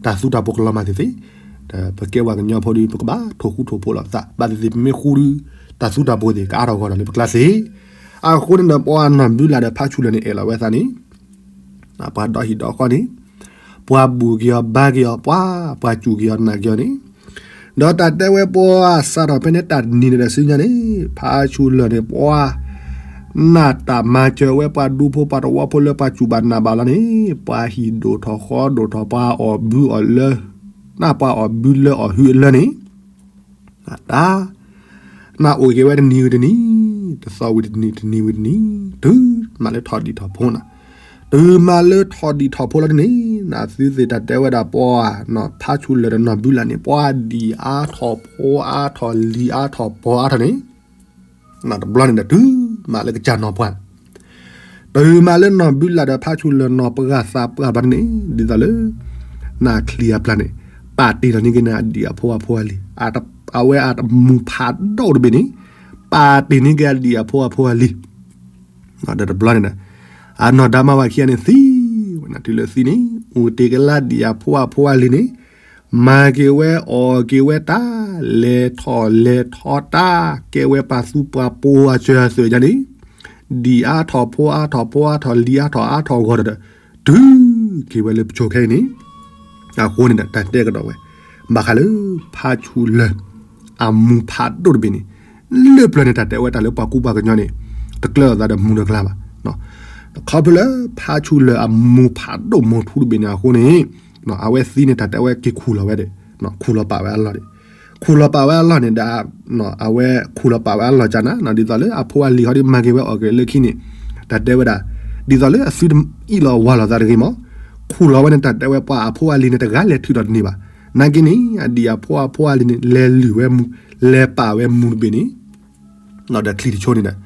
တၢ်သူတၢ်ပိၤကလီၤမၢ်သ့ၣ်သ့ၣ်, ဒီးပကဲပှၤကညီဖိဒီး ပကဘၣ်ထိၣ်ဃူထိၣ်ဖိးလိာ်ပသး, ဘၣ်သ့ၣ်သ့ၣ် ပမ့ၢ်ဃူဒီး တၢ်သူတၢ်ပိၤသ့ၣ် ကအါထီၣ်ဂီၢ်ထီၣ်လၢပကျါသ့. အဃိန့ၣ်ဒီး ပှၤနီၢ်ဘုလၢ်ဒီးဖးဆူၣ်လၢာ်န့ၣ် အဲၣ်လီၤဝဲသးန့ၣ် ပှၤဒီဟံၣ်ဒီဃီန့ၣ် ပှၤဘူၣ်က့ၤအီၤဘါက့ၤအီၤ ပှၤ ပှၤစူၣ်က့ၤအီၤနာ်က့ၤအီၤန့ၣ်, ဒီးတၢ်တဲဝဲပှၤစးထီၣ်ဖဲန့ၣ် တၢ်တနံၤန့ၣ်ဒီးဆူညါန့ၣ် ဖးဆူၣ်လၢာ်န့ၣ် ပှၤ နၢ်တၢ်မၤစၢၤဝဲပှၤဒူဖိပှၤသဝီဖိလၢပှၤစူၣ်ဘၣ်နာ်ဘၣ်လီၤန့ၣ် ပှၤဟံၣ်ဒိၣ်ထီၣ်ဃီဒိၣ်ထီၣ် ပှၤအီၣ်ဘုအီၣ်လၢ နၢ်ပှၤအီၣ်ဘုလၢအီၣ်ဟုအလၢန့ၣ် တၢ် နၢ်အိၣ်က့ၤဝဲတနံၤဝံၤတနံၤ, တသီဝံၤတနံၤ တနံၤဝံၤတနံၤ, တုၤမးလၢထီၣ်ဒံၣ်ထီၣ်ဖိလီၤန့ၣ်, တုၤမးလၢထီၣ်ဒံၣ်ထီၣ်ဖိလီၤန့ၣ်, နသုသ့ၣ်တၢ်တဲဝဲဒၣ်ပှၤ ဖးဆူၣ်လၢာ်ဒီးနီၢ်ဘုလၢ်န့ၣ် ပှၤဒံၣ်အါထီၣ်ဖိအါထီၣ် လံၤအါထီၣ်ပှီၤအါထီၣ်န့ၣ်, နတဘျီန့ၣ်ဒီး တုၤမးလၢကစၢ်နီၢ်ပှၢ် တုၤမးလၢနီၢ်ဘုလၢ်ဒီးဖးဆူၣ်လၢာ်နီၢ်ပှၢ်သးပှၢ်ဘျီန့ၣ် ဒ်သိးလၢ နၢ်ချံအပျၢ်န့ၣ် ပာ်တ့ၢ်လီၤန့ၢ်က့ၤန့ၣ် အဒံၣ်အဖိအဖိအလံၤ, အဝဲအတမူၤဖးဒိၣ်တဘ့ၣ်န့ၣ် ပာ်တ့ၢ်န့ၢ်က့ၤအဒံၣ်အဖိအဖိအလံၤ, ဒီးတဘျီန့ၣ်ဒီး အနီၢ်ဒါမါဝၤခံဂၤန့ၣ်သံဝဲ, တုၤလၢသံန့ၣ် အိၣ်တ့ၢ်က့ၤလၢဒံၣ်အဖိအဖိအလံၤန့ၣ် မၤက့ၤဝဲအီၣ်က့ၤဝဲတၢ်, လဲၤထီၣ်လဲၤထီတၢ်, ကဲဝဲပှၤသူပှၤပိၤအစၢၤအသွဲၣ်ယါန့ၣ်, ဒံၣ်အါထီၣ်ဖိအါထီၣ်ဖိအါထီၣ်လံၤအါထီၣ်အါထီၣ်ဂီၢ်ဒီး တုၤက့ၤဝဲလၢပစိၤခဲအံၤန့ၣ်, အဃိန့ၣ်ဒီး တၢ်တဲကဒီးဝဲ ဘၣ်ဃးလၢ ဖးဆူၣ်လၢာ် အမူၤဖးဒိၣ်တဘ့ၣ်န့ၣ် လၢပျၢၤန့ၣ် တၢ်တဲဝဲတၢ်လၢပှၤကူပှၤကညီန့ၣ် တကျၢၤလိာ်သးဒီးမူၤဒီးကျါဘၣ်. ခီဖျိလၢဖးဆူၣ်လၢာ်အမူၤဖးဒိၣ်မူၤထူတဘ့ၣ်န့ၣ်အဃိန့ၣ် အဝဲသံန့ၣ် တၢ်တဲဝဲက့ၤခူၣ်လီၤဝဲဒီး ခူၣ်လီၤပာ်ဝဲအလီၢ်ဒီး ခူၣ်လီၤပာ်ဝဲအလီၢ်န့ၣ်ဒီး အဝဲခူၣ်လီၤပာ်ဝဲအလီၢ်ကၢ်နၤ ဒ်သိးလၢအဖိအလံၤဟီဒ်မၤက့ၤဝဲအီၣ်က့ၤလၢခံန့ၣ် တၢ်တဲဝဲဒၣ် ဒ်သိးလၢအသုတအ့ၣ်လိာ်ဝါလိာ်သးတဂ့ၤမး ခူၣ်လီၤဝဲန့ၣ် တၢ်တဲဝဲပှၤအဖိအလံၤန့ၣ် တဂၤလဲၤထုးထီၣ်တန့ၢ်ဘၣ်. နာ်က့န့ၣ် အဒံၣ်အဖိအဖိအလံၤန့ၣ် လဲၤလုၢ်ဝဲမူၤ လဲၤပာ်ဝဲမူၤတဘ့ၣ်န့ၣ် ဒီးချံတဆိန့ၣ်ဒီး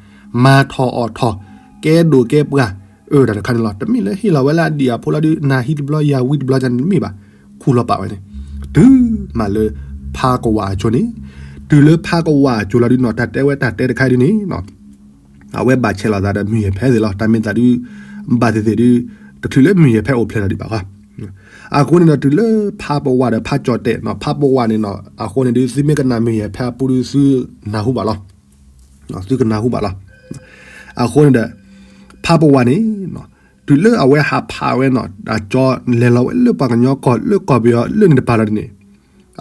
မၤထီၣ်အီၣ်ထီၣ် ကဲဒိၣ်ကဲပှၢ် အၢ တၢ်တခါန့ၣ်လီၤ. တမ့ၢ်လၢဟ့ၣ်လီၤဝဲလၢအဒံၣ်အဖိလီၤဒုး နၤဟံးတဘျီ ယၤဝံတဘျီန့ၣ်တမ့ၢ်ဘၣ်. ခူၣ်လီၤပာ်ဝဲန့ၣ် တုၤမးလၢဖးကဝၢ်အစိၤန့ၣ် တုၤလၢဖးကဝၢ်အစိၤလီၤဒုးနီၤ တၢ်တဲဝဲတၢ်တဲတခါဒုးန့ၣ် အဝဲဘၣ်ဆဲးလီၤသးဒီးမုၢ်ယဲၢ်ဖဲသ့ၣ်လီၤ. တၢ်မ့ၢ်သးဒုး ဘၣ်သ့ၣ်သ့ၣ်ဒုး တချုးလၢမုၢ်ယဲၢ်ဖဲအိၣ်ဖျဲၣ်လီၤဒံးဘၣ်ဃီ အဃိန့ၣ်ဒီး တုၤလၢဖးပဝးဒီးဖးကၠီၣ်တဲၣ်နီၤ ဖးပဝးန့ၣ်နီၤ အဃိန့ၣ်ဒုး သုမ့ၢ်ကနၣ်မုၢ်ယဲၢ်ဖဲအပူၤဒုး သုနၢ်ဟူဘၣ်လီၤ. သုကနၢ်ဟူဘၣ်လီၤ. အဃိန့ၣ်ဒီး ဖးပဝးန့ၣ် တုၤလၢအဝဲဟးဖးဝဲနီၤ အကၠီလဲၤလီၤဝဲလၢပှၤကညီကီၢ်လၢကီၢ်ပယီၤလၢန့ၣ်တပၤလီၤဒ်န့ၣ်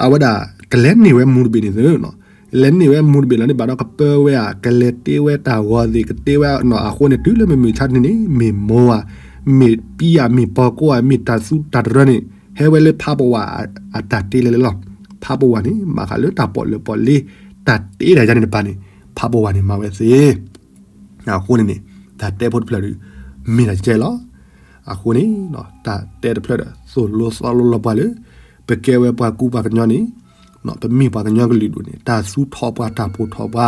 အဝဲဒၣ် ကလဲၤန့ၢ်ဝဲမူၤတဘ့ၣ်န့ၣ်သ့နီၤ လဲၤန့ၢ်ဝဲမူၤတဘ့ၣ်လီၤန့ၣ် ဘၣ်ဒီးကပၢဝဲဧါ ကလဲၤတ့ဝဲတၢ်ဂီၤသ့ၣ် ကတ့ဝဲနီၤ အဃိန့ၣ် တုၤလၢမုၢ်မုၢ်ဆါတနံၤန့ၣ် မ့ၢ်မိၢ်ဧါ မ့ၢ်ပံဧါ မ့ၢ်ပီကိးဧါ မ့ၢ်တၢ်သူတၢ်တရၢန့ၣ် ဟဲဝဲလၢဖးပဝးအတၢ်တ့လဲလဲလီၤ. ဖးပဝးန့ၣ် ဘၣ်ဃးလၢတၢ်ပီၣ်လဲၣ်ပီၣ်လဲၣ် တၢ်တ့တၢ်ယါန့ၣ်တပၤန့ၣ် ဖးပဝးန့ၣ်မၤဝဲသ့. အဃိန့ၣ်န့ၣ် တၢ်တဲဖိတဖျၢၣ်ဒီး မ့ၢ်တၢ်ကဲလီၤ. အဃိန့ၣ် တၢ်တဲတဖျၢၣ်ဒီး သိၣ်လိသီလိလီၤပှၤလၢ ပကဲဝဲပှၤကူပှၤကညီန့ၣ် ပမ့ၢ်ပှၤကညီကလုာ်ဒိၣ်န့ၣ် တၢ်သူထီၣ်ပှၤ တၢ်ပိာ်ထီၣ်ပှၤ,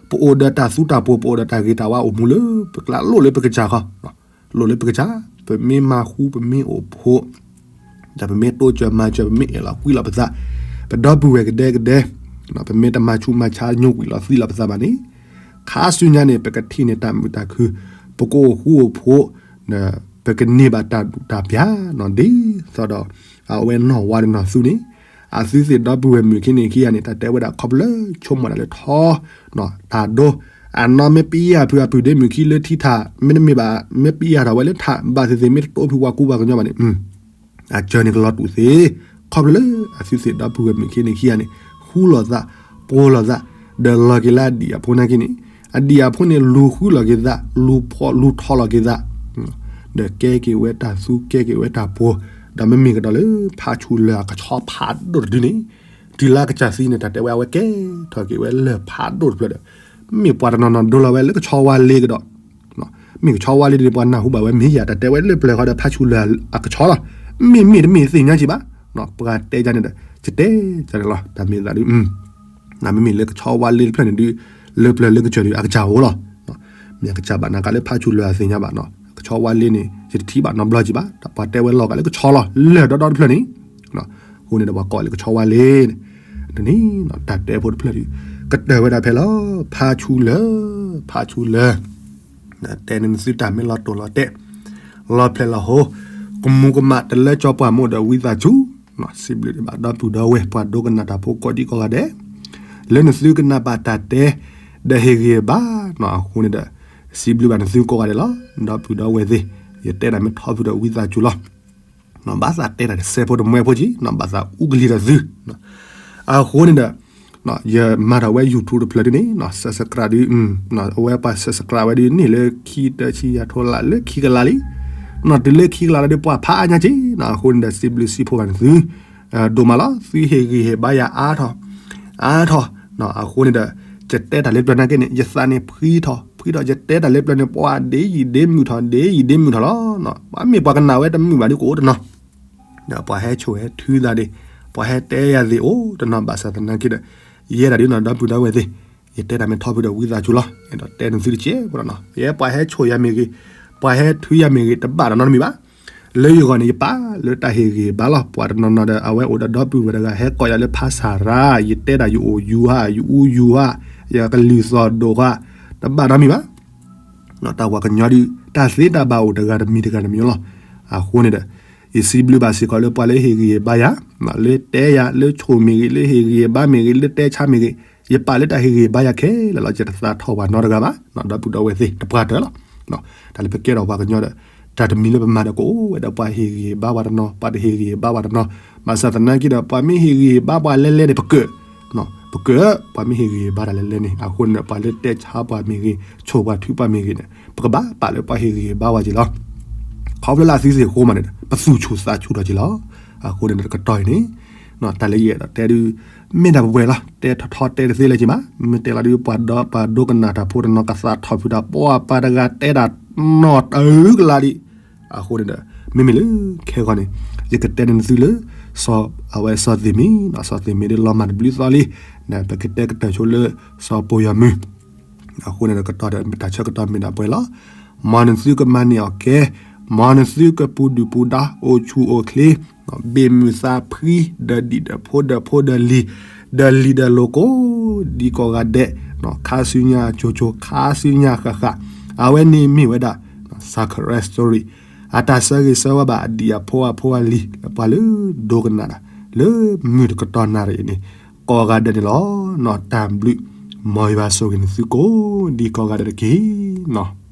ပအိၣ်ဒီးတၢ်သူတၢ်ပိာ် ပအိၣ်ဒီးတၢ်ဂ့ၤတၢ်ဝါအိၣ်မူလၢပကျါ လိၣ်လၢပကစၢ်ခီ, လိၣ်လၢပကစၢ်, ပမ့ၢ်မၤဃူ ပမ့ၢ်အိၣ်ဖှိၣ် ဒီးပမ့ၢ်တိစၢၤမၤစၢၤ ပမ့ၢ်အဲၣ်လီၤကွံလီၤပသး, ပဒီပုၢ်ဝဲၢ်ကဒဲကဒဲ, ပမ့ၢ်တမၤဆူးမၤဆါညိကွံာ်လီၤသံလီၤပသးဘၣ်န့ၣ်, ခါဆူညါန့ၣ် ပကထံၣ်န့ၢ်တၢ်မုာ်တၢ်ခု, ပကအိၣ်ဃူအိၣ်ဖိး, ဒီးပကန့ၢ်ဘၣ်တၢ်ဒူၣ်တၢ်ပျၢ်နီၢ်ဒ်သိးဒီး အဝဲနီၢ်ဝါဒီးနီၢ်သူန့ၣ်, အသုသ့ၣ်ဒီပုၢ်ဝဲၢ်မုၣ်ခံန့ၣ်ခံဂၤန့ၣ် တၢ်တဲဝဲဒၣ်ခီဖျိလၢဆိကမိၣ်ဒၣ်လၢထီ, တၢ်ဒိ, အနီၢ်မ့ၢ်ပယၢ်ဖုးအပုၢ်ဒ့မုၣ်ခံလၢထံထၣ် မ့တမ့ၢ်ဘၣ် မ့ၢ်ပယၢ်ထီၣ်ဝဲလၢထး ဘၣ်သ့ၣ်သ့ၣ်မ့ၢ်တတိဖုးပှၤကူပှၤကညီဘၣ်န့ၣ် အစၢၤန့ၣ်ကလီၤတူာ်သ့, ခီဖျိလၢအသုသ့ၣ်ဒီပုၢ်ဝဲၢ်မုၣ်ခံန့ၣ်ခံဂၤန့ၣ် ဃူလိာ်သး, ပိာ်လိာ်သး, ဒီးလီၤက့ၤလၢအဒံၣ်အဖိနာ်က့န့ၣ်, အဒံၣ်အဖိန့ၣ် လူၤဃုလိာ်က့ၤသး, လူၤဖီၣ်လူၤထီၣ်လိာ်က့ၤသး, ဒီးကဲက့ၤဝဲတၢ်သူကဲက့ၤဝဲတၢ်ပိာ်, ဒီးမ့မ့ၢ်ကဒီးလၢဖးဆူၣ်လၢအကဆီဖးဒိၣ်တဒုန့ၣ်, တုၤလၢအကစၢ်သံန့ၣ် တၢ်တဲဝဲအဝဲကဲထီၣ်က့ၤဝဲလၢၢ်ဖးဒိၣ်တဖျၢၣ်ဒီး, မ့ၢ်ပှၤတနီၤနီၤဒိလီၤဝဲလၢကဆီဝါလ့ကဒီး မ့ၢ်ကဆီဝါလ့ဒီး ပှၤနၢ်ဟူဘၣ်ဝဲမ့ၢ်ယၤ တၢ်တဲဝဲလၢပျၢၤဃီဒီးဖးဆူၣ်လၢအကဆီလီၤ. မ့မ့ၢ်တမ့ၢ်သ့ၣ်ညါက့ၤဘၣ်, ပှၤတဲယၤန့ၣ်ဒီး ကတဲယၤန့ၣ်လီၤ. တၢ်မ့ၢ်သးဒုး မ့မ့ၢ်လၢကဆီဝါလ့တဖျၢၣ်န့ၣ်ဒုး လၢပျၢၤလၢကစၢၢ်ဒုး အကစၢ်အိၣ်လီၤ. မ့ၢ်အကစၢ်ဘၣ်နၤကးလၢဖးဆူၣ်လၢအသ့ၣ်ညါဘၣ်နီၤ. ကဆီဝါလ့န့ၣ် ယတထံၣ်ဘၣ်နီတဘျီက့ၤဘၣ်. တၢ်ပှၤတဲဝဲလီၤကးလၢကဆီလီၤ လၢၢ်ဒီဒီတဖျၢၣ်န့ၣ် အဃိန့ၣ်ဒီးပှၤကိးလၢကဆီဝါလ့န့ၣ်, ဒ်န့ၣ် တၢ်တဲဖိတဖျၢၣ်ဒုး ကတၢၢ်ဝဲဒၣ်ဖဲလီၤ. ဖးဆူၣ်လၢ ဖးဆူၣ်လၢ တဲန့ၣ်နသုတၢ်မ့ၢ်လီၤတိၢ်လီၤတဲာ် လီၤဖျဲးလီၤဟိ ကမူၤကမၣ်တလၢကၠီပှၢ်မိၢ်ဒီးဝံသးစူၤ, စံးဘျုးဒံးဘၣ်ဒီပုၢ်ဒီဝဲၢ်ပှၤဒိကနၣ်တၢ်ဖိကိးဒံကိးဂၤဒဲး လၢနသုကနၣ်ဘၣ်တၢ်တဲ ဒီးဟ့ၣ်ဂံၢ်ဟ့ၣ်ဘါနီၤ. အဃိန့ၣ်ဒီး စံးဘျုးဘၣ်နသုကိးဂၤဒဲးလီၤ. ဒီပုၢ်ဒီဝဲၢ်သ့ၣ် ယတဲတၢ်မ့ၢ်ထီဖုဒီးဝံသးစူၤလီၤ. ဘၣ်သးတဲတၢ်တစဲးဖိတမှဲဖိက့ၤနီၤ ဘၣ်သးအူကလံၤဒီးသု အဃိန့ၣ်ဒီး ယမၤထီၣ်ဝဲ YouTube တဖျၢၣ်ဒ်န့ၣ်နီၤ subscribe ဒုး အဝဲပှၤ subscribe ဝဲဒုးန့ၢ်လၢခံတဆံယၤထိလၢလၢခံကလးလံနီၤ. တုၤလၢခံကလးလီၤဒီး ပှၤဖးအါညါက့ၤနီၤ. အဃိန့ၣ်ဒီး စံးဘျုးစံးဖှိၣ်ဘၣ်နသု ဒိၣ်မးလီၤ. သုဟ့ၣ်ဂံၢ်ဟ့ၣ်ဘါယၤအါထီၣ် အါထီၣ်. အဃိန့ၣ်ဒီး ယတဲတၢ်လၢပျၢၤနာ်က့န့ၣ် ယသးန့ၣ်ဖှံထီၣ် ဖှံထီၣ် ယတဲတၢ်လၢပျၢၤန့ၣ် ပှၤဒ့ယံာ်ဒ့မုၢ်ထီၣ် ဒ့ယံာ်ဒ့မုၢ်ထီၣ်လီၤ. ပှၤမ့ၢ်ပှၤကနၣ်ဝဲတမုာ်ဘၣ်ဒုးကအိၣ်တနီၤ ဒီးပှၤဟဲဆိၣ်ဟဲထုသးဒံး ပှၤဟဲတဲယၤသ့ၣ်အိၣ်တနီၤ ဘၣ်ဆၣ်သနာ်က့ဒီး ယဲဒၣ်ဒုးနီၤ ဒီပုၢ်ဒီဝဲၢ်သ့ၣ် ယတဲတၢ်မ့ၢ်ထီဖုဒီးဝံသးစူၤလီၤ. အဲၣ်ဒိးတဲနသုတကဲးဖိနီၤ ယဲပှၤဟဲဆိၣ်ယၤမ့ၢ်ဂ့ၤ ပှၤဟဲထုယၤမ့ၢ်ဂ့ၤ တဘၣ်တၢ်နီတမံၤဘၣ်. လၢယဂီၢ်န့ၣ် ယပာ်လၢတၢ်ဟ့ၣ်ဂံၢ်ဟ့ၣ်ဘါလီၤ. ပှၤတနီၤနီၤဒီး အဝဲအိၣ်ဒီးဒီပုၢ်ဝဲၢ်တဂၤ ဟဲကိးယၤလၢဖးစၢ်ရၣ် ယတဲတၢ်ယအိၣ်ယူၤဧါ ယအူယူၤဧါ ယကလုၢ်သီၣ်ဒိၣ်ဧါ တဘၣ်နီတမံၤဘၣ်. တၢ်ဝဲကညီဒုး တၢ်သ့တၢ်ဘၣ်အိၣ်တဂၤတမံၤတဂၤတမံၤလီၤ. အဃိန့ၣ်ဒီး ယစံးဘျုးဘၣ်စ့ၢ်ကီးလၢပှၤလၢဟ့ၣ်ဂံၢ်ဟ့ၣ်ဘါယၤ လၢတဲယၤ လၢဆိၣ်မ့ၢ်ဂ့ၤ လၢဟ့ၣ်ဂံၢ်ဟ့ၣ်ဘါမ့ၢ်ဂ့ၤ လၢတဲဆါမ့ၢ်ဂ့ၤ ယပာ်လၢတၢ်ဟ့ၣ်ဂံၢ်ဟ့ၣ်ဘါယၤခဲလၢာ်လီၤ. ယတသးထီၣ်ပှၤနီတဂၤဘၣ် ဒီပုၢ်ဒီဝဲၢ်သ့ၣ် တပှၢ်တၢၢ်လီၤ. တၢ်လၢပကဲထီၣ်ပှၤကညီဒီး တၢ်တမံၤလၢပမၤဒီးကအိၣ်ဝဲဒီး ပှၤဟ့ၣ်ဂံၢ်ဟ့ၣ်ဘါပှၤတနီၤ ပှၤတဟ့ၣ်ဂံၢ်ဟ့ၣ်ဘါပှၤတနီၤ ဘၣ်ဆၣ်သနာ်က့ဒီး ပှၤမ့ၢ်ဟ့ၣ်ဂံၢ်ဟ့ၣ်ဘါပှၤလဲၤလဲၤန့ၣ် ပကၢၣ် ပကၢၣ် ပှၤမ့ၢ်ဟ့ၣ်ဂံၢ်ဟ့ၣ်ဘါတၢ်လဲၤလဲၤန့ၣ် အဃိန့ၣ်ဒီး ပှၤလၢတဲဆါပှၤမ့ၢ်ဂ့ၤ ဆိၣ်ပှၤထုပှၤမ့ၢ်ဂ့ၤန့ၣ် ပကဘၣ်ပာ်လၢပှၤဟ့ၣ်ဂံၢ်ဟ့ၣ်ဘါပှၤက့ၤလီၤ. ခီဖျိလၢအသုသ့ၣ်ဃိမးန့ၣ် ပသူၣ်ဆူၣ်သးဆူၣ်ထီၣ်က့ၤလီၤ. အဃိန့ၣ်ဒီးတကတီၢ်အံၤန့ၣ် တၢ်လၢယအဲၣ်ဒိးတဲဒုး မ့ၢ်ဒၣ်ပဝဲလီၤ. တဲထီၣ်ထီတဲတသ့လၢၤက့ၤဘၣ်. မ့ၢ်တဲလီၤဒုး ပှၤဒိကနၣ်တၢ်ဖိတနီၤကသးထီၣ်ဖုးတၢ် ပှၤပှၤတဂၤတဲတၢ်နီၢ်တၢ်အုကလါဒံး အဃိန့ၣ်ဒီး မ့မ့ၢ်လၢခဲဂီၤန့ၣ် ယကတဲန့ၢ်နသုလၢ စီၤ အဝဲစီၤသ့ၣ်မ့ၤ စီၤသ့ၣ်မ့ၤဒ်လီၤမၢ်တဘျုးသီလံ ပကတဲကတၢၢ်ဆိလၢ စီၤပိာ်ယီၤမုၢ် အဃိန့ၣ်ဒီးကတီၢ်ဒီး တၢ်ဆၢကတီၢ်မ့ၢ်ဒၣ်ပှဲၤလီၤ. မ်နသုကမၤန့ၢ်အီၣ်ကဲ မ်နသုကပူၤဒုၣ်ပူၤဒါ အိၣ်ဆူၣ်အိၣ်ချ့ ဘ့ၣ်မုၢ်သးဖှံ ဒီးဒံၣ်ဒီးဖိဒီးဖိဒီးလံၤ ဒီးလံၤဒီးလိၤကိး ဒ်ကိးဂၤဒဲး ခါဆူညါအကၠိၤကၠိၤ ခါဆူညါဃၣ်ဃၣ် အဝဲန့ၣ်မ့ၢ်ဝဲဒၣ် Sacred Story အတၢ်ဆၢဂ့ၤဆၢဝါဘၣ်အဒံၣ်အဖိအဖိအလံၤ လၢပှၤလၢဒိကနၣ်တၢ် လၢမုၢ်တကတီၢ်နၣ်ရံၣ်အံၤန့ၣ် ကိးဂၤဒဲးန့ၣ်လီၤ. နီၢ်တၢ်ဘျုး မ်ယွၤဆိၣ်ဂ့ၤနသုကိးဒ်ကိးဂၤဒဲးတက့ၢ်နီၤ.